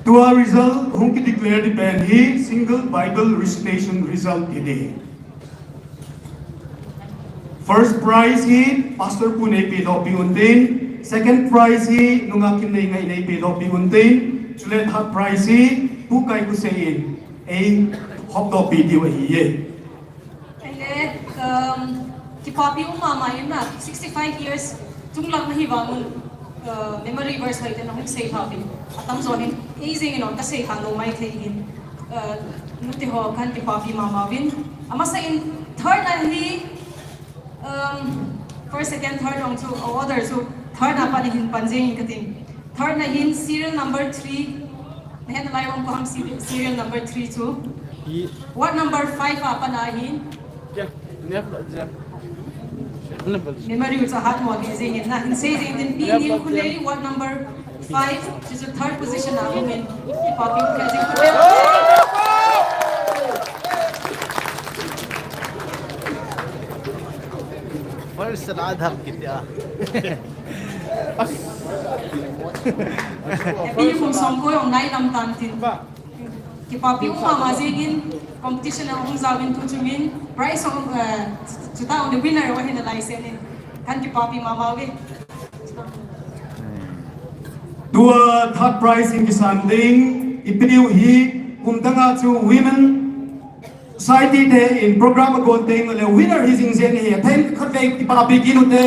Tua result hung ki declare ding pen hi single Bible recitation result hi ding. First prize hi Pastor Pu nei pedoh pi untin, second prize hi Nunga Kin nei ngai nei pedoh pi untin, chule third prize hi Pu Kai Kusei in ei hopdoh pi diu ahi e. Ahile, um, kipapi um mama in na, sixty-five years, tung lang na hi vang un, uh, memory verse hoite na hung sei tha uvin. Atam jo hin, ei jeng in on ka sei tha lou mai thei hin. Uh, nute ho kahin kipapi mama uvin. Amasa in, third na hi, um, first, second, third jong chu, order chu, third na pat hin pan jeng in kating. Third na hin serial number three. Nahet nalai um ham serial number three chu. Ward number five a pat ahin. Memory u chu ahat mo ding jeng in na hin sei jeng in tin Pi Nilkhunei, ward number five, chu chu third position a hung in. Kipapi u khe jeng. First la dham kitia. Happy kum som ko jong nai lam tan tin. Kipapi um mama jeng in competition a hung jaovin tu chungin prize hung, eh, chuta hung the winner ahin nalai sen in. Kahin kipapi mama uve. Tua third prize in kisan ding, ipi diu hi kum dang a chu women Society te in program a gon teng le winner hi jing jeng hi, a thei khat vei kipapi kit u te.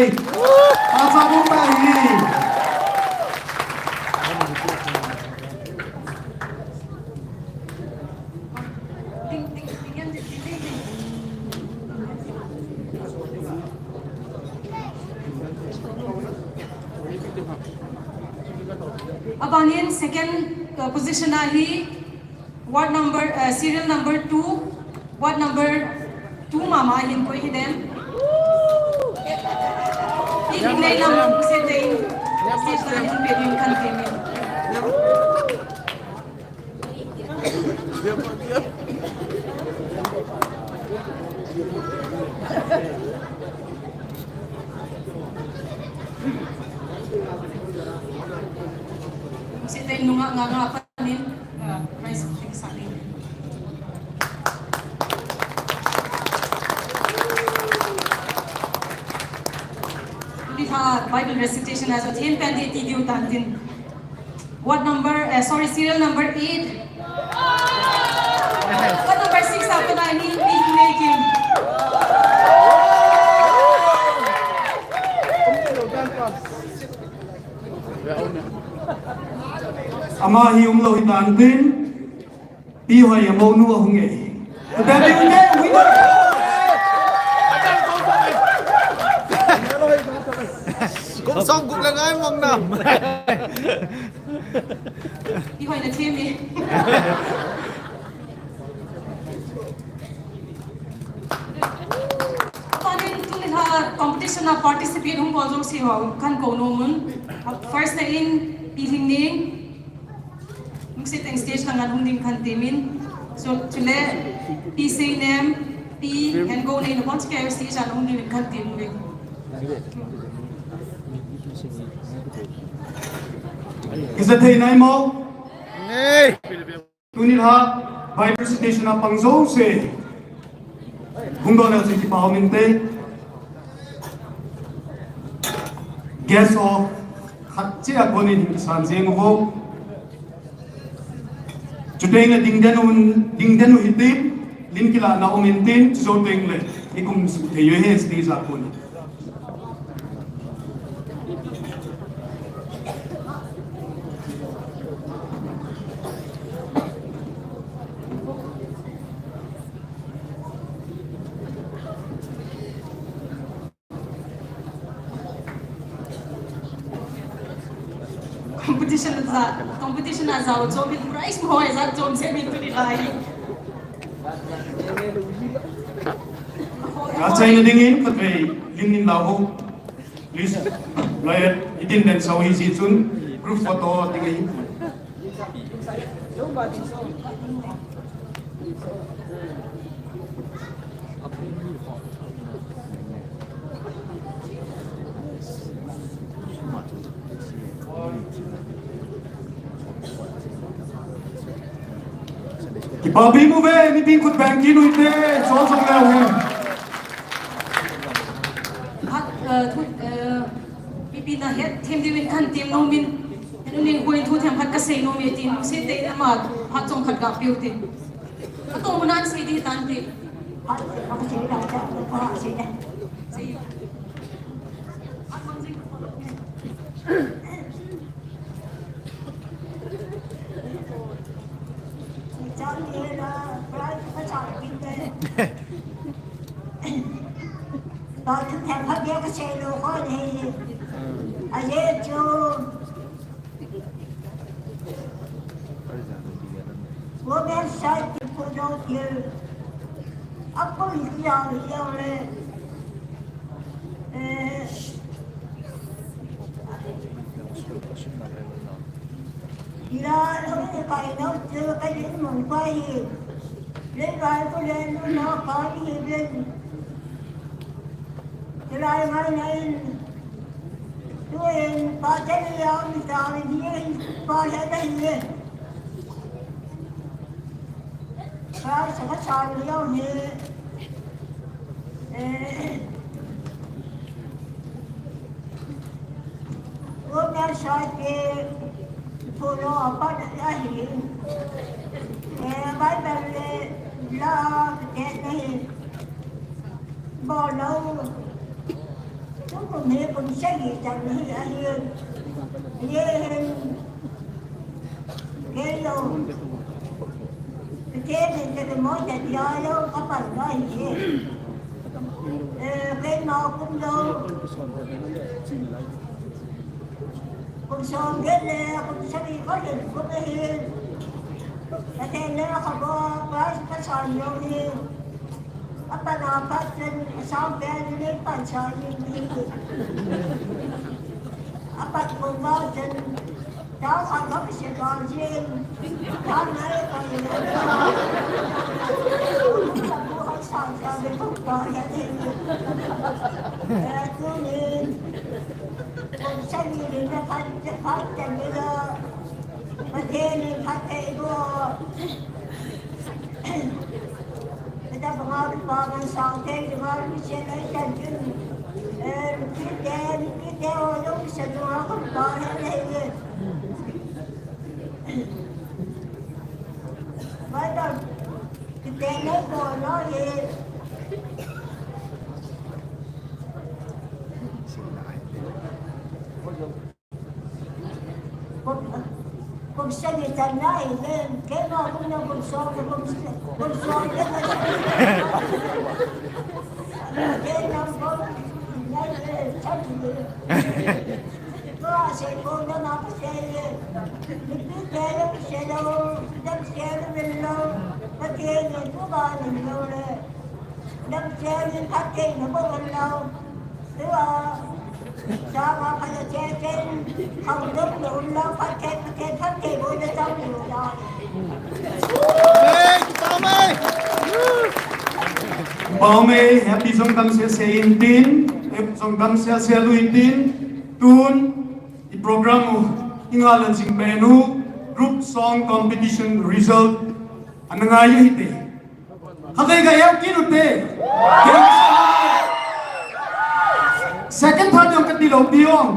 A cha bu ta hi. Abanin second, uh, position ahi. Ward number, uh, serial number two, ward number two mama hin koi hi dem. Pi Lhingnei lam se tein, stage lam hin pe ding kahin ti in. Se tein nunga nga nga pa. Bible recitation as a ten pen de ti diu tan tin. What number? Uh, sorry, serial number eight. What number six? Apa na ni making? Ama hi umlou hitan tin. Pi Hoi a monu ahung e. Tua pi hung e, hung e. Kum som gup le ngai mong nam. Pi Hoi na thim e. Panin tuni a competition a participate hung bol jouse ho kahin kou nom un. First na in Pi Lhingneng. Lungset tah in stage lang a hung ding kahin temin. So, chule, Pi Seinem, Pi Hengo nei na bon chike stage a hung ding kahin tem uve. Kisa thei nai mo? Nei. Tuni a Bible recitation a pang jouse. Hung doh leu chun kipa um inte. Guest of khat cheh a kon in hin kisan jeng uvo. Chuteng le ding den un, ding den u hitin, lim kilahna um intin, chujou teng le, i kum suh thei u ahi stage a kon. Competition a ja, competition a jao chom in prize mo a ja chom se min tuni lai. Ka chaina dingin khatvei lim nin lau ho. Please, lawyer, itin den sau hi si chun group photo ding ahi. Kipapi mo ve, mipin khut beng kit u hite, chol chol leu hen. Mipi na het them diuvin kahin tem nom in, henu ning huin thu them khat kasei nom e tin, sei te ama phat chom khat gapeh u tin. Atong muna sei di tan ti. Sei. Women side ki photo ki apoi ki yang yang le. Eh, ila lo ni kai no tu kai ni mun kai hi. Le kai ko le no na kai hi le. Ila ngai ngai. Tuin pa te ni ya mi ta ni ni pa le da ni. Ka sa ka sa ni ya ni. Eh. Ko na sa ke ko lo apa da ya ni. Eh, Bible le la ke ni. Bol lou. Tukum hi kum sagi chan hi ahi. Ye hin. Kei lou. Kei hin kei mo chan ya lou ka pan lou hi. Eh, kei mo kum lou. Kum song kei le, kum sagi ko hin kum hi. Ka te le ka bo, ka ka chan lou hi. Apa na pa chen, sao pe ni le pa cha ni ni. Apa ko ma chen, ta sa ka se ka chen. Ta na e ka ni. Ta ko ha sa ka ni ko pa ya ni. Eh, tu ni. Ko sa ni ni na pa, pa chen ni la. Pa te ni pa te ko. Kum, kum sagi chan na hi le, kei ma kum na kum song, kum, kum song le na. Kei na kum na le, chan le. Ko a se ko na ma ko se le. Ni pi ke le se lo, da se le lo. Ka ke ni ko ba ni lo le. Pau mei, happy jong dam sese in tin, happy jong dam sese lui in tin, tun, i program u, i nga lan jing pen u, group song competition result, ana ngai u hite. Khatvei ga eu kit u te. Second, third jong kati lou pi ong.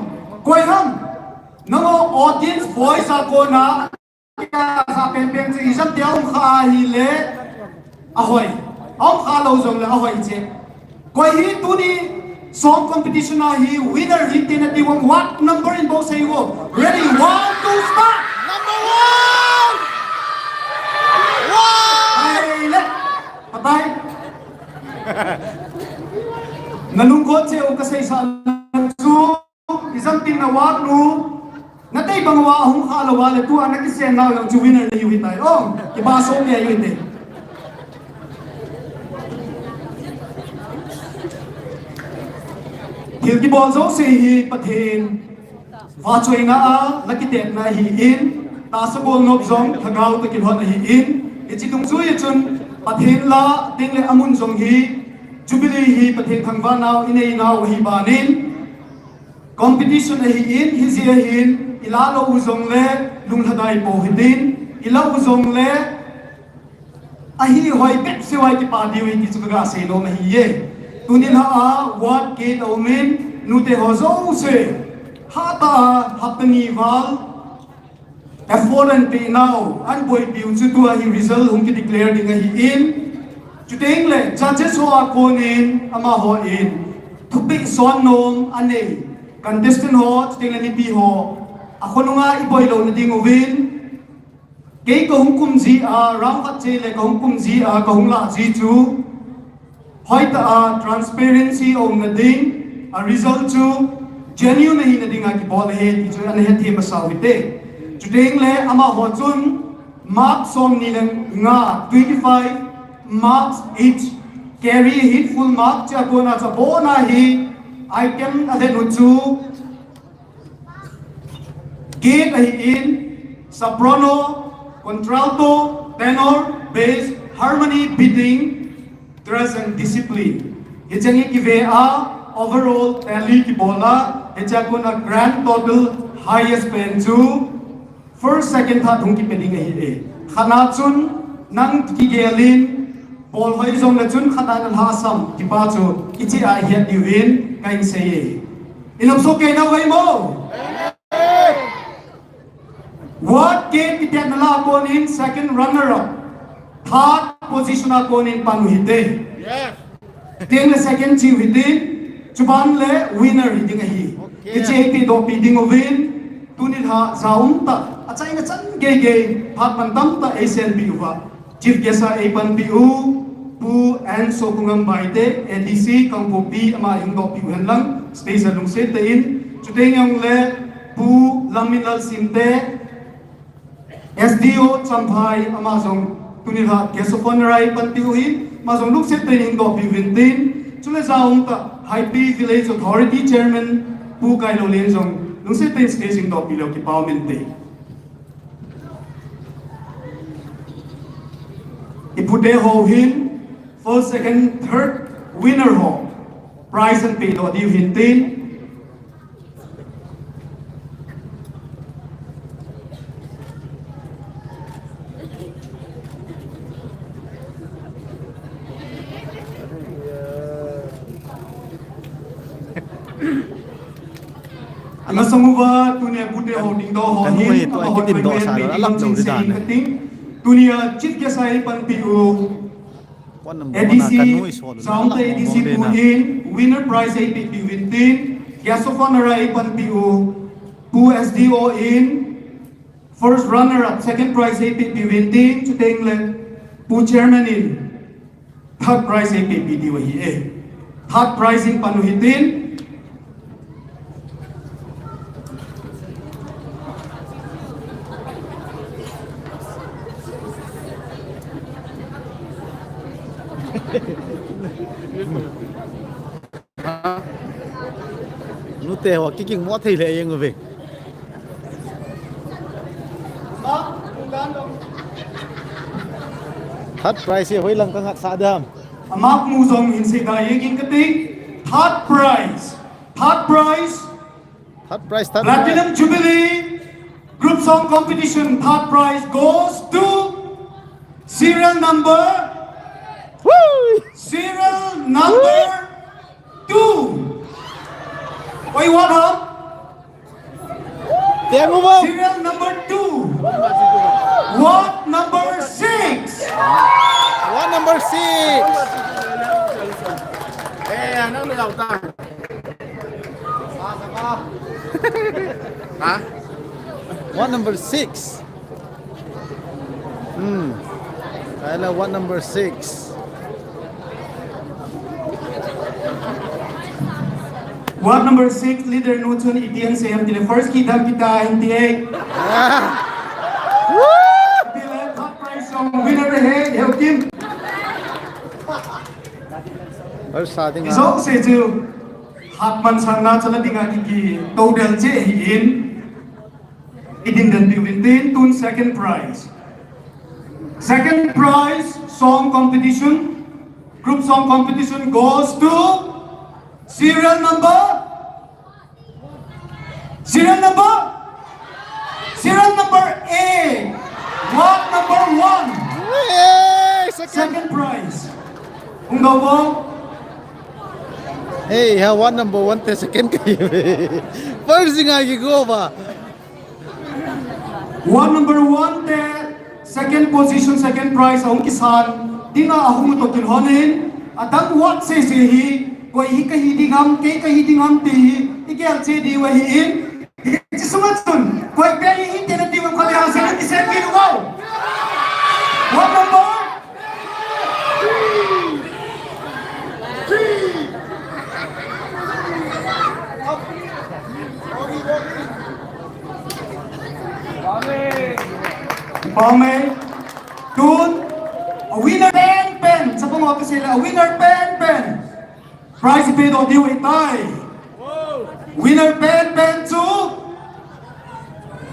Koi ham. Nangho audience voice a kona. Sa pen pen chu ijat te um kha ahile. Ahoi. Um kha lou jongle ahoi che. Koi hi tuni song competition a hi winner hi te nati uvem, what number in bou sei uvo. Ready, one, two, start. Number one! Wow! Ai le, patai. Nalungkhot cheh u kasei sah chu, ijat tin na what nu. Natei bang uva ahung kha lou uva le tua nakisen nau jong chu winner nahiu hitai. Oh, kipa som nahiu hite. Thil kibol jouse hi Pathen vahchoina a la kitepna ahin, tahsa bolnop jong lhagao toh kilhon ahin, hiche dungjui a chun Pathen la teng le amun jong hi Jubilee hi Pathen thangvah nau inei nau ahi banin, competition ahin, hijeh hin, ilah lou u jongle, lunglhadai pou hitin, ilah u jongle, ahi hoi bep seh uva kipa diu ahi ti chu kaga sei nom ahiye. Tuni lah a, ward kit aumin, nute ho jouse. Hatah a hapta ni val effort anpeh nau, anboipiu chu tua hi result hung kideclare ding ahin. Chuteng le judges ho a konin amahon thupeh son nom anei, contestant ho chuteng le mipi ho akhonunga iboi louna ding uvin. Kei kahung kum jia, round khat chele kahung kum jia, kahung lah ji chu hoitah a transparency aumna ding, a result chu genuine ahina dinga kibol ahi ti chu ana hethem masau hite. Chuteng le amaho chun mark somni le nga, twenty five marks each, carry ahin full mark chia kona chu abona hi item avet u chu Gate ahin, soprano, contralto, tenor, bass, harmony, beating, trust and discipline. Hiche hi kive a, overall tally kibol a, hiche a kona grand total highest pen chu first, second, third hung kipe ding ahi e. Khatna chun nang kigelin, bol hoi jongle chun khatna nalhasam kipa chu iche a ihet diuvin kahin sei e. Inopso kei nau vei mo? Ward gate kitiatna la konin second runner up, third position a konin pan u hite. Yes. Tin le second chiu hitin, chuban le winner hi ding ahi. Okay. Hiche hi pehdohpi ding uvin, tuni lha jaum tah, achaina chan gei gei, phat pan tamtah eisenpi uva. Chief guest a eipanpi u, Pu N Sokungam Baite, A D C, Kangpokpi, ama hung dohpi u henlang, stage a lungset tah in, chuteng jongle, Pu Lamminlal Simte, S D O Champhai, ama jong tuni lha guest of honour a eipanpi u ahin, ama jong lungset tah in hung dohpi uvin tin, chule jaum tah, Haipi Village Authority Chairman, Pu Kailolin jong lungset tah in stage hung dohpi leu kipa um inte. Ipute ho hin, first, second, third winner ho, prize ahin pehdoh diu hin tin. Ana song uva tunia ipute ho dingdoh ho hin, amaho hin, tunia chief guest a eipanpi u, A D C, Saungta A D C Pu in, winner prize eipehpi uvin tin, guest of honour a eipanpi u, Pu S D O in, first runner up, second prize eipehpi uvin tin, chuteng le, Pu Chairman in, third prize eipehpi diu ahi e. Third prize in pan u hitin, Nute ho kikingmo thei le jeng uve. Third prize hi hoilang kangatsah dam. Amark mu jong hin seida jeng ing kate. Third prize. Third prize. Third prize, third prize. Platinum Jubilee Group Song Competition, third prize goes to serial number. Woo! Serial number two. Oi, what up? Serial number two. What number six? What number six? Eh, ano na daw ta? Ha? What number six? Hmm. Kaya what number six? What number six, leader nu chun itian se am tile first kidam kita N T A. Ah. Woo! Tile top prize song winner he, help him. Oi, sa ding a. Iso se chu. Hat man sang na chala dinga kiki to del che hi in. Idin den piu vin tin tun second prize. Second prize song competition, group song competition goes to serial number, serial number, serial number A. What number one? Hey, second. Second prize. Hung dau bong. Hey, ha, what number one te second kahi. First dinga kigo ba. Ward number one te second position, second prize ahung kisan dinga ahung to kilhonin, adang ward sese hi, koi hi kahi ding ham, kei kahi ding ham ti hi igel cheh diu ahin. Hiche sunga chun koi pen hi hinte nati uvam, kholai hausa in kisem kit uvo. Ward number Pame. Tun, a winner pen pen, chapang office le, a winner pen pen. Prize pe doh diu ahitai. Winner pen pen chu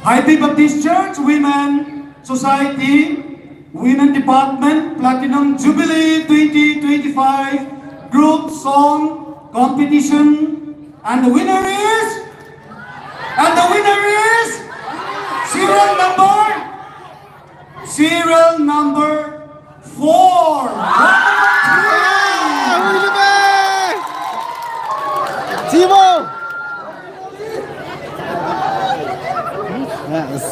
Haipi Baptist Church Women Society, Women Department, Platinum Jubilee twenty twenty-five Group Song Competition, and the winner is, and the winner is serial number Serial number four. Timo! Yes.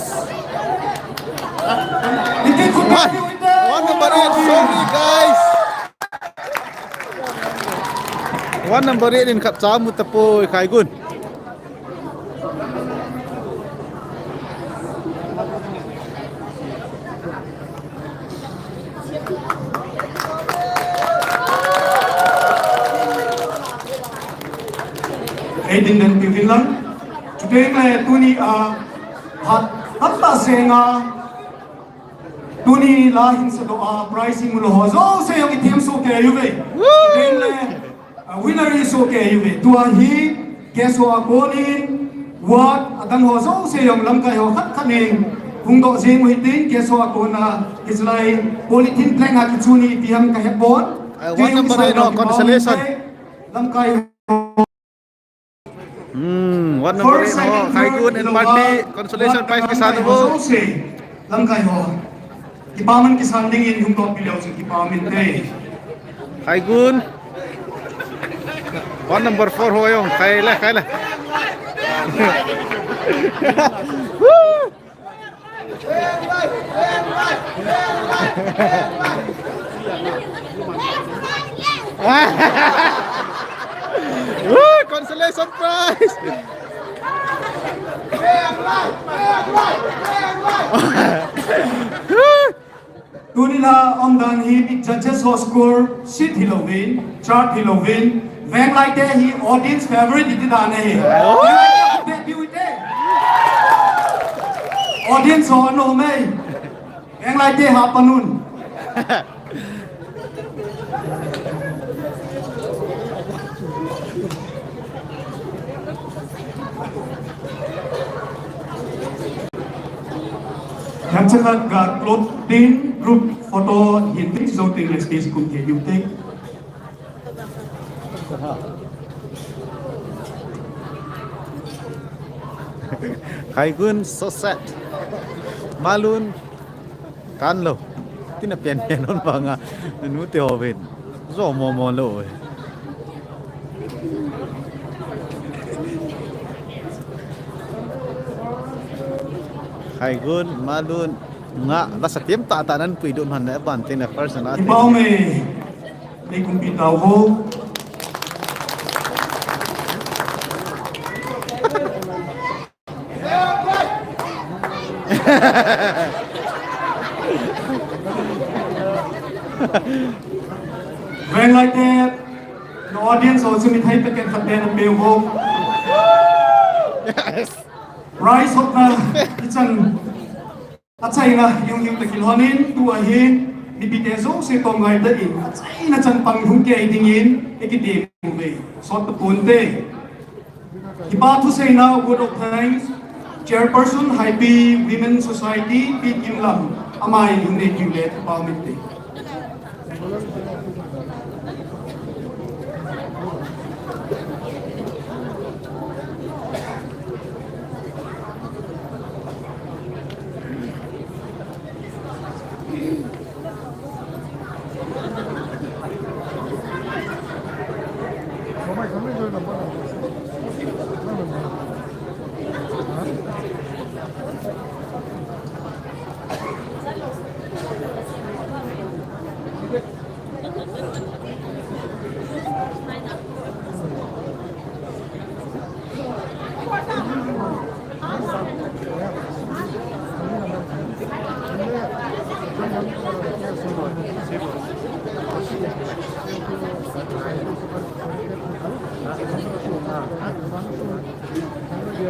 One. One number eight, sorry guys. One number eight in khat cha mu tapoi, Khaigun. Eighteen dan piu lang. Today le tuni a hat hat ta senga. Tuni la hin sa doh a, prize hi mulo ho jouse jong i them soh kei uve. Then le, a, winner i soh kei uve. Tua hi, guest ho a konin, ward, adang ho jouse jong lamkai ho khat khat in hung doh jeng u hitin, guest ho a kona, hiche lai, polythene plank a kichun hi ipi ham ka hepon. Eh, ward number eight ho, consolation. Lamkai Hmm, ward number eight ho, Khaigun and party, consolation prize kisan uvo. Lamkai ho. Kipaman kisan dingin hung tohpi leu chun kipaman te. Khaigun. Ward number four ho jong, khai le, khai le. Woo! Woo! Consolation prize! Tuni la umdan hi judges ho score sheet hilouvin, chart hilouvin, veng laite hi audience favorite iti dan ahi. Oh! Audience ho anom e. Veng laite ha panun. Gancha khat ga close tin, group photo hin tin, so tin le stage kum ke yu te. Khaigun, so sad. Malun, kan lo. Tina pian pian on banga. Nu te ho ven. Zo mo mo lo. Khaigun, Malun, nga, la sa tiam ta ta nan pui dun han na ban tin na first na. Pau me. Ni kumpi tau ho. Veng laite, no audience ho chu mithai packet khat beh na pe ho. Yes. Rice hotna, ichan. Achaina, yung yung takil honin, tu ahin, mipite jouse tong ngai ta in, achaina chan pang hung kei dingin, ikiti mu ve. Sot ta pun te. Kipa thuseina, word of thanks, Chairperson, Haipi Women Society, Pi Kimlam, amai lhung nei kiu le, kipa um inte. Phat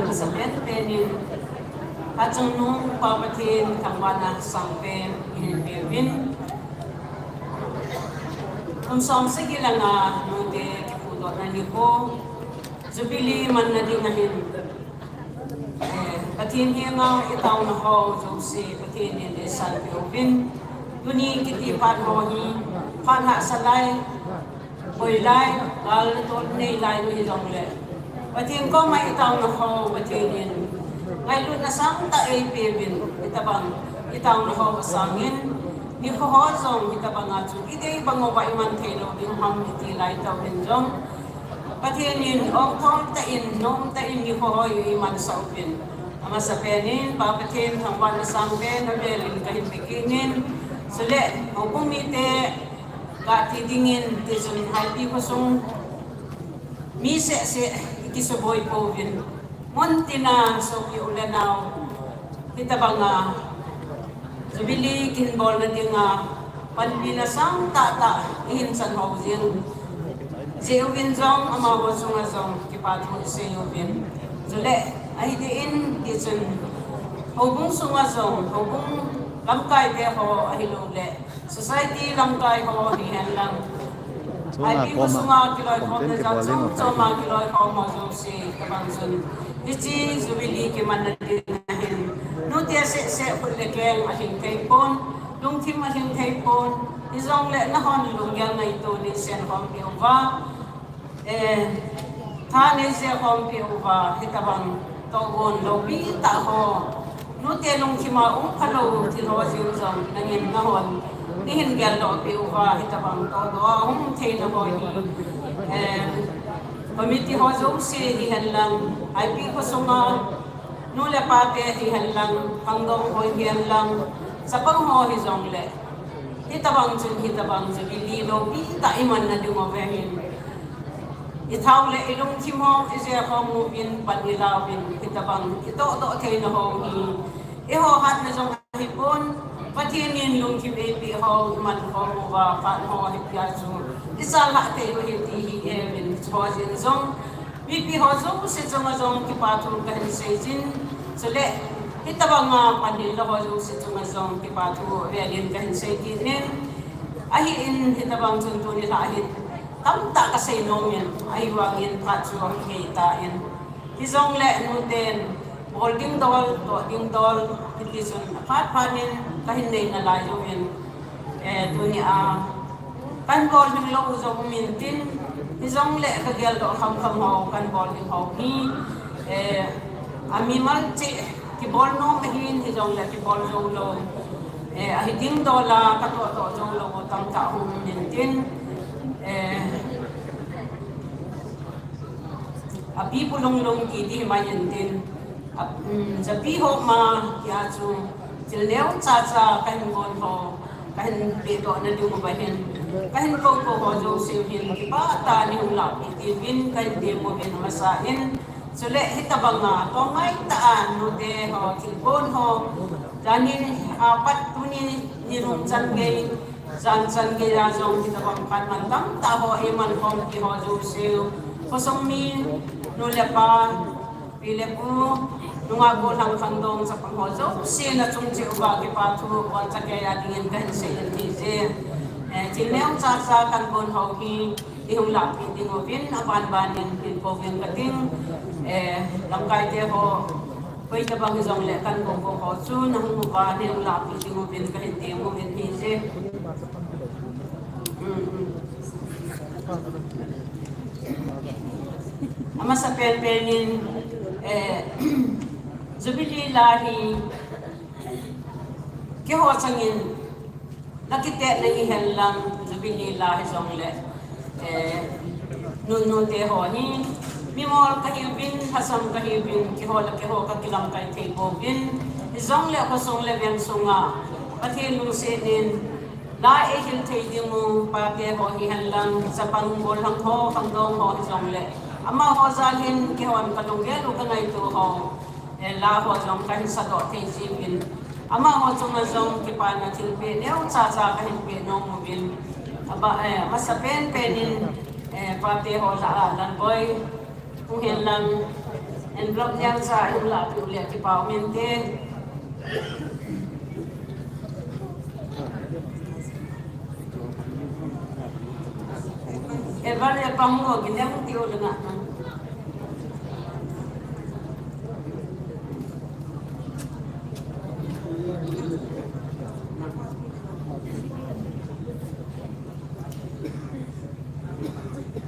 masa pen penin, achungnung Pa Pathen thangvahna sangpen ihin peuvin. Kum som sagi le nga nute kipudohna nikho, Jubilee manna ding ahin. Eh, Pathen henga itaona ho jouse Pathen in eisanpeh uvin. Tuni kiti phat ho hi, phat hahsa lai, boi lai, gal tol nei lai u hijongle, Pathen koma itaona ho Pathen in ngailutna sangtah eipeuvin, hitabang itaona ho sangin, nikho ho jong hitabanga chu idei bang uva iman theilou ding ham iti lai tauvin jong, Pathen in ongthom tah in, nom tah in nikho ho eimansah uvin. Amasapen in Pa Pathen thangvahna sangpen avel in kahin pe kit in, chule houbung mite kati dingin, tichun Haipi khosung mi seh seh ikisuboi pouvin, muntina sopi u le nao, hitabanga Jubilee kihin bolna dinga panpina sangtah tah ihin chan ho jing jeh uvin jong, amaho chunga jong kipa thu isei uvin. Chule ahi deh in, tichun houbung sunga jong, houbung lamkaite ho ahilouleh society lamkai ho hihen lang, Haipi khosunga kiloikhomna jat chom choma kiloikhom ho jouse, hitabang chun hiche Jubilee kimanna ding ahin, nute seh seh khut le keng alhing thei pon, lungthim alhing thei pon, hijongle nahon lunggel ngaito nei seikhom peh uva, eh, tha nei seikhom peh uva, hitabang tohgon loupi tah ho, nute lungthima um phalou thil ho jeng jong nangin nahon neihin geldoh peh uva, hitabang tohdoh a um theina ho hi, eh, committee ho jouse hihen lang, Haipi khosunga nu le pate hihen lang, khangdong ho hihen lang, chapang ho hijongle, hitabang chun hitabang Jubilee loupi tah imanna ding uva hin, ithao le ilungthim ho ijeikhom uvin, pan ilauvin, hitabang itohdoh theina ho hi, eiho hatna jong ahipon, Pathen in lungthim eipeh ho imankhom uva, phat ho hitia chu ichalhah thei u ahi ti hi iheuvin, chujin jong mipi ho jouse chunga jong kipa thu kahin seijin, chule hitabanga panhil ho jouse chunga jong kipa thu avel in kahin sei kit in, ahin hitabang chun tuni lha hin tamtah kasei nomin, ahivangin phat chu ahung gei tan, hijongle nuten bol ding dol, toh ding dol, hitichun aphat phat in kahin nei nalai jouvin, eh, tunia kahin bol ding lou jong umin tin, hijongle kageldoh khamkham ho kahin bol ding ho hi, eh, amimal cheh kibol nom ahin, hijongle kibol joulou, eh, ahi ding dola katoh toh joulou tamtah hung umin tin, eh, api pulung lung kiti mai in tin, ap-, um, japi ho ma kia chu thil neocha cha kahin bol ho, kahin pedohna ding uva hin, kahin koukou ho jouse hin kipah tah in neihung lahpeh diuvin kahin tem uvin, amasan chule hitabanga tongngai tah a nute ho thilgon ho, janin apat tuni nilhum chan gei, jan chan gei a jong hitabang phat man tamtah ho eimankhom ti ho jouse, khosung mi, nu le pa, pi le pu, nungah gollhang khangdong chapang ho jouse nachung cheh uva kipa thu boncha keiya dingin kahin sei in ahije. Eh, thil neocha cha kahin bol ho hi neihung lahpeh ding uvin, aban ban in hin kouving kating, eh, lamkaite ho, koi tabang hijongle kahin koukou ho chu nahung uva neihung lahpeh ding uvin kahin tem uvin ahije. Um, um. Amasapen pen in, eh, Jubilee la hi keiho changin la kitetna hihen lang, Jubilee la hijongle, eh, nunute ho hi mimol kahiuvin, lhasam kahiuvin, keiho le keiho kakilamkai thei pouvin, hijongle khosung le veng sunga Pathen lungset in la eihil thei ding u, pate ho hihen lang, chapang gollhang ho, khangdong ho hijongle, Amaho jal in keihon kalunggel u kangaito ho, eh, la ho jong kahin sadoh thei jiuvin. Amaho chunga jong kipana thilpeh neocha cha kahin peh nom uvin. Aba, eh, amasapen pen in, eh, pate ho lah a Lalboi, hung hen lang, envelope neocha hung lahpeh u le kipa um inte. Ever le pang mo, ginem ti o le na.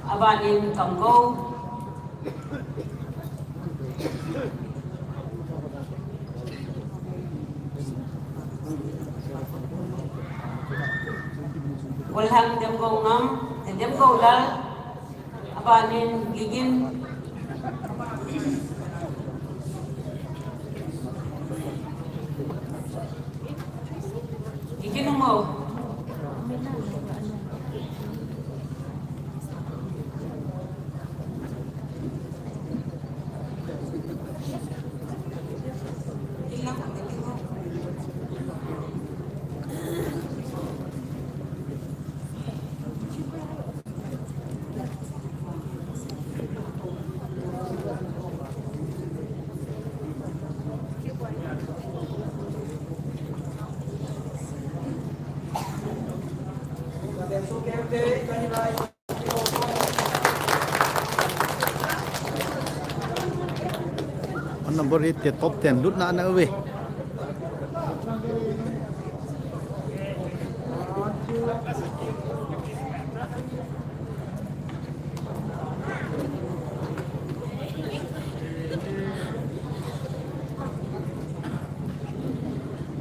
Abanin Kamgou. Golhang Demgou Ngam, Demgou Lal, abanin Gigin. Gigin Umou. An number eight te top ten lut na na uve.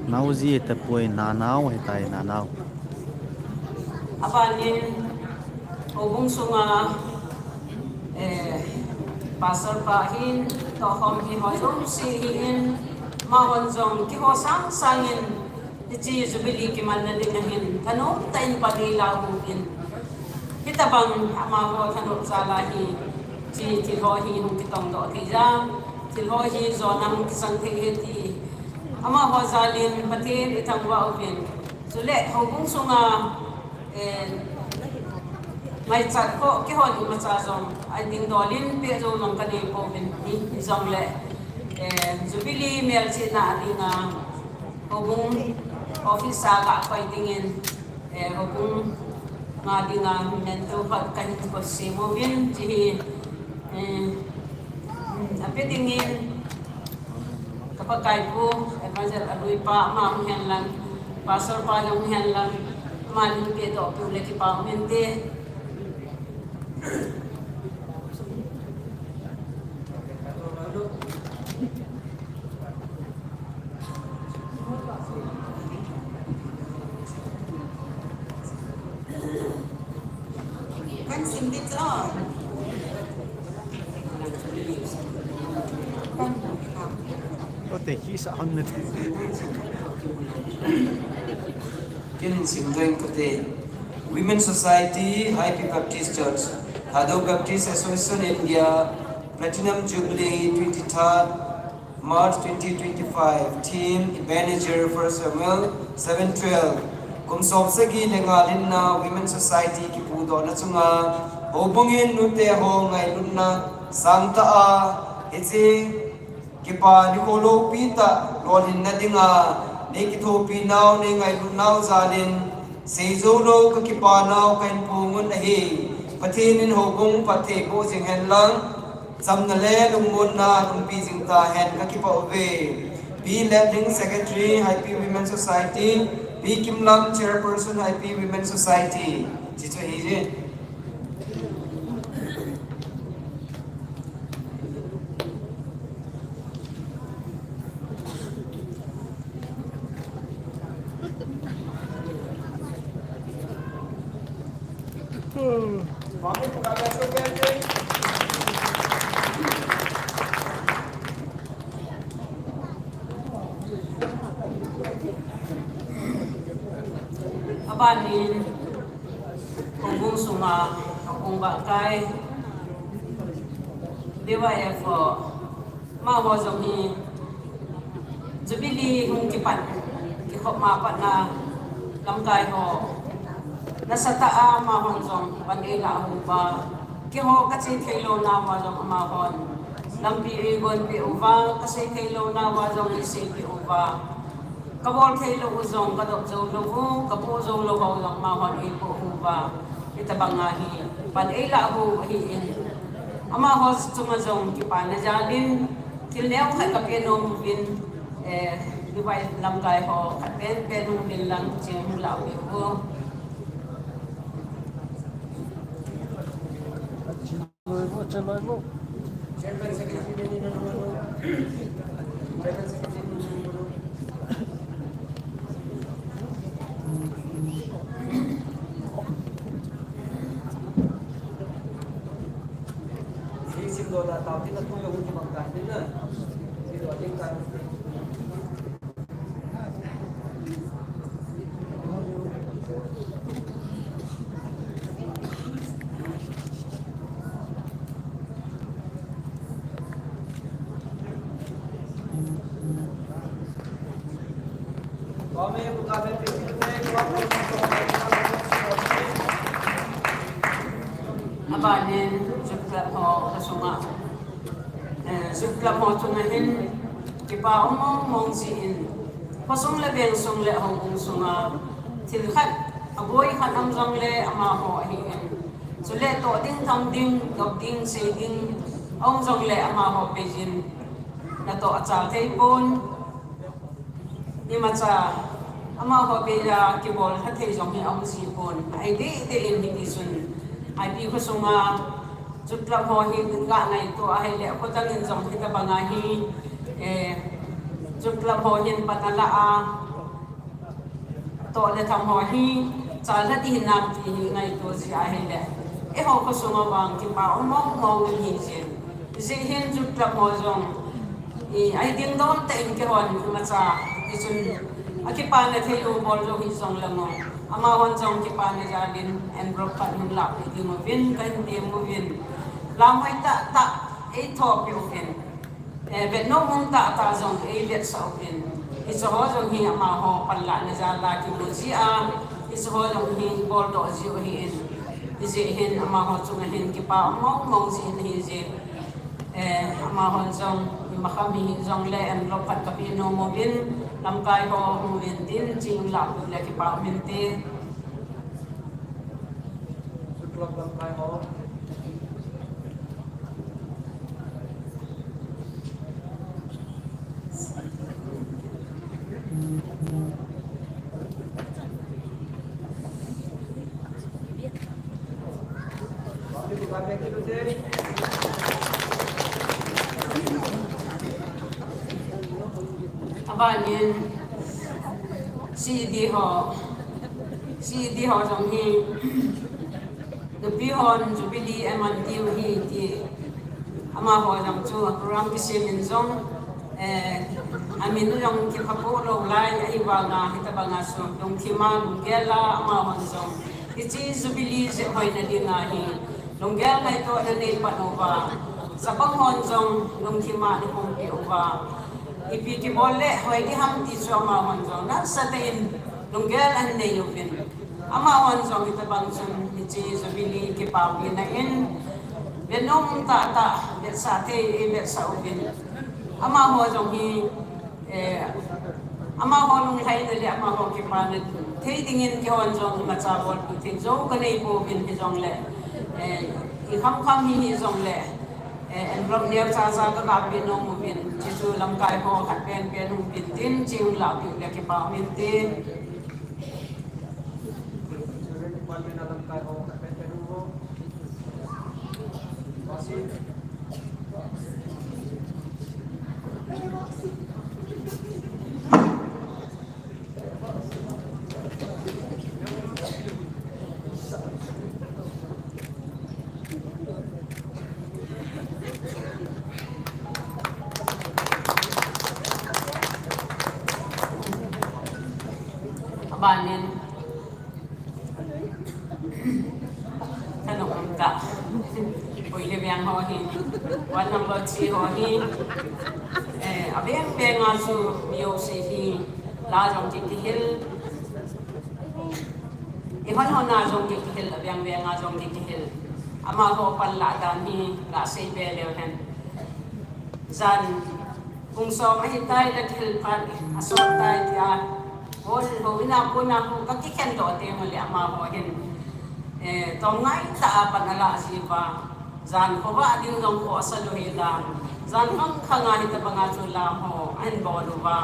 Naoji tapoi, nanao hitai, nanao. Abanin, houbung sunga, eh, pastor pa hin, tohkhom hi ho jouse hi in, amahon jong kihou sang sang in, hiche Jubilee kimanna ding ahin, thanom tah in pang in lau in. Hitabang amaho thanop jal a hiche thil ho hi hung kitong doh thei jam, thil ho hi jona hung kisang thei ahi ti. Amaho jal in Pathen ithangvah uvin. Chule houbung sunga, eh, ngaichat khoh kihon imacha jong, ading dol in peh jou jong kanei pouvin, hijongle, eh, Jubilee melchihna dinga, houbung office a ga koi dingin, eh, houbung nga dinga memento khat kahin kosem uvin, hiche hi, eh, ape dingin, Ka Pakai Pu, Evangelist Alui pa, ama hung hen lang, Pastor pa jong hung hen lang, aman hin pehdoh piu le kipa um inte. Kan sim ding chu. Kan. Kote kisa hon ne. Kin sim ding kote. Women Society, High P Baptist Church, Thadou Baptist Association India, Platinum Jubilee, twenty-third March twenty twenty-five, theme, Ebenezer, First Samuel seven twelve. Kum som sagi le nga lenna Women Society kipudohna chunga, houbung in nute ho ngailutna sangtah a, hiche kipa nikho loupi tah lolhinna dinga, nei kithopi nau, nei ngailut nau jal in, seijou lou ka kipa nau kahin phong un ahi. Pathen in houbung phatthei boh jing hen lang, chamna le lungmonna hung pi jing tahen, ka kipah uve. Pi Letling, Secretary, Haipi Women Society, Pi Kimlam, Chairperson, Haipi Women Society. Hiche chu ahi je. Abanin, houbung sunga, houbung bahkai, B Y F ho, amaho jong hi Jubilee hung kipan, kikhop ma patna lamkai ho nasatah a amahon jong pan eilah uva, keiho kache thei louna uva jong amahon lampi eigonpeh uva, kasei thei louna uva jong eiseipeh uva. Kabol thei lou u jong, kadop jou lou u, kapoh jou lou u jong amahon eipoh uva. Hitabanga hi pan eilah u ahin, amaho chunga jong kipana jalin thil neokhat kape nom uvin, eh, B Y F lamkai ho khat pen pen hung uvin lang, ching hung lah u. Abanin, Youth Club ho sunga, eh, Youth Club ho chunga hin kipa um mong mong jin, khosung le vengsung le houbung sunga thil khat, aboi khat um jongle amaho ahin. Chule toh ding, tham ding, dop ding, sei ding um jongle amaho peiyin, natoh achal thei pon. Imacha amaho peiya kibol lha thei jong hi aum ji pon. Ahi deh deh in hiti chun, ipi khosunga Youth Club ho hi ga ngaito ahile, khodang in jong hitabanga hi, eh, Youth Club ho hin pan ala a, toh le tham ho hi chal lha ding hinam ti hi ngaito ji ahile, eiho khosunga vang kipa um mong mong in hi jin. Hijeh hin Youth Club ho jong, i, ahi ding don tah in keihon imacha hichun akipana thei u bol jou hijong leng, amahon jong kipana jalin envelope khat hung lah peh ding uvin kahin tem uvin. Lam hoi tah tah eitho peh uvin. Eh, vet nom um tah tah jong eivetsah uvin. Hiche ho jong hi amaho panlahna jal a kimu ji a, hiche ho jong hi ibol doh jiu ahin. Hijeh hin amaho chunga hin kipa um mong mong jin ahi jeh. Eh, amahon jong, imakham hijongle envelope khat kape nom uvin, lamkai ho hung uvin tin, ching lah peh le kipa um inte. Youth Club lamkai ho. Abanin, C D ho, C D ho jong hi, nupi hon Jubilee aman diu ahi ti, amaho jong chu program kisem in jong, eh, amin jong kiphapoh lou lai, ahivanga hitabanga chu lungthim a lunggel a amahon jong hiche Jubilee jeh hoina dinga hi lunggel ngaitohna neipan uva, chabang hon jong lungthim a nakhum peh uva, ipi kibol le hoi diham ti chu amahon jong nasatah in lunggel ahin nei uvin. Amahon jong hitabang chun hiche Jubilee kipapina in, vet nom um tah tah, vetsah thei eivetsah uvin. Amaho jong hi, eh, amaho lunglhaina le amaho kipana thei dingin keihon jong imacha bolpeh thei jou kanei pouvin hijongle, eh, ikham kham hi hijongle, eh, envelope neocha cha kagape nom uvin, hichu lamkai ho khat pen pen hung uvin tin, ching lah peh le kipa um inte. Abanin, thanop um tah. Hoileveng ho hi, ward number three ho hi, eh, aveng veng a chu mi jouse hi la jong ki, kihil. Ihon hon a jong ki, kihil, aveng veng a jong ki, kihil. Amaho panlah dan hi gasei be leu hen. Jan pung som ahitai le thil phat asot tai tia, houin a kona hu kakikhen doh teng uleh amaho hin, eh, tomngai tah a pan alah jiuva. Jan khovah ding jong khohsa lou hidan, jan khang khang a hitabang a chu lam ho ahin bol uva.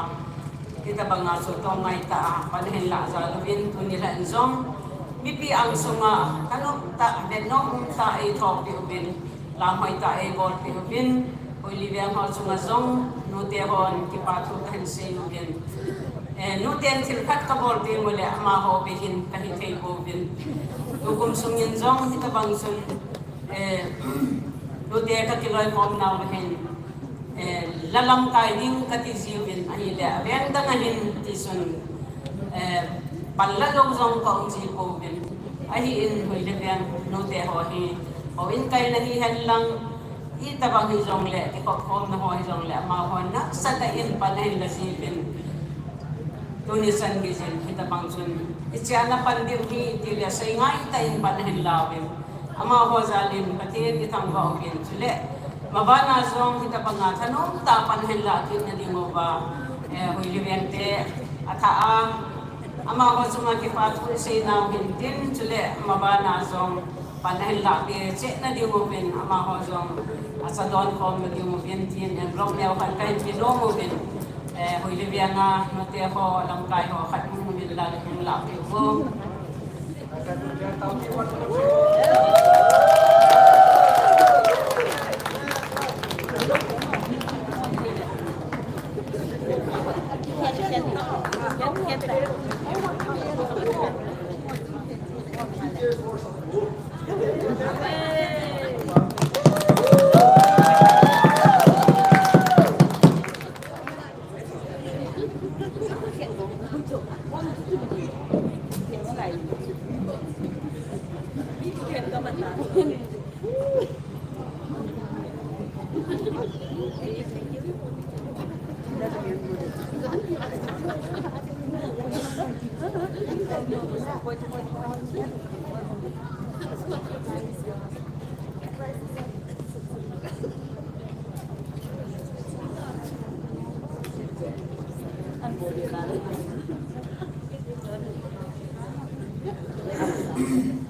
Hitabang a chu tomngai tah a pan ahin lah jal uvin, tuni lhah in jong mipi angsunga thanom tah, vetnom um tah eithopeh uvin, lam hoitah eibolpeh uvin, Hoileveng ho chunga jong nute hon kipa thu kahin sei uvin. Eh, nuten thil khat kabol teng uleh amaho bep hin kahi thei pouvin. Tukum sungin jong hitabang chun, eh, nute kakiloikhom nau hin, eh, la lamkai ding kati jiuvin ahileh, aveng dang a hin tichun, eh, panla lou jong kaum ji pouvin. Ahin Hoileveng nute ho hi, houin kaina hihen lang, itabang hijongleh, kikhopkhomna ho hijongleh, amaho nasatah in pan ahin la jiuvin. Tuni chan geiyin hitabang chun, hichea na pan diu ahi tileh seingaitah in pan ahin lauvin. Amaho jal in Pathen ithangvah uvin, chuleh mabana jong hitabang a thanom tah a pan ahin lah kit na diuva, eh, Hoileveng te athah a, amaho chunga kipa thu isei nau hin tin, chuleh mabana jong pan ahin lahpeh cheh na diuvin, amaho jong acha don khom na diuvin tin, envelope neo khat kahin pe nom uvin, eh, Hoileveng a nute ho, lamkai ho khat hung uvin la, hung lahpeh uvo.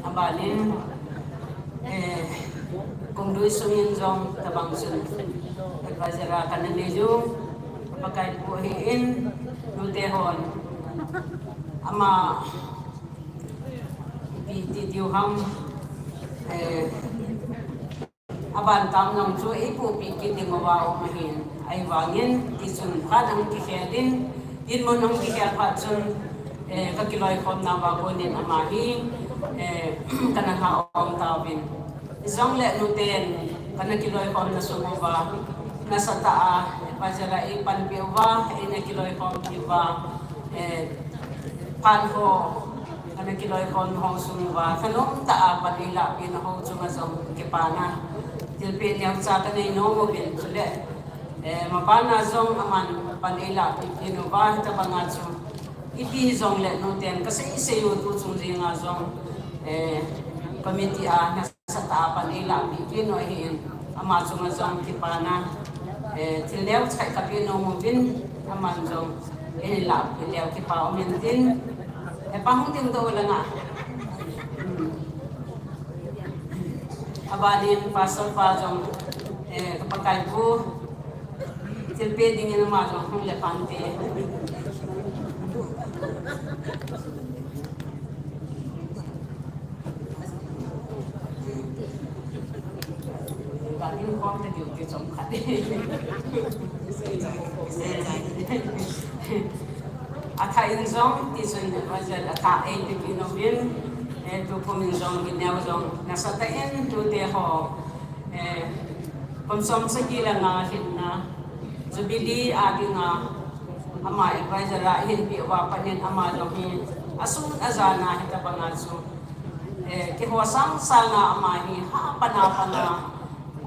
Abanin, eh, kum lui sungin jong tabang sun advisor a kana nei u, Pakai pu ahin, nute hon ama ipi ti diu ham, eh, aban tam jong chu eipuipi kit ding uva um ahin, ahivangin tichun phat ahung kikhel in, dinmun ahung kikhel phat chun, eh, kakiloikhomna uva konin ama hi, eh, kana lha um tauvin. Hijongleh nuten kana kiloikhomna sung uva nasatah a, eh, advisor a eipanpi uva, eina kiloikhompi uva, eh, phat ho kana kiloikhomna ho sung uva thanom tah a pan eilahpina ho chunga jong kipana thilpeh neocha kanei nom uvin, chuleh, eh, mabana jong aman pan eilahpipin uva, hitabang a chu ipi hijongleh nuten kasei sei u tu chung jenga jong, eh, committee a nasatah a pan eilahpi kit u ahin, ama chunga jong kipana, eh, thil neocha kape nom uvin, aman jong eilah leu kipa um intin, eh, pa hung dingdoh langa. Hmm. Abanin pastor pa jong, eh, ka Pakai pu thilpeh dingin ama jong hung le pante. Ganin khom te diu ti chom khat. Athah in jong tichun advisor athah eipepi nom uvin, eh, tukum in jong kineo jong nasatah in tute ho, eh, kum som sagi le nga lhinna Jubilee a dinga ama advisor a eihinpeh uva panin ama jong hi asun ajan a hitabang a chu, eh, kihou sangsang a ama hi ha pan a pan a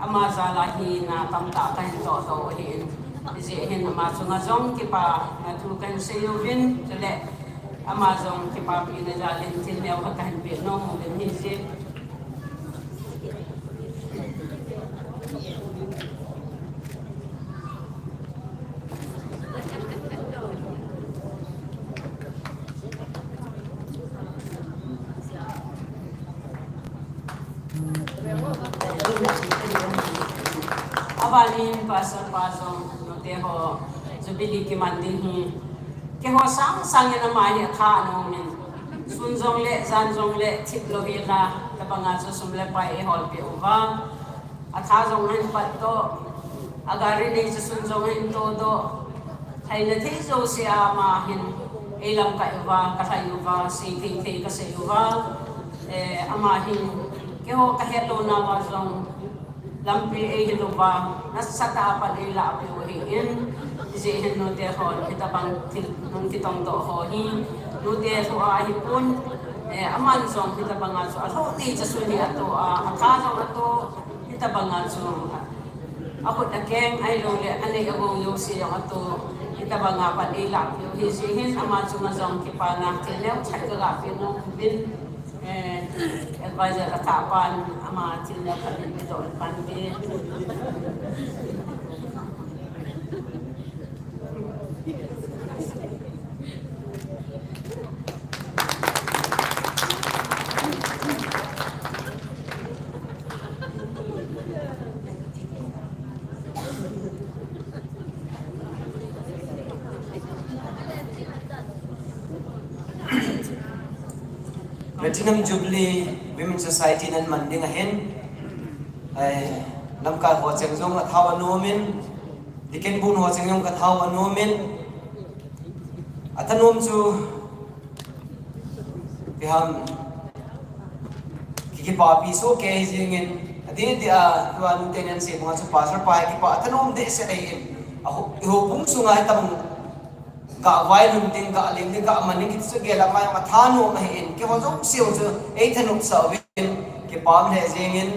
Ama jal a hi na tamtah kahin toh toh ahin. Hijeh hin ama chunga jong kipana thu kahin sei uvin, chule ama jong kipapina jal in thil neo khat kahin pe nom uvin hijeh. Abanin Pastor pa jong nute ho Jubilee kiman ding hi. Keiho sang sang in ama hi atha anom in. Sun jong le, jan jong le, thip lou hi la, tabanga chu sum le pai eiholpeh uva. Atha jong ahin pat doh, agari nei chu sun jong ahin to doh. Lhaina thei jouse a ama hin eilamkai uva, kalhai uva, sei thei thei kasei uva. Eh, ama hin keiho kahet louna uva jong lampi eihil uva, nasatah a pan eilah peh u ahin, hijeh hin nute hon hitabang thil hung kitong doh ho hi, nute lou ahipon, eh, aman jong hitabanga chu alou nei chu sun hi ato a, atha jong ato, hitabanga chu akhut akeng ahilouleh anei agou jouse jong ato, hitabanga pan eilah peh u hijeh hin ama chunga jong kipana thil neocha kaga pe nom uvin. Eh, advisor atahpan ama thil neocha kahin pe doh pan te. Platinum Jubilee Women Society nan man ding ahin. Ai, lamkai ho cheng jong athao anom in, Deacon bun ho cheng jong kathao anom in, athanom chu ipi ham, ki, kipapi soh kei jing in, adeh deh a, tua nute nan sei banga chu pastor pa hi kipa athanom dehset ahin, aho, eiho bung sunga hitabang gah vailhun ding, gah leng ding, gah man ding, kiti chu gel a ama jong athanom ahin, keiho jouse u chu eithanop sah uvin, kipah lheh jeng in,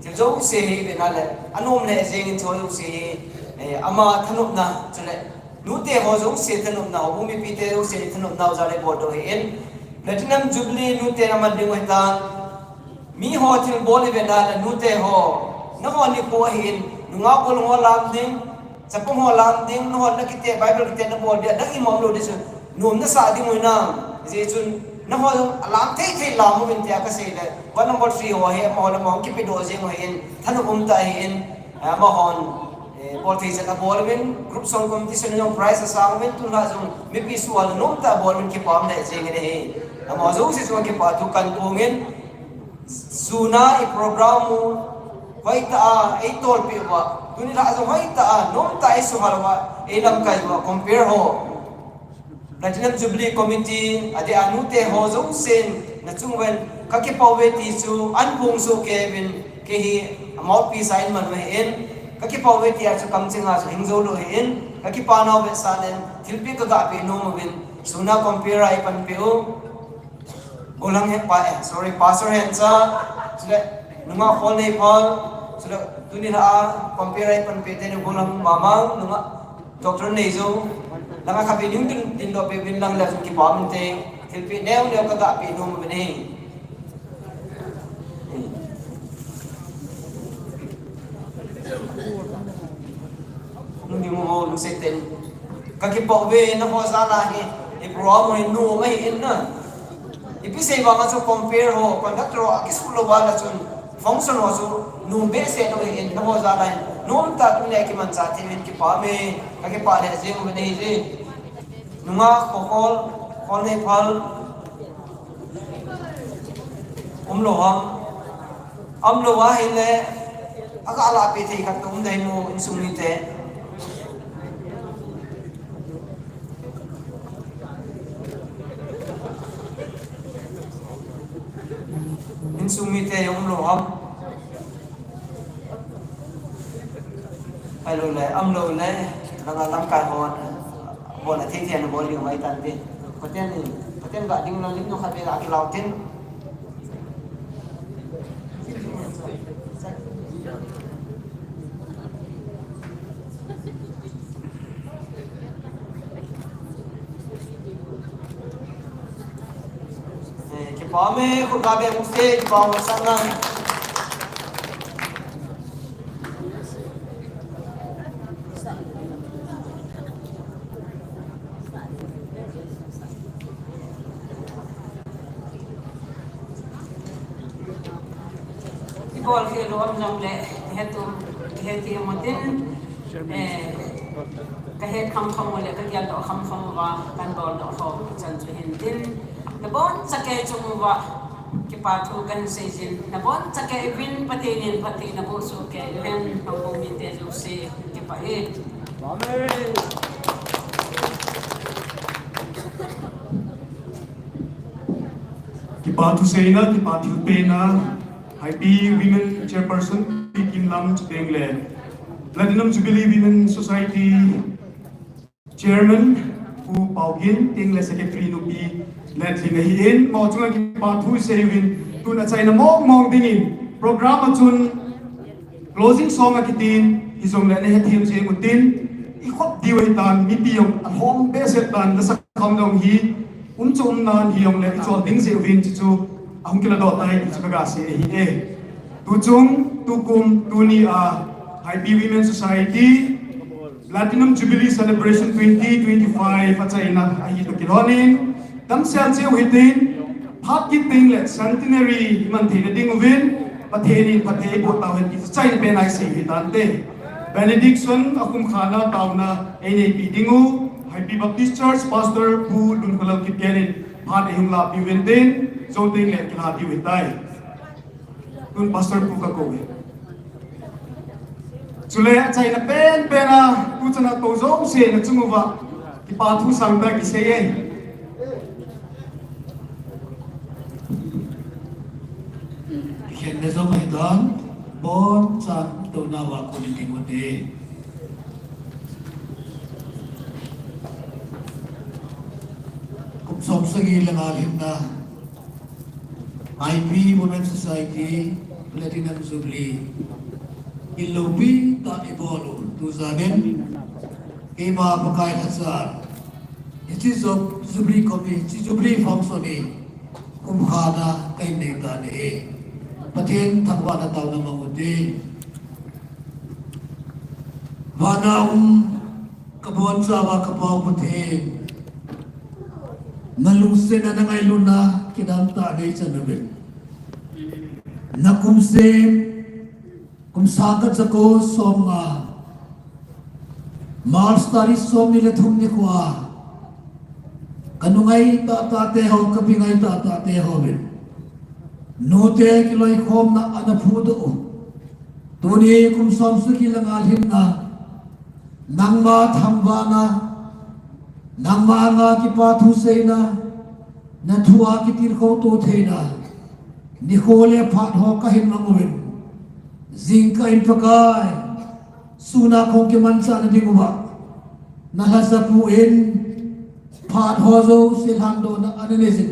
thil jouse hi ipi na le, anom lheh jeng in, chu jouse hi, eh, ama thanopna, chule, nute ho jouse thanopna, houbung mipite jouse thanopna u jal a ibol doh ahin, Platinum Jubilee nute na man ding u hitan, miho thilbol ivet na le nute ho, nangho nikho ahin, nungah golhang ho lam ding, chapang ho lam ding, nangho nakiteh, Bible kiteh nabol dia, dang ima umlou ding chun, nom nasah ding u hinam, hijeh chun, nangho jong alam thei thei lam uvin tia kasei le, one number three ho hi, amaho le amaho kipedoh jeng u ahin, thanop umtah ahin, amahon, eh, bol thei chan abol uvin, group song competition jong prize asang uvin, tulha jong mipi suhal nomtah abol uvin, kipah lheh jeng in ahi. Amaho jouse chunga kipah thu kahin phong in, sun a i program u hoitah a eitolpeh uva, tuni lha jong hoitah a nomtah a eisuhal uva, eilamkai uva, compere ho, Platinum Jubilee Committee adeh a nute ho jousen nachung uva kakipah uve ti chu ahin phong soh kei uvin, kei hi mouthpiece a eiman u ahin, kakipah uve tia chu kamcheng a chu hing jou lou ahin, kakipah nau vetsahnan thilpeh kagah peh nom uvin, sun a compere a eipanpeh u. Golhang hepa, eh, sorry, Pastor Hencha, chule nungah Kholneiphal, chule tuni lha a compere a eipanpeh teni Golhang Mamang, nungah Doctor Neijou, langa kapeh ding ding, dingdoh peh uvin lang le chun kipah um inte, thilpeh neo neo kagah peh nom uvin ahi. Nung ding ho, lungset tah in. Kakipah uve, nangho jal a hi, i program u hi nom ahi in na. Ipi sei vang a chu compere ho, conductor ho, akisuh lou vang a chun, function ho chu, nom behseh lou ahi in, nangho jal a hi, nomtah tuni a kimanchah thei uvin kipah e, kakipah lheh jeng uvin ahi je. Nungah Khokhol, Kholneiphal, umlou ham. Umlou ahile, aga lahpeh thei khat toh um ding mo, insung mite. Insung mite umlou ham. Ahilouleh, umlou le, langa lamkai hon, hon athei thei a nabol diu mai tante. Pathen in, Pathen ga ding lang lim nung khat vei ga kilau tin. Pame, khut kabe muse, pame sana. Ibol khel lou um jongle, hetu, heti amutin, eh, kahet kham kham ule, kageldoh kham kham uva, kanboldoh khom chan chu hintin. Nabonchauva chung uva, kipa thu kahin seijin. Nabonchauva uvin Pathen in phatthei naboh soh kei uhen, houbung mite jouse, kipah e. Amen. Kipa thuseina, kipa thilpehna, Haipi Women Chairperson, Pi Kimlam, chuteng le Platinum Jubilee Women Society Chairman, Pu Paugin, chuteng le Secretary nupi, Letling ahin, amaho chunga kipa thu seiyuvin, tun achaina mong mong dingin, program a chun, closing song akitin, hijongle nahethem jeng utin, ikhop diu ahitan, mipi jong alhom behseh tan, lasa kham jong hi, um chu um nan hijongle, ichol ding jeh uvin, chuchu, ahung kiladoh tai, chuchu kaga sei ahi e. Tuchung, tukum, tuni a, Haipi Women Society, Platinum Jubilee Celebration twenty twenty-five achaina ahi toh kilhonin, damsel cheh u hitin, phat kit teng le centenary iman theina ding uvin, Pathen in phatthei eiboh tauhen ti achaina pen a isei u hitante. Benediction akhum khana taona eineipi ding u, Haipi Baptist Church Pastor Pu Lunkholal Kipgen in phat eihung lahpeh uvin tin, jou teng le kilah diu hitai. Tun Pastor Pu kakou e. Chule achaina pen pen a, tuchan a tou jouse nachung uva, kipa thu sangtah kisei e. Kikhenna jong ahitan, bonchan touna uva kon in ding ute. Kum som sagi le nga lhinna, Haipi Women Society Platinum Jubilee in loupi tah in ibol u, tujan in keima Pakai lhachal, hiche Jubilee Committee, hiche Jubilee Function hi kum khana kahin nei tan ahi. Pathen thangvahna taona mang ute. Vana um, kabonchauva ka Pa u Pathen, nalungsetna, nangailutna kidang tah in neichan uvin. Nakum sem, kum sang khat jako som nga, March tarik somni le thum nikho a, kanungai tahtah teho, kapi ngai tahtah teho vin, nute kiloikhomna ana phudoh u, tuni kum som sagi le nga lhinna, nangma thangvahna, nangma anga kipa thuseina, nathua kitilkhou to theina nikho le phat ho kahin mang uvin, jingkah in Pakai, sun a kahung kimanchah na ding uva, nalhacha pu in phat ho jouse lhandohna ana neijin,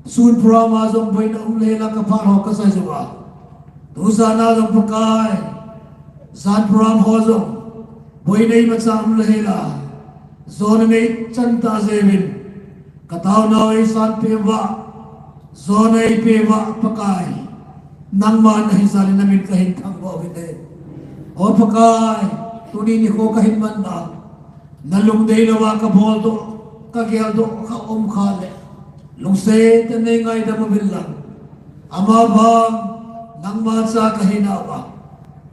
sun program a jong boina um lheh a, kaphat ho kasai jou a, tujan a jong Pakai, jan program ho jong boina imacha um lheh a, jona neichan tah jeh uvin, kataonau eisanpeh uva, jona eipeh uva Pakai, nangma nahi jal in namin kahin thangvah uvin ahi. O Pakai, tuni nikho kahin manna, nalungdei louva kaboldoh, kageldoh, kaum khah le, lungset tah in neingaidam uvin lang, amavang nangma cha kahinauva,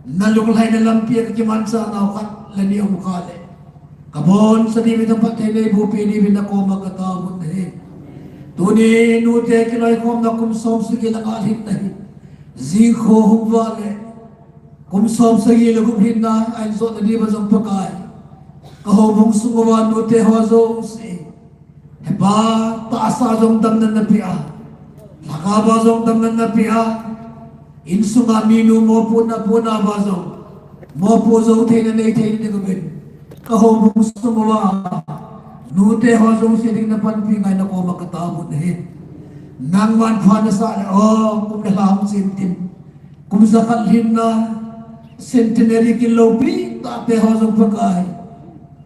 nalunglhaina lampi a kakimanchahnau khat le ni um khah le, kaboncha diuvin, phatthei neibohpeh diuvin nakoma kataovin ahi. Tuni nute kiloikhomna kum som sagi le nga lhinna hi, jingkah hung vah le, kum som sagi le gup lhinna ahin jotna diuva jong Pakai, kahoubung sung uva nute ho jouse, hepa, tahsa jong damna napeh a, lhagao a jong damna napeh a, insunga minu mopohna, pohnauva jong mopoh jou theina nei theina ding uvin, kahoubung sung uva nute ho jouse ding napanpi ngai nakoma kataovin ahi. Nangman pha nasah le, o, kum le lha hung chen tin, kum jakhat lhinna, centenary kin loupi tah teho jong Pakai,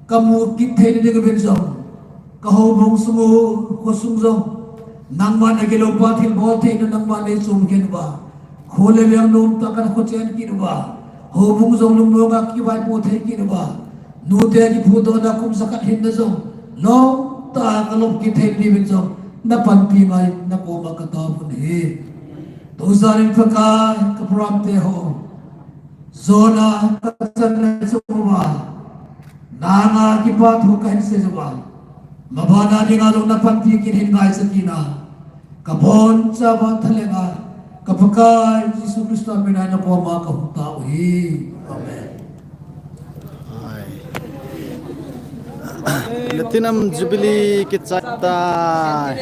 kamu kit theina ding uvin jong, kahoubung sung u, khosung jong, Nangman nagilou pa thilbol theina nangman nei chom kit uva. Kho le veng nomtah kana khochen kit uva. Houbung jong lungmong a kivaipo thei kit uva. Nute kiphudohna kum jakhat hinna jong lungtah a kalop kit thei diuvin jong napanpi ngai nakoma kataovin ahi. Tujan in Pakai kaprogram te ho jona kachan le chunguva nanga kipathu kahin sei uva. Mabana dinga jong napanpi kit hin ngaisah kit in. Kabonchauva thalenga ka Pakai Jesu Christa mina nakoma kahung tao ahi. Amen. Platinum Jubilee kichai tai.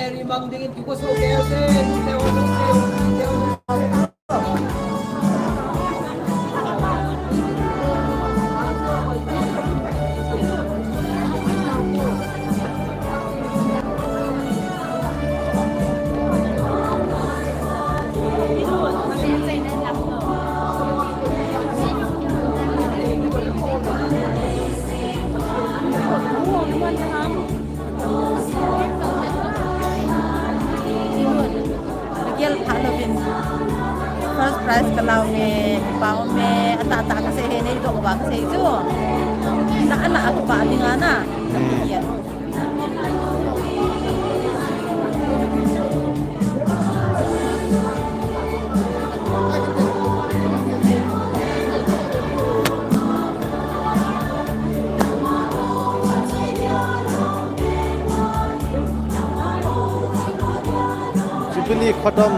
Gel pha louvin first prize ka la uve, pa uve, atah atah ka sei he nei doh uva ka sei chu. Na ana a pa dinga na. Gel. Jubilee khatam.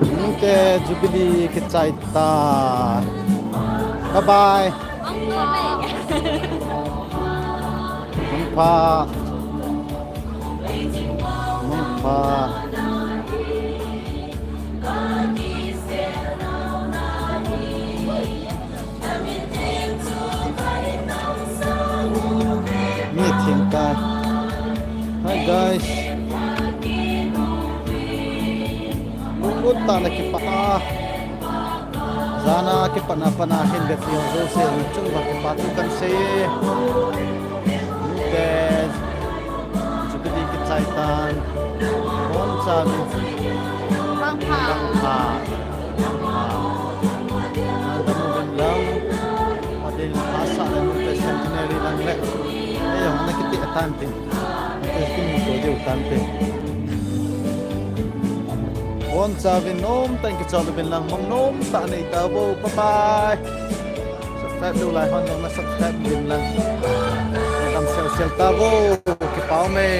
Nute Jubilee kichai ta. Bye bye. Mangpha. Mangpha. Mi theng tai. Hi guys. Lunglut tah le kipah a. Jana kipatna pana hin bep jong jouse chung uva kipathu kan sei e. Nute Jubilee kichai tan. Boncha. Mangpha. Mangpha. Mangpha. Nang damu ben lang. Adin asa le nute centenary lang le. Ei jong ana kiti atan tin. Nute kimuto diu tan tin. Bonchauvin nomtah in kichol uvin lang, mang nomtah nei tauvo. Bye bye. Subscribe lou lai hon jong na subscribe uvin lang. Dam sel sel tauvo. Kipa ume.